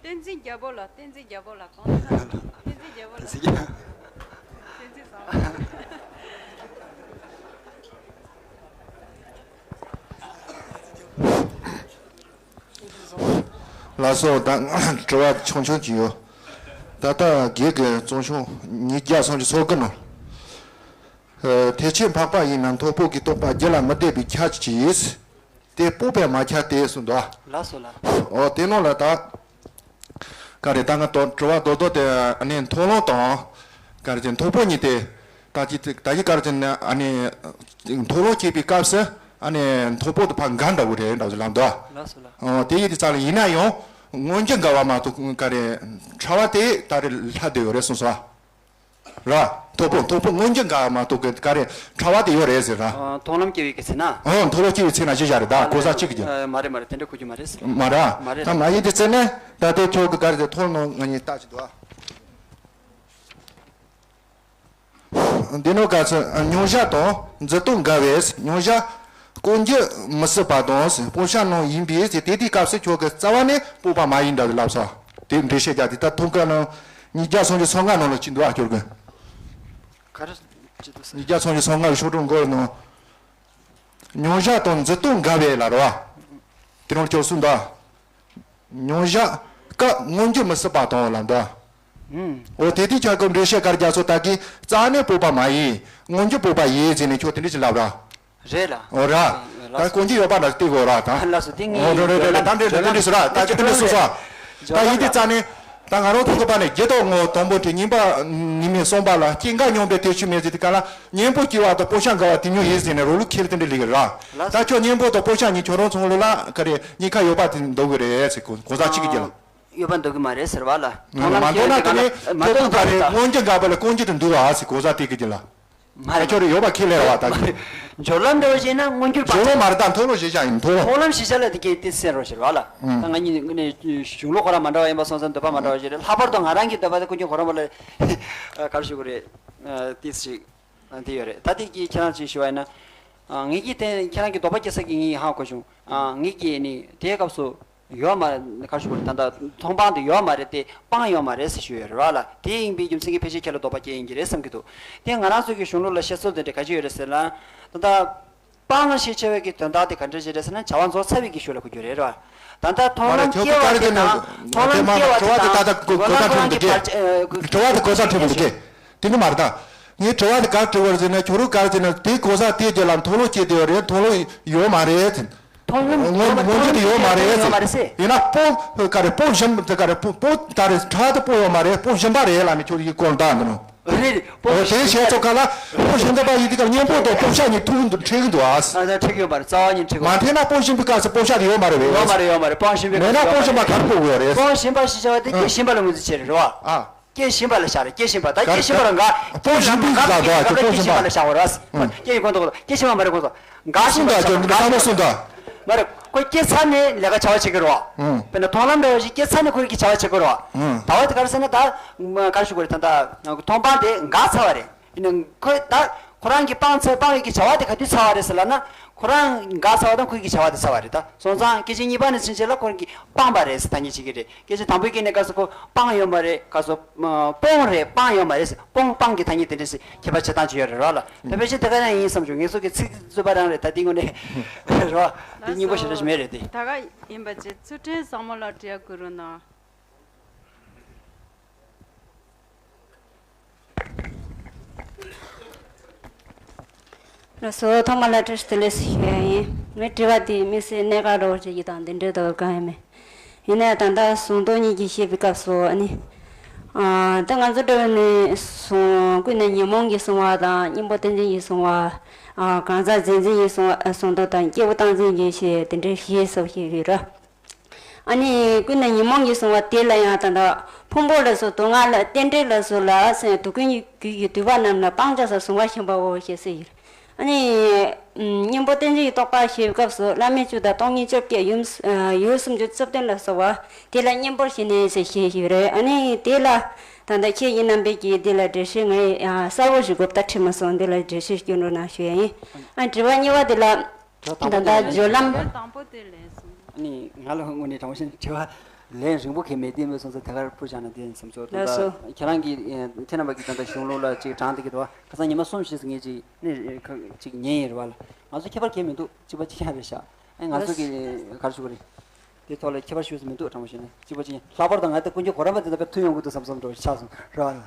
བསྟན་འཛིན་རྒྱལ་པོ་ལགས། བསྟན་འཛིན་རྒྱལ་པོ་ལགས། གང་ལགས། བསྟན་འཛིན་རྒྱལ་པོ་ལགས། བསྟན་འཛིན་རྒྱལ་པོ། བསྟན་འཛིན་བཟང་། ལགས་སོ། ད་དྲི་བ་ཆུང་ཆུང་ཅིག་ཡོད། ད་ལྟ་རྒན་གྱིས་གཙང་གཤོང་ཉིས་བརྒྱ་སུམ་ཅུ་སོ་དགུ་ནང་། ཨ། ཐེག་ཆེན་འཕགས་པ་ཡིན་ན་མཐོང་སྤང་གི་རྟོག་པ་རྒྱུད་ལ་མི་ལྡན་པའི་ཁྱད་ཆོས་ཡིན། དེ་སྤོང་བས་མ་ཁྱབ་སྟེ་གསུངས་འདུག་ལགས་སོ་ལགས། འོ་དེ་ནང་ལ་ད། ག་རེ་ད་ང་དོ་དྲི་བ་རྡོག་རྡོག་དེ་ཨ་ནི་མཐོང་ལམ་དང་། ག་རེ་ཅན་མཐོང་སྤང་གཉིས་དེ། ད་ཅི་ད་ཅི་ག་རེ་ཅན་ཨ་ནི་མཐོང་ལམ་སྐྱེས་པའི་སྐབས་སུ་ཨ་ནི་མཐོང་སྤང་དེ་ཕར་འགག་འགྲོ་གི་རེད་འདྲ་བོ་ལབ་འདུག་ལགས་སོ་ལགས། ཨོ་དེ་ཡིན་དུས་ཙང་ལ་ཡིན་ན་ཡང་མངོན་གྱུར་འགག་པ་མ་གཏོགས་ག་རེ་ཕྲ་བ་དེ་ད་རེ་ལྷག་བསྡད་ཡོད་རེད་གསུངས་སོ། ར། མཐོང་སྤང་མཐོང་སྤང་མངོན་གྱུར་འགག་པ་མ་གཏོགས་ག་རེ་ཕྲ་བ་དེ་ཡོད་རེད་ཟེར་ར། ཨ། མཐོང་ལམ་སྐྱེ་བའི་གི་ཚེ་ན། ཨོ་མཐོང་ལམ་སྐྱེ་བའི་ཚེ་ན་ཅི་བྱ་རེད་ད་གོ་ས་གཅིག་གི། ཨ། མ་རེད་མ་རེད། དེ་འདྲ་གོ་རྒྱུ་མ་རེད། མ་ར། མ་རེད། ད་མ་ཡིན་དེ་ཚེ་ནས་ད་ལྟའི་ཁྱོད་ཀྱི་ག་རེ་དེ་མཐོང་ལམ་ང་གཉིས་ལྟ་ཅི་འདུག་འདི་ནོ་ག་ཚོད་མྱོང་བྱ་དང་འཛིན་སྟངས་འགལ་བས་མྱོང་བྱ་སྤང་རྒྱུ་མི་སྲིད་པ་དང་སྤང་བྱ་རྣམས་ཡིན་པས་དེ་དེའི་སྐབས་སུ་ཁྱོད་ཀྱི་རྩ་བ་ནས་སྤོང་བ་མ་ཡིན་འདྲ་ལབ་ས། དེ་འགྲེལ་བཤད་རྒྱག་དེ་ད་ཐུང་ཀ་ནང་ཉིས་བརྒྱ་སུམ་ཅུ་སོ་ལྔ་ནང་ལ་ཅི་འདུག་ཨ་ཁྱོད་ཀྱི། ག་རེ་ཅི་འདུག་ཟེར། ཉིས་བརྒྱ་སུམ་ཅུ་སོ་ལྔ་གི་ཤོག་གྲངས་འགོ་ནང་། མྱོང་བྱ་དང་འཛིན་སྟངས་འགལ་བས་ལ་རོ། དེ་རང་ཁྱོད་གསུངས་དང་། མྱོང་བྱ་སྐབས་མངོན་གྱུར་མི་སྲིད་པ་དང་ལ་འདུག་ཨུམ། འོ་དེ་དུས་ཁྱོད་ཀྱི་འགྲེལ་བཤད་གར་རྒྱ་མཚོ་ད་གིན་རྩ་ནས་སྤོང་བ་མ་ཡིན། མངོན་གྱུར་སྤོང་བ་ཡིན་ཟེར་ནས་ཁྱོད་དེ་འདྲ་ཅིག་ལབ་ར། རེད་ལ། འོ་ར། ད་ལགས་སོ། དཀོན་མཆོག་ཡོད་པ་འདྲ་བལྟས་དགོས་ར་ད། ལགས་སོ་དེ་ངས། འོ་རེད་རེད་རེད། ད་འདྲ་འདྲ་འདྲ་འདྲ་ཟེར་ར་ད་ཅི་འདྲ་སོ་སོ། ད་ཡིན་དེ་རྩ་ནས། ད་ང་རང་ཐུག་གི་པ་ནས་རྒྱུ་དང་ངོ་བོ་དང་པོ་དེ་ཉིན་པ་ཉི་མའི་གསུམ་པ་ལ་སྐྱེ་འགག་མྱོང་བའི་དེ་ཆུ་མེད་ཟེར་དེ་ག་ལ་གཉེན་པོ་སྐྱེ་བ་དང་སྤོང་བྱ་འགག་པ་དེ་མྱོང་ཡིན་ཟེར་ནས་རོ་ལུགས་ཁྱེར་དེ་འདྲ་ལེགས་ར། ལགས་སོ། ད་ཁྱོད་གཉེན་པོ་དང་སྤོང་བྱ་གཉིས་ཁྱོད་རང་ཚོ་ལོ་ལ་ག་རེ་གཉིས་ཀ་ཡོད་པ་དེ་འདུག་གི་རེད་ཟེར་གོ་གོ་ས་གཅིག་གི་རྒྱུ་ལ། ཡོད་པ་འདུག་གི་མ་རེད་ཟེར་བ་ལ། མཐོང་ལམ་མ་མཐོང་ན་དེ་ནི་མ་མཐོང་ན་ག་རེ་མངོན་གྱུར་འགག་པ་ལ་སྤོང་རྒྱུ་དེ་འདུག་ཨ་ཟེར་གོ་ས་དེ་གི་རྒྱུ་ལ། མ་རེད། ཁྱོད་རེ་ཡོད་པ་ཁས་ལེན་ར་བ་ད་གི། སྦྱོར་ལམ་འདྲ་བ་བྱས་ན་མངོན་གྱུར་པ། སྦྱོར་ལམ་མ་རེད་ད་མཐོང་ལམ་ཤེས་བྱ་ཡིན་མཐོང་ལམ། མཐོང་ལམ་ཤེས་བྱ་ལ་དེ་གས་དེ་ཟེར་རོ་ཟེར་བ་ལ། ད་ང་གཉིས་ནི་གཞུང་ལུགས་ཁོ་རང་མ་འདྲ་བ་ཡིན་པ་སོང་ཙང་འདོད་པ་མ་འདྲ་བ་ཞིག་རེད། ལྷག་པར་དུ་ང་རང་གི་འདོད་པ་དེ་ཀུན་མཁྱེན་གོ་རམས་པ་ལ་ག་རེ་ཞུ་དགོས་རེད། ཏིས་ཞིག་དེ་ཡོད་རེད། ད་དེ་གི་ཁྱེད་རང་ཅིག་ཞུ་བ་ཡིན་ན། ངེད་ཀྱིས་དེ་ཁྱེད་རང་གི་འདོད་པ་སྐྱེ་ས་གི་ངེད་ཀྱིས་ཧ་གོ་བྱུང་། ངེད་ཀྱིས་ནི་དེའི་སྐབས་སུ། ཡོད་མ་རེད་ག་ཞུ་དགོས་རེད། ད་ལྟ་མཐོང་སྤང་དེ་ཡོད་མ་རེད་དེ་སྤང་ཡོད་མ་རེད་ཟེར་ཞུ་ཡོད་རེད་བ་ལ། དེ་ཡིན་པའི་རྒྱུ་མཚན་གྱིས་ཕལ་ཆེར་ཁྱེད་ལ་འདོད་པ་སྐྱེ་ཡིན་གྱི་རེད་བསམ་གྱི་འདུག་དེ་ང་རང་ཚོ་གི་གཞུང་ལུགས་ལ་བཤད་སྲོལ་དེ་འདྲ་ག་ཅི་ཡོད་རེད་ཟེར་ན། ད་ལྟ་སྤང་ཞེས་བྱ་བའི་གི་དོན་དག་དེ་ག་འདྲ་ཞིག་རེད་ཟེར་ན་བྱ་བ་རྫོགས་ཚར་བའི་གི་ཤུགས་ལ་གོ་རྒྱུ་རེད་རེད་བ། ད་ལྟ་མཐོང་ལམ་སྐྱེ་བ་དེ་དང་མཐོང་ལམ་སྐྱེ་བ་དེ་དང་དྲི་བ་དེ་གོ་ས་ཁྲིད་མི་འདུག་གས། དེ་ནི་མ་རེད་ད། ངས་དྲི་བ་དེ་ག་རེ་དྲི་བ་རེད་ཟེར་ན་ཁྱོད་རང་ག་རེ་ཟེར་ན་དེའི་གོ་ས་དེའི་རྒྱུད་ལ་མཐོང་ལམ་སྐྱེས་བསྡད་ཡོད་རེད། མཐོང་ལམ་ཡོད་མ་རེད། མཐོང་ལམ་མངོན་མངོན་གྱུར་དེ་ཡོད་མ་རེད་ཟེར། ཡིན་ན་སྤོང་ག་རེ་སྤོང་བཞིན་དེ་ག་རེ་སྤོང་སྤོང་ད་རེ་ཕྲ་དེ་སྤོང་ཡོད་མ་རེད། སྤོང་བཞིན་པ་རེད་ལབ་ནས་ཁྱོད་ཀྱིས་སྐོར་བཏང་འདུག་ནོ། རེད་རེད། འོ་དེའི་བཤད་ཚོ་ག་ལ་སྤོང་བཞིན་པ་ཡིན་དུས་ཀ་གཉེན་པོ་དང་སྤོང་བྱ་གཉིས་ཐུག་འདུག་འཕྲད་ཀྱི་འདུག་ཨ། ཨ་ད་འཕྲད་ཀྱི་ཡོད་མ་རེད། རྩ་བ་ཉིད་འཕྲད་ཀྱི་མ་འཕྲད་ན་སྤོང་བཞིན་པའི་སྐབས་སུ་སྤོང་བྱ་དེ་ཡོད་མ་རེད་བས། ཡོད་མ་རེད་ཡོད་མ་རེད། སྤོང་བཞིན་པའི་མེད་ན་སྤོང་བཞིན་པ་ག་རེ་སྤོང་དགོས་རེད། སྤོང་བཞིན་པ་ཞེས་བྱ་བ་དེ་སྐྱེ་བཞིན་པ་ལ་ངོས་འཛིན་བྱེད་རེད་བ། ཨ། སྐྱེ་བཞིན་པ་ལ་བཞག་རེད། སྐྱེ་བཞིན་པ་ད་སྐྱེ་བཞིན་པ་ལ་འགག་སྤོང་བཞིན་པའི་ལ་འགག་སྐྱེ་སྤོང་བཞིན་པ་ལ་བཞག་པ་རེད། སྐྱེ་ཡི་ཁོང་དུ་སྐྱེ་བཞིན་པ་མ་རེད་ཁོང་ཚོ། འགག་བཞིན་པ་ལ་བཞག་པ་རེད། གསུངས་དང་ཁྱོད་འདི་ལྟ་མོ་གསུངས་དང་། མ་རེད། ཁོ་སྐྱེ་ཚར་ནས་ལས་ཀ་བྱ་བ་བྱེད་ཀྱི་རེད་བ། ཨང་། དཔེར་ན་མཐོང་ལམ་འདྲ་བ་ཞིག་སྐྱེ་ཚར་ནས་ཁོ་རང་གིས་བྱ་བ་བྱེད་ཀྱི་རེད་བ། ཨང་། ད་བ་དེ་ག་རེ་ཟེར་ན་ད་ག་རེ་ཞུ་དགོས་རེད། ད་ད་མཐོང་སྤང་དེ་འགག་ཚར་བ་རེད། ཡིན་ནའང་ཁོས་ད་ཁོ་རང་གིས་སྤངས་ཚར་སྤངས་ཡོད་ཀྱི་བྱ་བ་དེ་ག་དུས་ཚར་བ་རེད་ཟེར་ལབ་ན། ཁོ་རང་འགག་ཚར་བ་དང་ཁོ་གི་བྱ་བ་དེ་ཚར་བ་རེད། ད་སོང་ཙང་སྐད་ཅིག་གཉིས་པ་ནས་ཕྱིན་ཆད་ལ་ཁོ་རང་གིས་སྤངས་པ་རེད་ཟེར་ཐ་སྙད་བྱེད་ཀྱི་རེད། སྐད་ཆ་དང་པོའི་སྐད་ནས་སྐབས་སུ་ཁོ་སྤངས་ཡོད་མ་རེད། སྐབས་སུ་སྤོང་རེད་སྤངས་ཡོད་མ་རེད་ཟེར། སྤོང་སྤངས་ཀྱི་ཐ་སྙད་དེ་འདྲ་ཞིག་ཁྱད་པར་ཕྱེ་སྟངས་ཅིག་ཡོད་རེད་ར་ལ། དེ་ཕལ་ཆེར་དེ་ག་ཡང་ཡིན་བསམ་བྱུང་། ངེད་ཚོ་གི་ཚིག་རྩོད་པ་རང་རེད། ད་དེ་དངོས་གནས་རེད་བ། དེ་སྙིང་པོ་ཞེ་དྲག་ཞིག་མེད་རེད་དེ། ད་ག་ཡིན་པ་བྱས་ཚུལ་ཁྲིམས་བཟང་མོ་ལ་དྲི་ཡ་དགོས་རུང་ན། ལགས་སོ། ཐོག་མ་ལ་བཀྲ་ཤིས་བདེ་ལེགས་ཞུ་ཡ་ཡིན། ངའི་དྲི་བ་འདི་དམིགས་བསལ་གནད་འགག་འདྲ་བོ་ཅིག་ཡིན་དང་འདི་འདྲའི་འདྲ་བོ་གང་ཡང་མེད། ཡིན་ནའི་ད་ལྟ་གཟུང་རྟོག་གཉིས་ཀྱི་བཤད་པའི་སྐབས་སུ་ཨ་ནི། ཨ་ད་ང་ཚོ་འདྲ་བོ་ནི་གཟུང་ཀུན་ནས་ཉོན་མོངས་ཀྱིས་གཟུང་བ་དང་གཉེན་པོ་རྟེན་ཅན་གྱིས་གཟུང་བ། ཨ་གང་ཟག་རྫས་འཛིན་གྱིས་གཟུང་བ་གཟུང་རྟོག་དང་སྐྱེས་བུ་སྟངས་འཛིན་གྱིས་ཞེས་དེ་འདྲའི་བཞི་སོགས་བཤད་ཡོད་ར། ཨ་ནི་ཀུན་ནས་ཉོན་མོངས་ཀྱིས་བཟུང་བ་དེ་ལ་ཡང་ད་ལྟ་ཕུང་པོ་ལ་སོགས་སྡུག་བསྔལ་ལ་རྟེན་འབྲེལ་ལ་སོགས་ལ་སེམས་སྡུག་ཀུན་གྱི་རྒྱུ་ཡི་སྡུག་པ་རྣམས་ལ་སྤང་བྱ་ས་གཟུང་བ་ཞེས་པའོ་ཞེས་ཟེར། ཨ་ནི་གཉེན་པོ་རྟེན་ཅན་གྱི་རྟོག་པ་ཞེས་པའི་སྐབས་སུ་བླ་མེད་བཅུ་དང་སྟོང་ཉིད་བཅོ་བརྒྱད་ཡུམ་ཡུལ་སུམ་ཅུ་རྩ་བདུན་ལ་སོགས་པ་དེ་ལ་གཉེན་པོར་ཞེན་ནས་ཟེར་བཤད་ཡོད་རེད། ཨ་ནི་དེ་ལ་ད་ལྟ་ཁྱེད་ཡིན་རྣམ་པས་ཀྱིས་དེ་ལ་འགྲེལ་བཤད་ངས་གསལ་པོ་ཞིག་གོ་བརྡ་འཕྲོད་མ་སོང་། དེ་ལ་འགྲེལ་བཤད་སྐྱོན་འགྲོ་གནང་ཞུ་ཡ་ཡིན། ཨ་དྲི་བ་གཉིས་པ་དེ་ལ། དྲི་བ་དང་པོ་ད་ལྟ་དེ་ལན་སྦྱོར་ལམ། དྲི་བ་དང་པོ་དེ་ལན་སོང་། ཨ་ནི་ང་ལ་དངོས་གནས་དྲང་པོ་བཤད་ན་དྲི་བ་ལན་རིང་པོ་གང་མེད་དེ་མོད་སོང་ཙང་དེ་གར་ཕུར་བཞག་ན་དེ་ཡིན་བསམ་སོང་། ད་ལགས་སོ། ལྟ་ཁྱེད་རང་གིས་ཁྱེད་རྣམ་པ་གིས་ད་ལྟ་གཞུང་ལུགས་ལ་ཅིག་དྲངས་བསྡད་ཀྱི་འདུག་བ། ཁ་སང་ཉི་མ་གསུམ་བཞི་ཙམ་ངས་ཅིག་ནི་ཅིག་ཉན་ཡིན་རེད་བ་ལ། ང་ཚོ་ཁྱད་པར་གང་མི་འདུག་གཅིག་པ་གཅིག་རྐྱང་རེད་ཤག་ཨ་ང་ཚོ་གི་ག་རེ་ཞུ་དགོས་རེད། དེ་ཐོག་ལ་ཁྱད་པར་ཞུ་ས་མི་འདུག་དྲང་པོ་བཤད་ན། གཅིག་པ་གཅིག་ཡིན། ལྷག་པར་དུ་ང་ད་ཀུན་མཁྱེན་གོ་རམས་པ་དེ་ཚོ་དཔེ་ཐུགས་ཡོང་གི་འདུག་བསམ་བསམ་འདྲ་བོ་ཆགས་སོང་ར།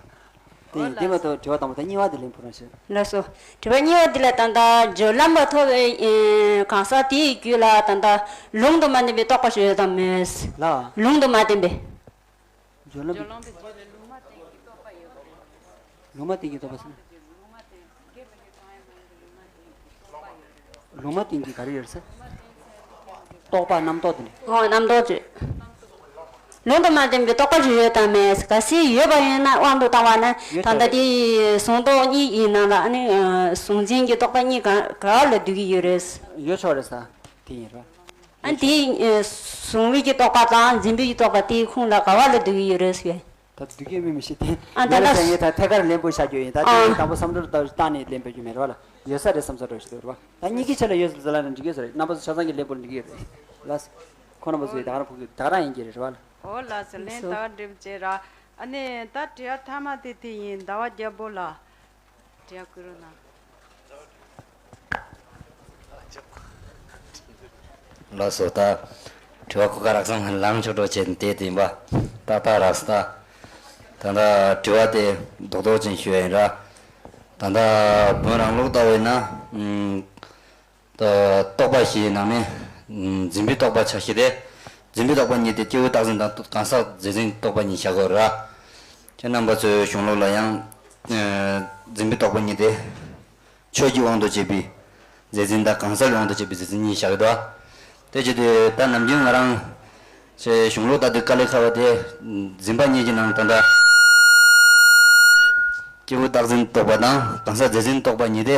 དེ་ཡིན། དེ་མ་གཏོགས་དྲི་བ་དང་པོ་དང་གཉིས་པ་དེ་ལན་ཕུལ་རོགས་ཞུ། ལགས་སོ། དྲི་བ་གཉིས་པ་འདི་ལ་ད་ལྟ་སྦྱོར་ལམ་པ་ཐོབ་པའི་ཨེ་གང་ཟག་དེའི་རྒྱུད་ལ་ད་ལྟ་ལུང་དུ་མ་བསྟན་པའི་རྟོག་པ་ཞིག་ཡོད་དམ་མེད། ལ། ལུང་དུ་མ་བསྟན་པའི། སྦྱོར་ལམ། ལུང་མ་བསྟན་གྱི་རྟོག་པ་ཟེར་ན། ལུང་མ་བསྟན་གྱི་ག་རེ་ཡོད་ཟེར། རྟོག་པ་རྣམ་རྟོག་དེ་ནི། ཨོ་རྣམ་རྟོག་ཅེས། ལུང་དུ་མ་བསྟན་པའི་རྟོག་པ་ཞིག་ཡོད་དམ་མེད། གལ་སྲིད་ཡོད་པ་ཡིན་ན་དབང་དུ་བཏང་བ་ན། ཡོད་ད་ལྟ་ཆོག་རེད། དེ་གཟུང་རྟོག་གཉིས་ཡིན་ནང་ལ་ཨ་ནི་གཟུང་འཛིན་གྱི་རྟོག་པ་གཉིས་ག་ག་ལ་འདུ་གི་ཡོད་རེད། ཡོད་ཆོག་རེད་ས། དེ་ཡིན་ར། ཨ་ནི་དེ་གཟུང་བའི་གི་རྟོག་པ་དང་འཛིན་པའི་གི་རྟོག་པ་དེའི་ཁོངས་ལ་ག་བ་ལ་འདུ་གི་ཡོད་རེད་ཟེར། ད་འདུ་གི་མི་མི་ཤེས་དེ། ཨ་ད་ལྟ་ངས་ད་ཐད་ཀར་ལན་པོ་བྱ་རྒྱུ་ཡིན། ད་དེ་ཨ་དང་པོ་བསམ་བློ་བཏང་ནས་ལན་པོ་རྒྱུ་མེད་ར་བ་ལ། ཡོད་ས་རེད་བསམ་ས་འགྲོ་ཞིག་འདུག་ར་བ། ད་གཉིས་ཀྱི་ཆ་ལ་ཡོད་ཟེར་ལ་ནི་འགྲིག་གི་ཟེར། རྣམ་པ་ཚོ་ཆ་ཚང་གི་ལན་པོ་འགྲིག་གི་རེད། ལགས། ཁོ་རྣམ་པ་ཚོས་ད་ག་རང་ཕུག་གི་ད་ག་རང་ཡིན་གྱི་རེད་ར་བ་ལ། ཨོ་ལགས་སོ། ལན་ད་འགྲིག་བྱེད་ར། ཨ་ནི་ད་དྲི་བ་མཐའ་མ་དེ་དེ་ཡིན། ཟླ་བ་རྒྱལ་པོ་ལ། དྲི་བ་བསྐུར་རོགས་གནང་། ལགས་སོ། ད་དྲི་བ་གོ་སྐབས་རག་སོང་། ལངས་ཆོག་འགྲོ་བྱས་བལྟས་དེ་ཡིན་པ། ཏག་ཏག་རག་སོང་། ད་ད་ལྟ་དྲི་བ་དེ་རྡོག་རྡོག་ཅན་ཞུ་ཡ་ཡིན་ར། ད་ལྟ་བོད་རང་ལུགས་ལྟ་བས་ན། ཨུམ། ད་རྟོག་པ་བཞིའི་ནང་ནས་ཨུམ་འཛིན་པའི་རྟོག་པ་ཆ་བཞི་སྟེ། འཛིན་པའི་རྟོག་པ་གཉིས་དེ་སྐྱེས་བུ་རྟག་འཛིན་དང་གང་ཟག་རྫས་འཛིན་རྟོག་པ་གཉིས་བཞག་དགོས་ར། ཁྱེད་རྣམ་པ་ཚོའི་གཞུང་ལུགས་ལ་ཡང་། ཨེ། འཛིན་པའི་རྟོག་པ་གཉིས་དེ། ཆོས་ཀྱི་དབང་དུ་བྱས་པའི་རྫས་འཛིན་དང་གང་ཟག་གི་དབང་དུ་བྱས་པའི་རྫས་འཛིན་གཉིས་བཞག་གི་འདུག་དེ་བྱེད་དུས་ད་ནམ་རྒྱུན་ང་རང་ཚོའི་གཞུང་ལུགས་ལྟ་དུས་དཀའ་ལས་ཁག་པ་དེ། འཛིན་པ་གཉིས་ཀྱི་ནང་ད་ལྟ་སྐྱེས་བུ་རྟག་འཛིན་རྟོག་པ་དང་གང་ཟག་རྫས་འཛིན་རྟོག་པ་གཉིས་དེ་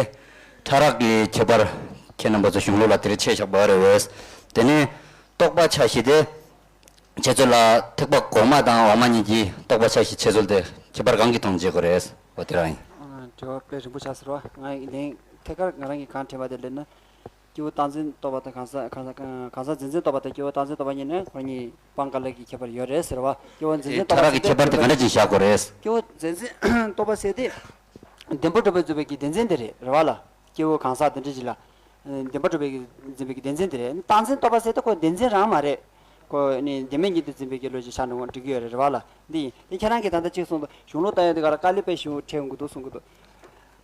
ཕྲ་རགས་ཀྱི་ཁྱད་པར་ཁྱེད་རྣམ་པ་ཚོ་གཞུང་ལུགས་ལ་དེར་ཕྱེ་བཞག་པ་རེད་བས། དེ་ནས་རྟོག་པ་ཆ་བཞི་དེ། འཆད་རྩོད་ལ་ཐེག་པ་གོང་མ་དང་འོག་མ་གཉིས་ཀྱི་རྟོག་པ་ཆ་བཞི་འཆད་རྩོད་དེ་ཁྱད་པར་གང་གིས་མཐོང་བྱེད་དགོས་རེད། འོ་དེ་རང་ཡིན། ཨ། དྲི་བ་དཔེ་རིང་པོ་ཆགས་ཟེར་བ། ང་ཡིན་ནའི་ཐད་ཀར་ང་རང་གིས་གང་དྲན་པ་དེ་ལབ་ན། སྐྱེས་བུ་རྟག་འཛིན་རྟོག་པ་དང་གང་ཟག་གང་ཟག་གང་ཟག་རྫས་འཛིན་རྟོག་པ་དང་སྐྱེས་བུ་རྟག་འཛིན་རྟོག་པ་གཉིས་ནི་ཁོ་གཉིས་སྤང་དཀའ་ལས་ཀྱི་ཁྱད་པར་ཡོད་རེད་ཟེར་བ། སྐྱེས་བུ་རྫས་འཛིན་རྟོག་པ་ཟེར་དུས་ཁྱད་པར་དེ་ག་འདྲ་ཅིག་བཞག་དགོས་རེད། སྐྱེས་བུ་རྫས་འཛིན་རྟོག་པ་ཟེར་དེ་བདེན་པར་གྲུབ་པའི་རྫུན་པའི་གི་བདེན་འཛིན་དེ་རེད། རེད་བ་ལ། སྐྱེས་བུ་གང་ཟག་དེ་འདྲ་ཅིག་ལ། བདེན་པར་གྲུབ་པའི་གི་འཛིན་པའི་གི་བདེན་འཛིན་དེ་རེད། རྟག་འཛིན་རྟོག་པ་ཟེར་དེ་ཁོ་བདེན་འཛིན་རང་མ་རེད། ཁོ་ནི་བདེན་མེད་ཉིད་དུ་འཛིན་པའི་གི་བློ་ཞིག་ཆགས་འགྲོ་འགྲིག་གི་ཡོད་རེད། རེད་བ་ལ། འདི་ཡིན། དེ་ཁྱེད་རང་གིས་ད་ལྟ་གཅིག་གསུངས་འདུག་གཞུང་ལུགས་ལྟ་ཡོང་དུས་ག་ལ་དཀའ་ལས་དཔེ་ཞེ་པོ་འཕྲད་ཡོང་གི་འདུག་གསུང་གི་འདུག་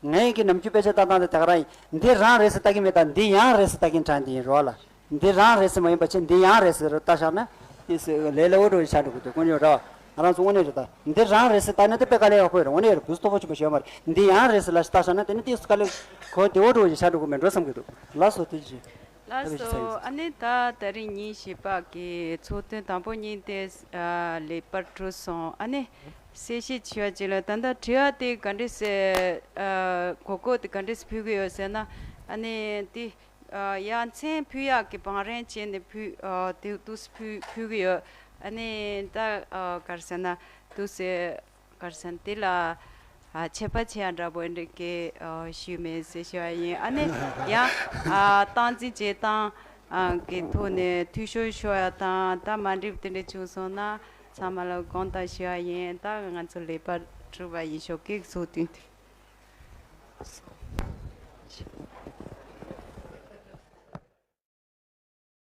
ངའི་གི་ནམ་རྒྱུན་དཔེ་ཆ་ལྟ་སྟངས་དེ་ད་ག་རང་ཡིན། འདི་རང་རེད་ཟེར་ལྟ་གི་མེད། ད་འདི་ཡང་རེད་ཟེར་ལྟ་གི་དྲན་དེ་ཡིན། རེད་བ་ལ། འདི་རང་རེད་ཟེར་མ་ཡིན་པ་བྱས་འདི་ཡང་རེད་ཟེར་ལྟ་བཞག་ན། དེ་ཟེར་ལས་སླ་བོ་འགྲོ་ཡི་ཆགས་འགྲོ་གི་འདུག་དཀོན་མཆོག་རེད་བ། ང་རང་ཚོ་དངོས་གནས་རེད། ད་འདི་རང་རེད་ཟེར་ལྟ་ན་དེ་དཔེ་དཀའ་ལས་ཁག་པོ་རེད། དངོས་གནས་རེད། བུ་སྟོབས་པོ་ཆེན་པོ་ཞིག་ཡོད་མ་རེད། འདི་ཡང་རེད་ཟེར་ལ་ལྟ་བཞག་ན་དེ་ནི་དེ་དཀའ་ལས་གོ་བདེ་བོ་འགྲོ་ཡི་ཆགས་འགྲོ་གི་མེད་འགྲོ་བསམ་གི་འདུག་ལགས་སོ། ཐུགས་རྗེ་ཆེ། ལགས་སོ། ཨ་ནི་ད་ད་རིང་ཉིན་བཞི་པ་གི་ཚོགས་ཐུན་དང་པོ་ཉིན་དེ་ཨ་ལེགས་པར་གྲུབ་སོང་། ཨ་ནི་གསལ་བཤད་བྱས་པ་ཅིག་ལ་ད་ལྟ་དྲི་བ་དེ་ག་འདྲས་སེ་ཨ་གོ་སྐབས་དེ་ག་འདྲས་སེ་ཕུལ་གི་ཡོད་ཟེར་ན། ཨ་ནི་དེ་ཨ་ཡ་མཚན་ཕུལ་ཡག་གི་བང་རིམ་བྱས་ནས་ཕུལ་ཨ་དེ་འདུག་སེ་ཕུལ་ཕུལ་གི་ཡོད། ཨ་ནི་ད་ཨ་ག་རེ་ཟེར་ན་འདུག་སེ། ག་རེ་ཟེར་ན་དེ་ལ་ཨ་ཆད་པ་ཆེ་ཡ་འདྲ་པོ་འདྲ་གི་ཨ་ཞུས་མེད་ཟེར་ཞུ་བ་ཡིན། ཨ་ནི་ཡང་ཨ་སྟངས་འཛིན་བྱེད་སྟངས་ཨ་གི་ཐོག་ནས་འཐུས་ཤོར་ཤོར་ཡ་དང་ད་མ་འགྲིག་དེ་འདྲ་བྱུང་སོང་ན་ཚང་མ་ལ་དགོངས་དག་ཞུ་བ་ཡིན། ད་ང་ཚོ་ལེགས་པར་གྲུབ་པ་ཡིན་ཤོག་གི་ཚོགས་ཐུན་དེ།